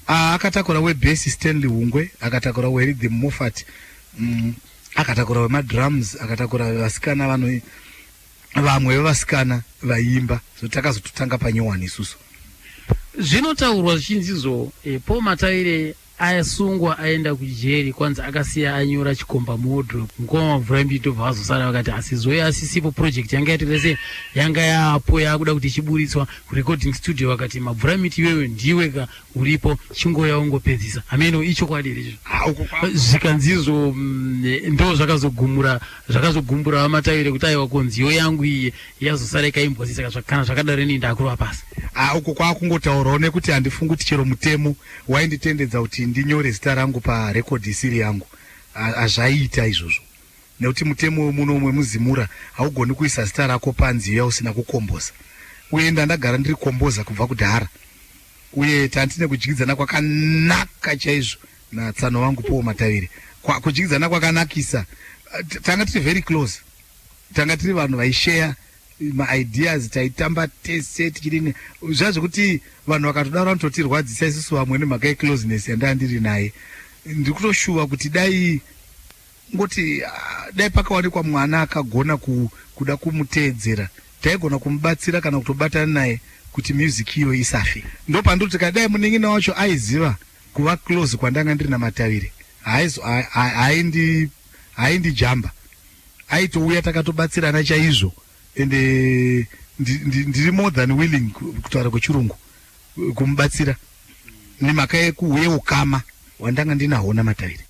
Ah, akatakura webass Stanley Hungwe, akatakura werhythm Moffat, akatakura wemadrums, akatakura vasikana vano vamwe vevasikana vaiimba. So takazototanga panyowani isusu. Zvinotaurwa zvichinzizvo, Paul Matavire asungwa aenda kujeri, kwanzi akasiya anyora chikomba muwardrobe. Mukoma Mabvuramiti ndobva vazosara vakati asi zoyo asisipo, project yanga yatoita se yanga yapo yakuda kuti ichiburitswa kurecording studio. Vakati, "Mabvuramiti, iwewe ndiwe ka uripo, chingoya ungopedzisa." Hameno ichokwadi here izvo? Zvikanzizvo ndo zvakazogumura, zvakazogumbura vaMatavire kuti aiwa, konziyo yangu iyi yazosara ikaimbwa. Saka kana zvakadaro, ini ndakurova pasi. Ah, uko kwakungotaurawo, nekuti handifungi kuti chero mutemo wainditendedza kuti ndinyore zita rangu parekodhi isiri yangu. Hazvaiita izvozvo. Nekuti mutemo wemuno wemuZimura haugoni kuisa zita rako panziyo yausina kukomboza. Uye ndandagara ndiri komboza kubva kudhara. Uye tantine kudyidzana kwakanaka chaizvo natsano vangu Paul Matavire. Kwa, kudyidzana kwakanakisa. Tanga tiri very close. Tanga tiri vanhu vaisheya maideas, taitamba tese tichidini. Zviya zvekuti vanhu vakatodaro vanototirwadzisa isusu vamwe nemhaka yecloseness yandanga ndiri naye. Ndiri kutoshuva kuti dai ngoti ah, dai pakawanikwa mwana akagona ku, kuda kumuteedzera taigona kumubatsira kana kutobatana naye kuti music iyo isafe. Ndopandoti ka dai munin'ina wacho aiziva kuva close kwandanga ndiri naMatavire haaindijamba aitouya takatobatsirana chaizvo ende ndiri more than willing kutaura kwechirungu kumubatsira nemhaka yeukama hwandanga ndinahwo naMatavire.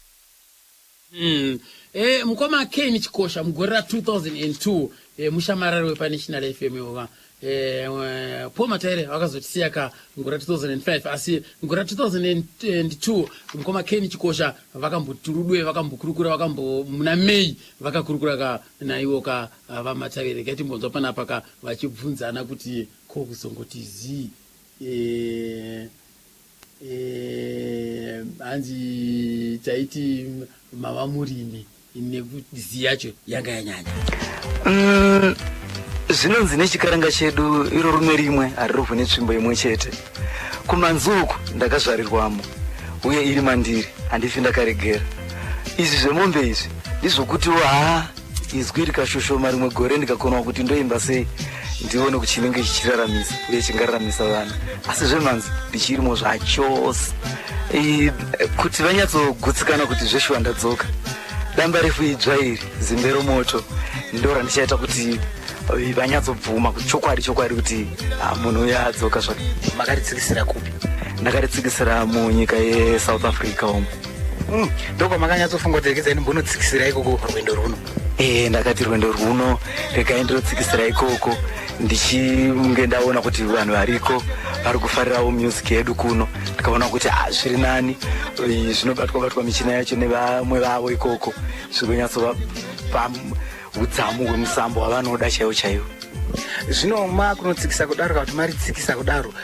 Mukoma Ken Chikosha, mugore ra2002 mushamarari wepaNational FM ova Paul Mataire vakazotisiya ka mugore ra2005, asi mugore ra2002 mukoma Ken Chikosha vakamboturudwe vakambokurukura vakambo muna May vakakurukura ka naiwo ka vaMatavire. Gatimbonzwa panapa ka vachibvunzana kuti ko kuzongoti zii hanzi taiti mava murimi nekuti yacho yanga yanyanya. Zvinonzi nechikaranga chedu, iro rume rimwe harirovhu netsvimbo imwe chete. Kumanzi uku ndakazvarirwamo uye iri mandiri, handifi ndakaregera. Izvi zvemombe izvi ndizvokutiwo haa izwi rikashoshoma rimwe gore ndikakonwa kuti ndoimba sei ndione kuti chinenge chichiraramisa uye chingararamisa vana, asi zvemhanzi ndichirimo zvachose. Kuti vanyatsogutsikana kuti zveshuwa ndadzoka, damba refu idzva iri, Zimbe Romoto, ndo randichaita kuti vanyatsobvuma kuti chokwadi chokwadi kuti ah, munhu uyo adzoka zvake. Makaritsikisira kupi? Ndakaritsikisira munyika yeSouth Africa umu. Ndokwamakanyatsofunga kuti rekezai ndimbonotsikisira ikoko rwendo rwuno? Ee, ndakati rwendo rwuno regai ndinotsikisira ikoko, ndichinge ndaona kuti vanhu variko vari kufarirawo music yedu kuno. Ndikaona kuti ah, zviri nani zvinobatwa batwa michina yacho nevamwe vavo ikoko, zviri kunyatsovapa udzamu hwemusambo hwavanoda chaiwo chaiwo. Zvino makunotsikisa kudaro, kana kuti maritsikisa kudaro,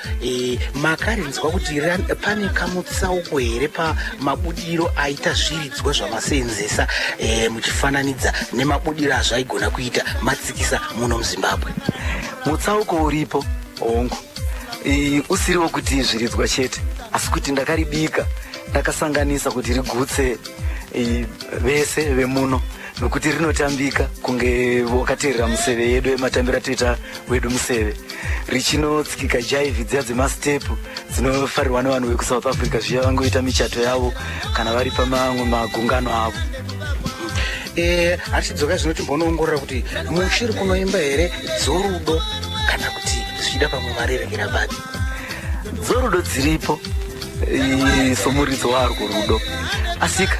makarinzwa kuti pane kamutsauko here pamabudiro aita zviridzwa zvamaseenzesa muchifananidza nemabudiro azvaigona kuita matsikisa muno muZimbabwe? Mutsauko uripo, hongu. Usiri wokuti zviridzwa chete, asi kuti ndakaribika ndakasanganisa kuti rigutse vese vemuno, nokuti rinotambika kunge wakateerera museve yedu yematambiro atoita wedu museve, richinotsikika jaivhi dziya dzemastepu dzinofarirwa nevanhu vekuSouth Africa zviya vangoita michato yavo kana vari pamamwe magungano avo. Achidzoka zvino, timbonoongorora kuti muchiri kunoimba here dzorudo, kana kuti zvichida pamwe marerekera papi? Dzorudo dziripo somuridzo warwo rudo, asika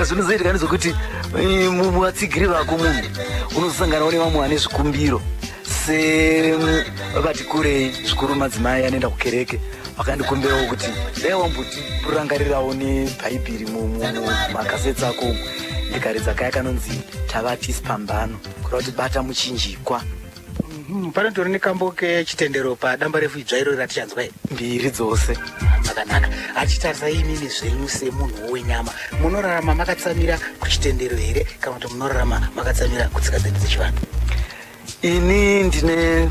zvinozoitika ndezvekuti muvatsigiri vako munhu unozosanganawo nevamwe vane zvikumbiro, sevati kurei zvikuru madzimai anoenda kukereke, vakandikumbirawo kuti dai wambotirangarirawo nebhaibheri mumakasets ako umu. Ndikaridza kaya kanonzi Tavati Sipambano, kureva kuti bata muchinjikwa. Panotori nekambo kechitendero padamba refu idzva iro ratichanzwa here? Mbiri dzose. Makanaka. Achitarisa imimi zvenyu semunhu wenyama, munorarama makatsamira kuchitendero here, kana kuti munorarama makatsamira kutsika dzedu dzechivanhu? Ini ndine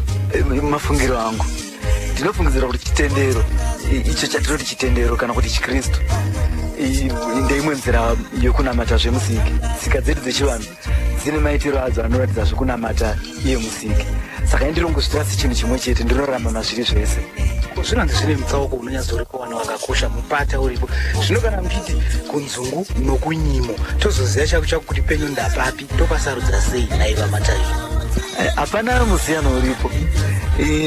mafungiro angu. Ndinofungidzira kuti chitendero icho chatinoti chitendero kana kuti chiKristu ndeimwe nzira yokunamata zvemusiki. Tsika dzedu dzechivanhu dzine maitiro adzo anoratidza zvekunamata iye musiki, saka indinongozvitora sechinhu chimwe chete, ndinorarama mazviri zvese. Zvinonzi zvine mutsauko unonyatsoripo vanhu vakakosha mupata uripo. Zvino kana muchiti kunzungu nokunyimo, tozoziva chako chako kuti penyu ndapapi, topasarudza sei naiva Matavire? Hapana musiyano uripo.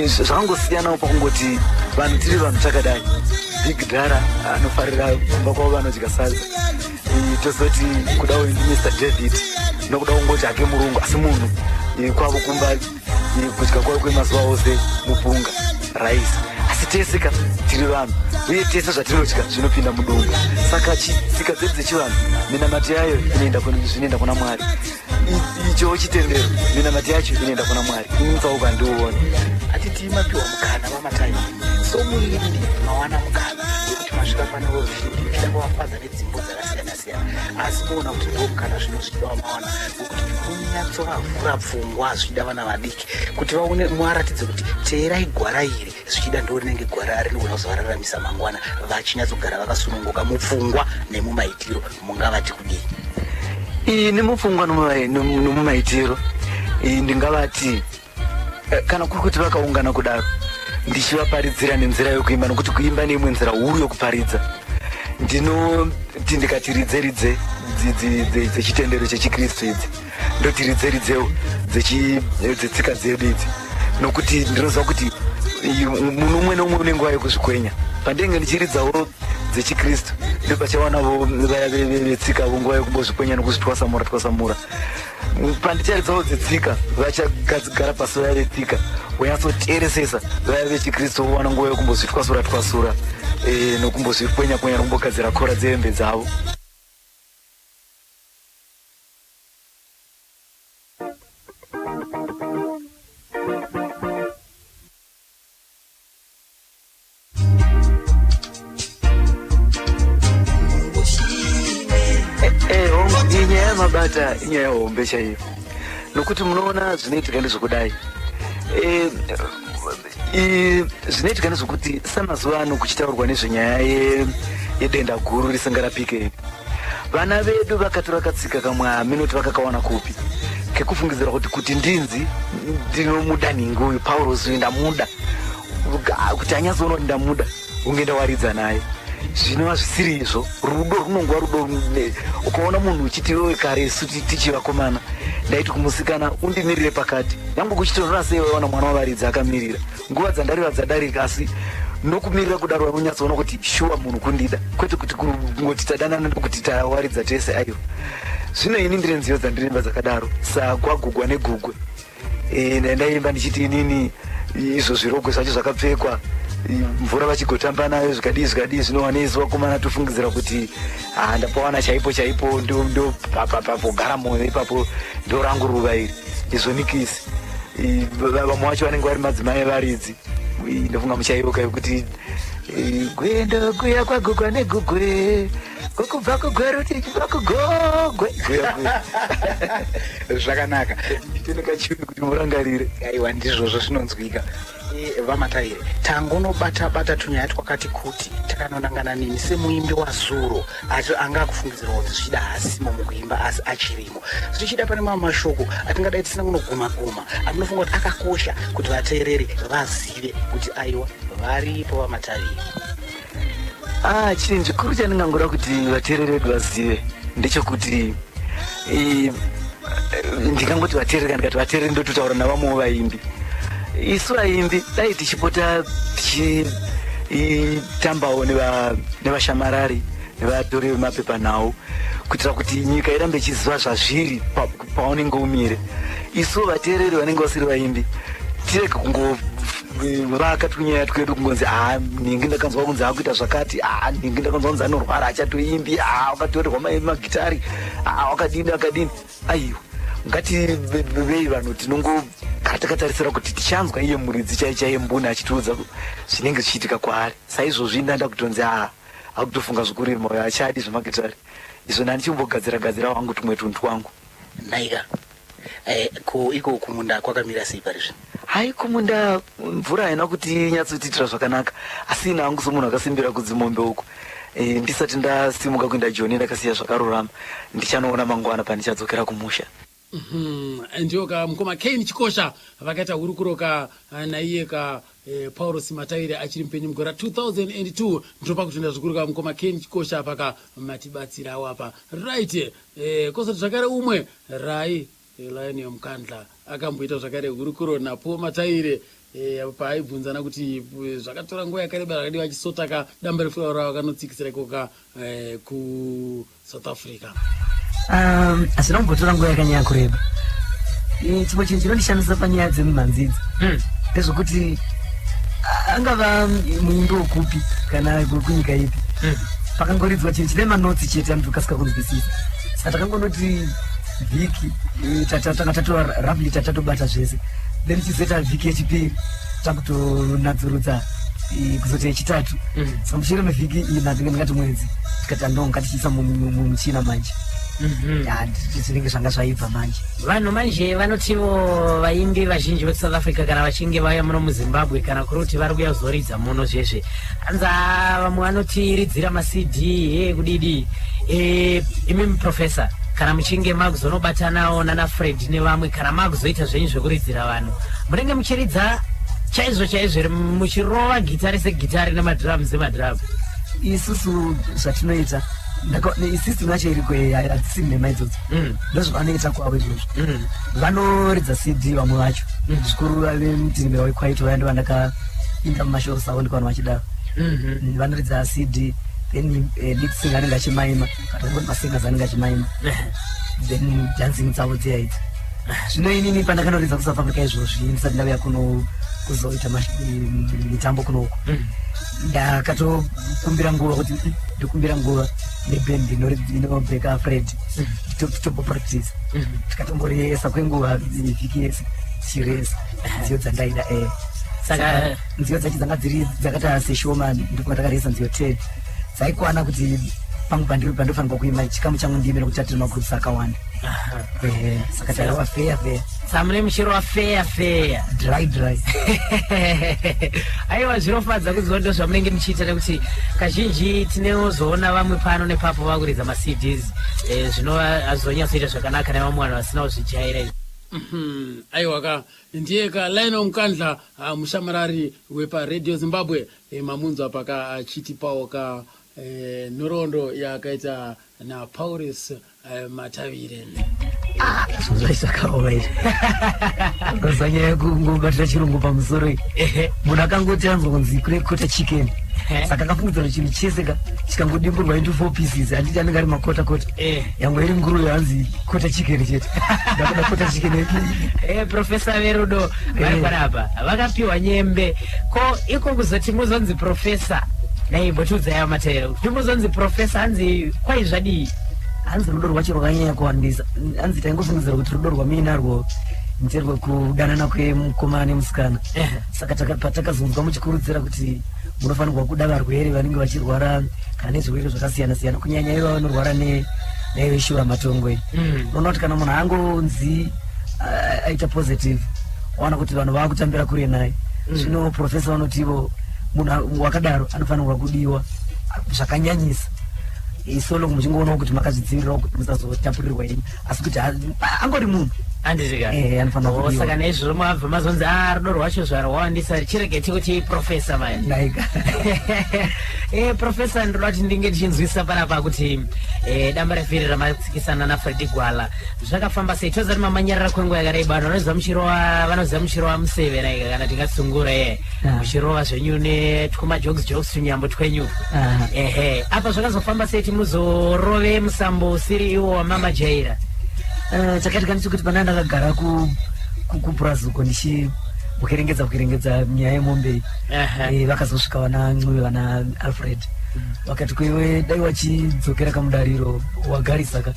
Zvakangosiyanawo pakungoti vanhu tiri vanhu takadai. Big Dara anofarira kumba kwavo vanodya sadza. Tozoti kuda uyu ndi Mr David, nokuda kungoti hake murungu, asi munhu kwavo kumba kudya kwavo kwemazuva ose mupunga, rice, asi tese ka tiri vanhu uye tese zvatinodya zvinopinda mudumbu. Saka tsika dzedu dzechivanhu minamato yayo inoenda zvinoenda kuna Mwari. Ichowo chitendero minamato yacho inoenda kuna Mwari. Ini mutsauko handiuoni. Hatiti mapiwa mukana vaMatayi somuimbi mawana mukana wekuti masvika pane voruzhinji muchida kuvafadza nedzimbo dzakasiyana siyana asi moona kuti ndo mukana zvino zvichida wamawana wekuti munyatsovavhura pfungwa zvichida vana vadiki kuti vaone muvaratidze kuti teerai gwara iri zvichida ndo rinenge gwara rinogona kuzovararamisa mangwana vachinyatsogara vakasununguka mupfungwa nemumaitiro mungavati kudii? Ini mupfungwa nomumaitiro ndingavati kana kuri kuti vakaungana kudaro ndichivaparidzira nenzira yokuimba nokuti kuimba neimwe nzira huru yokuparidza ndinoti ndikati ridze ridze dzechitendero chechikristu idzi ndoti ridze ridzewo dzetsika dzedu idzi nokuti ndinoziva kuti munhu umwe neumwe une nguva yekuzvikwenya pandinenge ndichiridzawo dzechikristu ndopachawanavo vaya vetsika vo nguva yekumbozvikwenya nokuzvitwasamura twasamura pandicharidzawo dzetsika vachagara pasi vaya vetsika vonyatsoteeresesa vaya vechikristu vowana nguva yekumbozvitwasura twasura e, nokumbozvikwenya kwenya nokumbogadzira kora dzehembe dzavo. Eh, hongu iyi nyaya yamabata inyaya hombe chaiyo nokuti munoona zvinoitika ndezvekudai. Eh, zvinoitika ndezvekuti samazuva ano kuchitaurwa nezvenyaya yedenda guru risingarapike vana vedu vakatora katsika kamwe haminoti vakakawana kupi kekufungidzira kuti kuti ndinzi ndinomuda nhingi uyu Pauros uyu ndamuda kuti anyatsoona kuti ndamuda unge ndawaridza naye zvinova zvisiri izvo rudo runongova rudo ukaona munhu uchiti wewe kare isu tichivakomana ndaiti kumusikana undimirire pakati nyange kuchitonhora sei waiwana mwana wavaridzi akamirira nguva dzandareva dzadarika asi nokumirira kudaro vanonyatsoona kuti shuwa munhu kundida kwete kuti kungoti tadanana ndokuti tawaridza tese aiwa zvino ini ndine nziyo dzandirimba dzakadaro sagwagugwa negugwe e, ndaimba ndichiti inini izvo zvirogwe zvacho zvakapfekwa mvura vachigotamba nayo zvikadii zvikadii zvinowanei vakomana tofungidzira kuti ah, ndapawana chaipo chaipo ndopogara mwoyo ipapo ndorangu ruva iri izvo nikisi vamwe vacho vanenge vari madzimai evaridzi ndofunga muchaiyoka yekuti gwendo guya kwagugwa negugwe kokubva kugweru tichibva kugogwe. Zvakanaka. Nditeneka chivi kuti murangarire. Aiwa ndizvozvo zvinonzwika. E, VaMataire, tangonobata bata tunyaya twakati kuti takanonangana nemi semuimbi wazuro acho anga akufungidzirwa kuti zvichida haasimo mukuimba asi achirimo. Zvichida pane mamwe mashoko atingadai tisina kunoguma guma amunofunga kuti akakosha kuti vateereri vazive kuti aiwa varipo VaMataire. Ah, chinhu chikuru chandingangoda kuti vateereri vedu vazive ndechekuti ndingangoti vateereri kana ndikati vateereri ndototaura navamwewo vaimbi. Isu vaimbi dai tichipota tichitambawo nevashamarari nevatori vemapepanhau kuitira kuti nyika irambe ichiziva zvazviri paunenge umire. Isu vateereri vanenge vasiri vaimbi tirege kungovaka tunyaya twedu kungonzi haa nhingi ndakanzwa kunzi akuita zvakati, haa nhingi ndakanzwa kunzi anorwara achatoimbi, haa wakatorerwa magitari, haa wakadini akadini. Aiwa, ngativei vanhu tinongogara takatarisira kuti tichanzwa iye muridzi chaiye chaiye mbune achitiudza zvinenge zvichiitika kwaari. Saizvozvi ndanda kutonzi haa akutofunga zvekurima uyo achadi zvemagitari izvo ndandichimbogadzira gadzira wangu tumwe tunhu twangu. Nhaika, eh, ko iko kumunda kwakamira sei pari zvino? Hai, kumunda mvura haina kuti inyatsotiitira zvakanaka, asi ini hangu somunhu akasimbira kudzimombe uku e, ndisati ndasimuka kuenda Joni ndakasiya zvakarurama. Ndichanoona mangwana pandichadzokera kumusha. Ndiyo ka mukoma Kane Chikosha vakaita hurukuro ka naiye ka eh, Paulos Mataire achiri mupenyu mugore ra 2002. Ndinopa kutenda zvikuru ka mukoma Kane Chikosha paka matibatsirawo apa. Right, kozoti zvakare umwe Rai Lionel Mukandla akamboita zvakare hurukuro naPaul Mataire paaibvunzana kuti zvakatora nguva yakareba zvakadii vachisota ka damba refurawo ravo vakanotsikisira ikoka ku South Africa. Hazvina kumbotora nguva yakanyanya kureba. Chimwe chinhu chinondishamisa panyaya dzemumhanzi idzi ndezvekuti Angava muimbi wekupi kana kunyika ipi, pakangoridzwa chinhu chine manotsi chete anotokasika kunzwisisa. Saka takangonoti vhiki tanga tatova roughly tatatobata zvese, then chizoita vhiki yechipiri takutonatsurudza, kuzoti yechitatu. Saka mushure mevhiki ina, tinge ndingati mwedzi, tikati ando ngatichiisa mumuchina manje. Ya, zvinenge zvanga zvaibva manje. Vanhu manje vanotivo vaimbi vazhinji vekuSouth Africa kana vachinge vauya muno muZimbabwe, kana kuri kuti vari kuuya kuzoridza muno zvezve, hanzi "Ah, vamwe vanotiridzira maCD e kudidi." Imimi professor, kana muchinge makuzonobatanawo nana Fred nevamwe, kana makuzoita zvenyu zvekuridzira vanhu, munenge muchiridza chaizvo chaizvo here, muchirova gitari segitari nemadrums semadrums? Isusu zvatinoita, isystem yacho iriko, hadzisi nhema idzodzo. Ndozvavanoita kwavo izvozvo. Vanoridza CD vamwe vacho, zvikuru vemutinhimira wekwaito vaya, ndovandakainda mumashow sound vanhu vachidaro. Vanoridza CD, then lead singer anenge achimaima, kana kuti masingers anenge achimaima, then dancing dzavo dziya idzi. Zvino inini pandakanoridza kuSouth Africa izvozvi, ndisati ndauya kuno kuzoita mitambo kunoku, ndakatokumbira nguva kuti ndikumbira nguva nebhendi inobheka Fred, titombopractice. Tikatomboresa kwenguva vhiki yese tichiresa nziyo dzandaida. Saka nziyo dzacho dzanga dziri dzakaita seshoma, ndipo takaresa nziyo 10 dzaikwana kuti pangu pandiri pandofanirwa kuima chikamu changu ndime, nekuti tatiri magroups akawanda. Saka tairova feya feya. Samune muchirova feya feya. Dry dry. Aiwa, zvinofadza kunzwa ndo zvamunenge muchiita, nekuti kazhinji tinozoona vamwe pano nepapo vakuridza maCDs, zvinova hazvizonyatsoita zvakanaka nevamwe vanhu vasina kuzvijaira izvi. Aiwa ka, ndiye ka Lionel Mukandla, mushamarari wepaRadio Zimbabwe. Mamunzwa paka achitipawo ka nhoroondo yaakaita naPaulus Matavire. Zvinhu zvakaoma izvi, koza nyaya yekungobatira chirungu pamusoro iyi. Munhu akangoti anzwa kunzi kune quarter chicken, saka akafungidzira kuti chinhu chese ka chikangodimburwa into four pieces, handiti anenge ari makota kota, yange iri nguruve, hanzi quarter chicken chete, ndakuda quarter chicken. Professor verudo vari panapa vakapiwa nyembe. Ko iko kuzoti muzonzi professor, dai mbotiudzai amatero kuti muzonzi professor, hanzi kwai zvadii? Hanzi rudo rwacho rwakanyanya kuwandisa. Hanzi taingofungidzira kuti rudo rwamuinarwo nderwekudanana kwemukomana nemusikana. Saka patakazonzwa muchikurudzira kuti munofanirwa kuda varwere vanenge vachirwara kana nezvirwere zvakasiyana siyana, kunyanya ivo vanorwara neveshura matongo iyi, unoona kuti kana munhu angonzi aita positive, waona kuti vanhu vaakutambira kure naye. Zvino professor vanoti ivo munhu wakadaro anofanirwa kudiwa zvakanyanyisa. Isolo muchingoonawo kuti makazvidzivirirawo kuti musazotapurirwa henyu, asi kuti angori munhu. Handizvika? Anofanira Oh, kudiwa. Saka naizvozvo mabva mazonzi a rudo rwacho zvarwawandisa, chirege kuti professor manje. Naika. Professor, ndoda kuti ndinge ndichinzwisisa panapa kuti damba refiri ramatsikisana naFredi Gwala zvakafamba sei. Toziva kuti mamanyarara kwenguva yakareba, vanhu vanoziva muchirova, vanoziva muchirova museve naika, kana tingatsungura ye muchirova zvenyu netwumajokes jokes, tunyambo twenyu. Ehe, apa zvakazofamba sei kuti muzorove musambo usiri iwo wamama jaira? Chakaitika ndechekuti pana ndakagara kupurazi uko ndichibukerengedza kukerengedza nyaya yemombe iyi. Vakazosvika vana Ncube, vana Alfred, vakati kuiwe dai wachidzokera kamudariro wagarisa ka.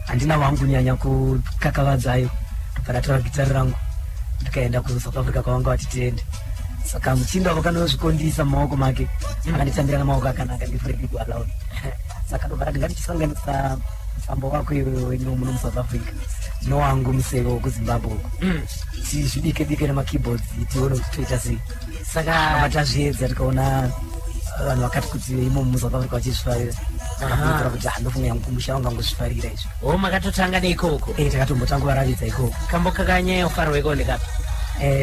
Handina wangu kunyanya kukakavadzayo, ndobva gitari rangu ndikaenda kuSouth Africa kwavanga vati tiende. Saka muchinda vakanozvikondisa mumaoko make, akanditambira namaoko akanaka, ndiFredi Gwalaun. Saka ndobva ndati ngatichisanganisa musambo wako iwewe wenyu muno muSouth Africa nowangu museve wekuZimbabwe uko, tizvidike dike nemakeyboards, tione kuti toita sei. Saka Tazviedza, tikaona vanhu vakati kuti imomo muSouth Africa vachizvifarira. Takafungidzira kuti ah, ndofunga yangu kumusha vangangozvifarira izvi. O, makatotanga neikoko? Takatombotanga varavidza ikoko. Kambo kakanyanya kufarwa ikoko ndekapi?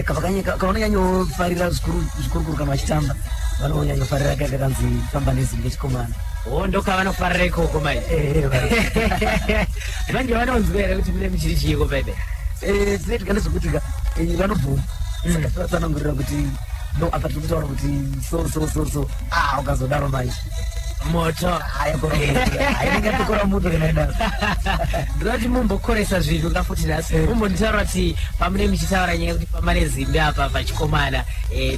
Kavanonyanyofarira zvikuru zvikurukuru kana vachitamba, vanonyanyofarira kaya kakanzi "Famba Nezimbe Chikomana". O, ndokavanofarira ikoko manje. Manje vanonzwa here kuti mune muchiri chiiko bebe? Zvinoitika ndezvekuti ka vanobvuma, saka tivatsanangurira kuti no, apa tiri kutaura kuti so so so so. Ah, ukazodaro manje Moto. Inenge yatokora muto kana idaro. Ndoda kuti mumbokoresa zvinhu kafuti nhasi. Mumbonditaura kuti pamune muchitaura nyaya yekuti famba nezimbe apa pachikomana,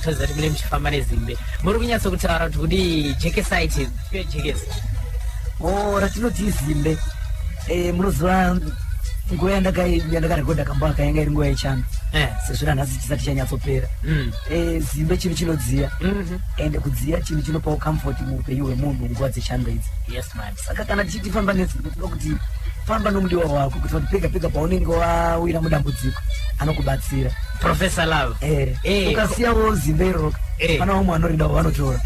toziva kuti mune muchifamba nezimbe. Muri kunyatso kutaura kuti kudii? Jekesai jekesa. O, ratinoti izimbe. Munoziva nguva yandakarekodha kambo aka yanga iri nguva yechando, sezvo ranhasi chisati chanyatsopera. Zimbe chinhu chinodziya, ende kudziya chinhu chinopawo comfort muupenyu hwemunhu nguva dzechando idzi. Yes man. Saka kana tichiti famba nezimbe, tinoda kuti famba nomudiwa wako, kuti pega pega paunenge wawira mudambudziko anokubatsira. Professor Love. Ukasiyawo zimbe iroro, pana vamwe vanoridawo vanotora.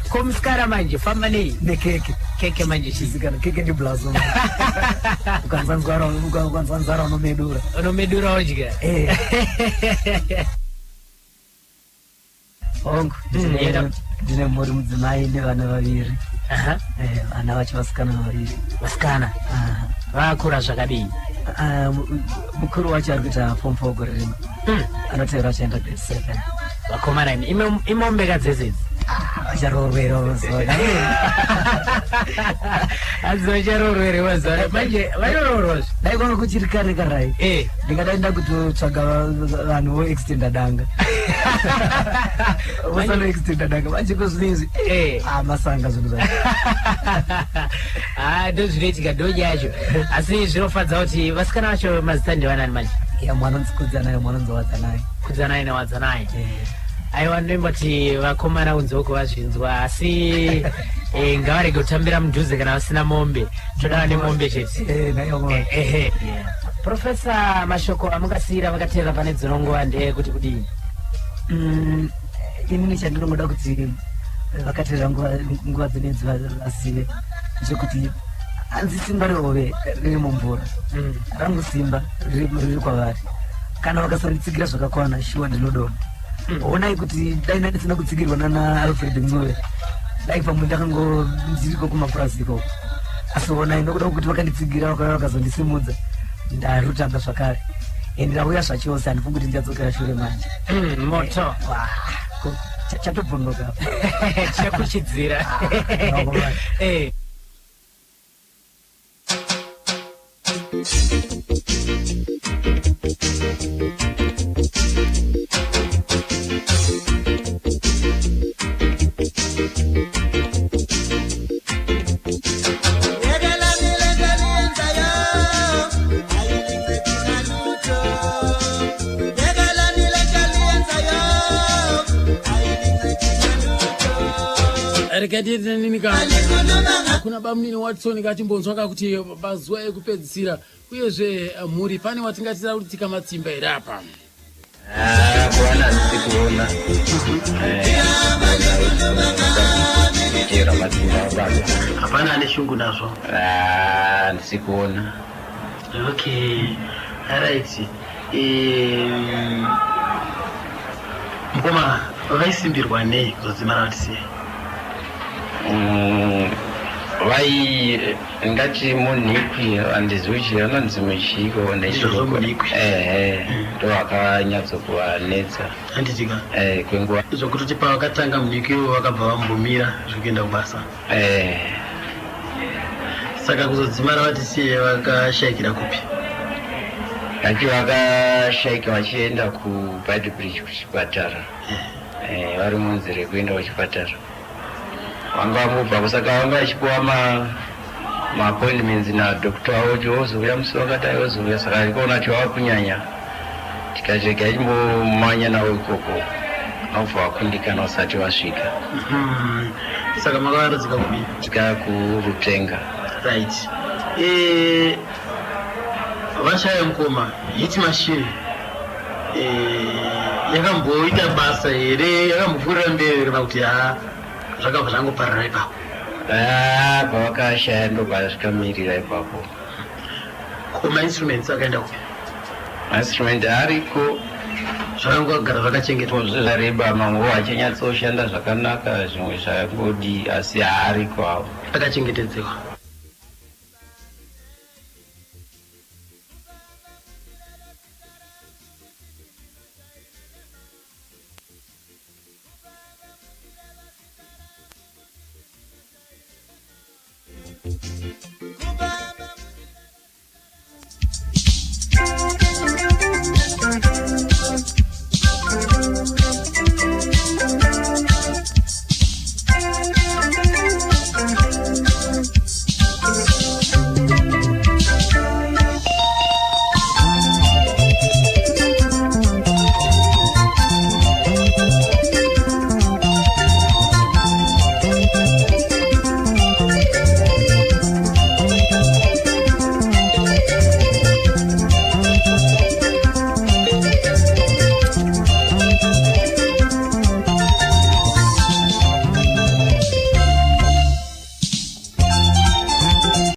Ko musikana manje famba nei? Nekeke. Keke manje chizikana keke ndiblazo. Ukanzwa nzara unomedura. Unomedura odya. Hongu, ndine mhuri, mudzimai nevana vaviri. Vana vacho vasikana vaviri. Vasikana vakura zvakadii? Mukuru wacho ari kuita form 4 gore rino, anoteera achaenda grade 7. Vakomana imi, imombe kadzese idzi. Vacharoorwera mazuva. Hanzi vacharoorwere mazuva manje, vanoroorwa. Dai kwanga kuchiri kare karai, ndingadai ndakutotsvaga vanhu voextenda danga, vosanoextenda danga. Manje kozvinezvi masanga zvinhu zvacho. Ah, ndozvinoitika, ndonya yacho. Asi zvinofadza kuti vasikana vacho mazita ndevanani manje? Ya, mwana unzi Kudzanai, mwana unzi Wadzanai. Kudzanai naWadzanai. Aiwa, ndinoimboti vakomana kunzoko vazvinzwa, asi ngavarege kutambira mudhuze kana vasina mombe. Toda vane mombe chete. Ehe. Professor, mashoko amungasiyira vakateerera pane dzino nguva ndeyekuti kudii? Inini chandinongoda kuti vakateerera nguva dzinedzi vazive ndechekuti hanzi simba rehove riri mumvura. Rangu simba riri kwavari. Kana vakasanditsigira zvakakwana, shuwa ndinodonha. Onai kuti dai ndandisina kutsigirwa nana Alfred Ncube, dai pamwe ndakango ndiriko kumapurazi ikoko. Asi onai, nokuda kwekuti vakanditsigira, vakauya vakazondisimudza, ndarutanga zvakare ende ndauya zvachose. Handifungi kuti ndichadzokera shure manje. Moto. Chatobvondoka. Tichakuchidzira. Yekelani lento eniyenzayo, ayinincedi ngalutho. Yekelani lento eniyenzayo, ayinincedi ngalutho. Rekatinininika kuna bamunini Watson, katimbonzwa kakuti mazuva ekupedzisira, uyezve mhuri pane watingatira kuti tikamatsimba here apa? Ah, kuona handisi kuona chera matsimba ababa. Hapana ane shungu nazvo? Ah, handisi kuona. Okay, alright. Mukoma vaisimbirwa nei kuzodzimara vatisiye? Vai ngati munhikwi, handizivi chi anonzi muchiko. Ndizvozvo, munhikwi. Ehe, ndo akanyatsokuvanetsa. Handitika? Kwenguva. Zvokutoti pavakatanga munhikwi ivo vakabva vambomira zvekuenda kubasa? Saka kuzodzimara vatisiye vakashayikira kupi? Ngati vakashayika vachienda kuBeitbridge kuchipatara. Vari munzira yekuenda kuchipatara, vanga vangobva, saka vanga vachipiwa maappointments nadoctor wavo kuti wozouya musi wakadai, wozouya. Saka tikaona kuti vava kunyanya, tikati regai timbomanya navo ikoko, vabva vakundikana vasati vasvika. Saka makavaradzika kupi? Tika kuRutenga. Right. Vashaya mukoma, hit machine yakamboita basa here? Yakambopfuurira mberi here, kana kuti ha, zvakabva zvangoparira ipapo? Ah, pavakashaya ndobva zvikamirira ipapo. Ko mainstruments akaenda kupi? Mainstrument ariko. Zvakangogara zvakachengetwa? Zvareba, mamwewo achinyatsoshanda zvakanaka, zvimwe zvangodi, asi haariko avo. Akachengetedzewa.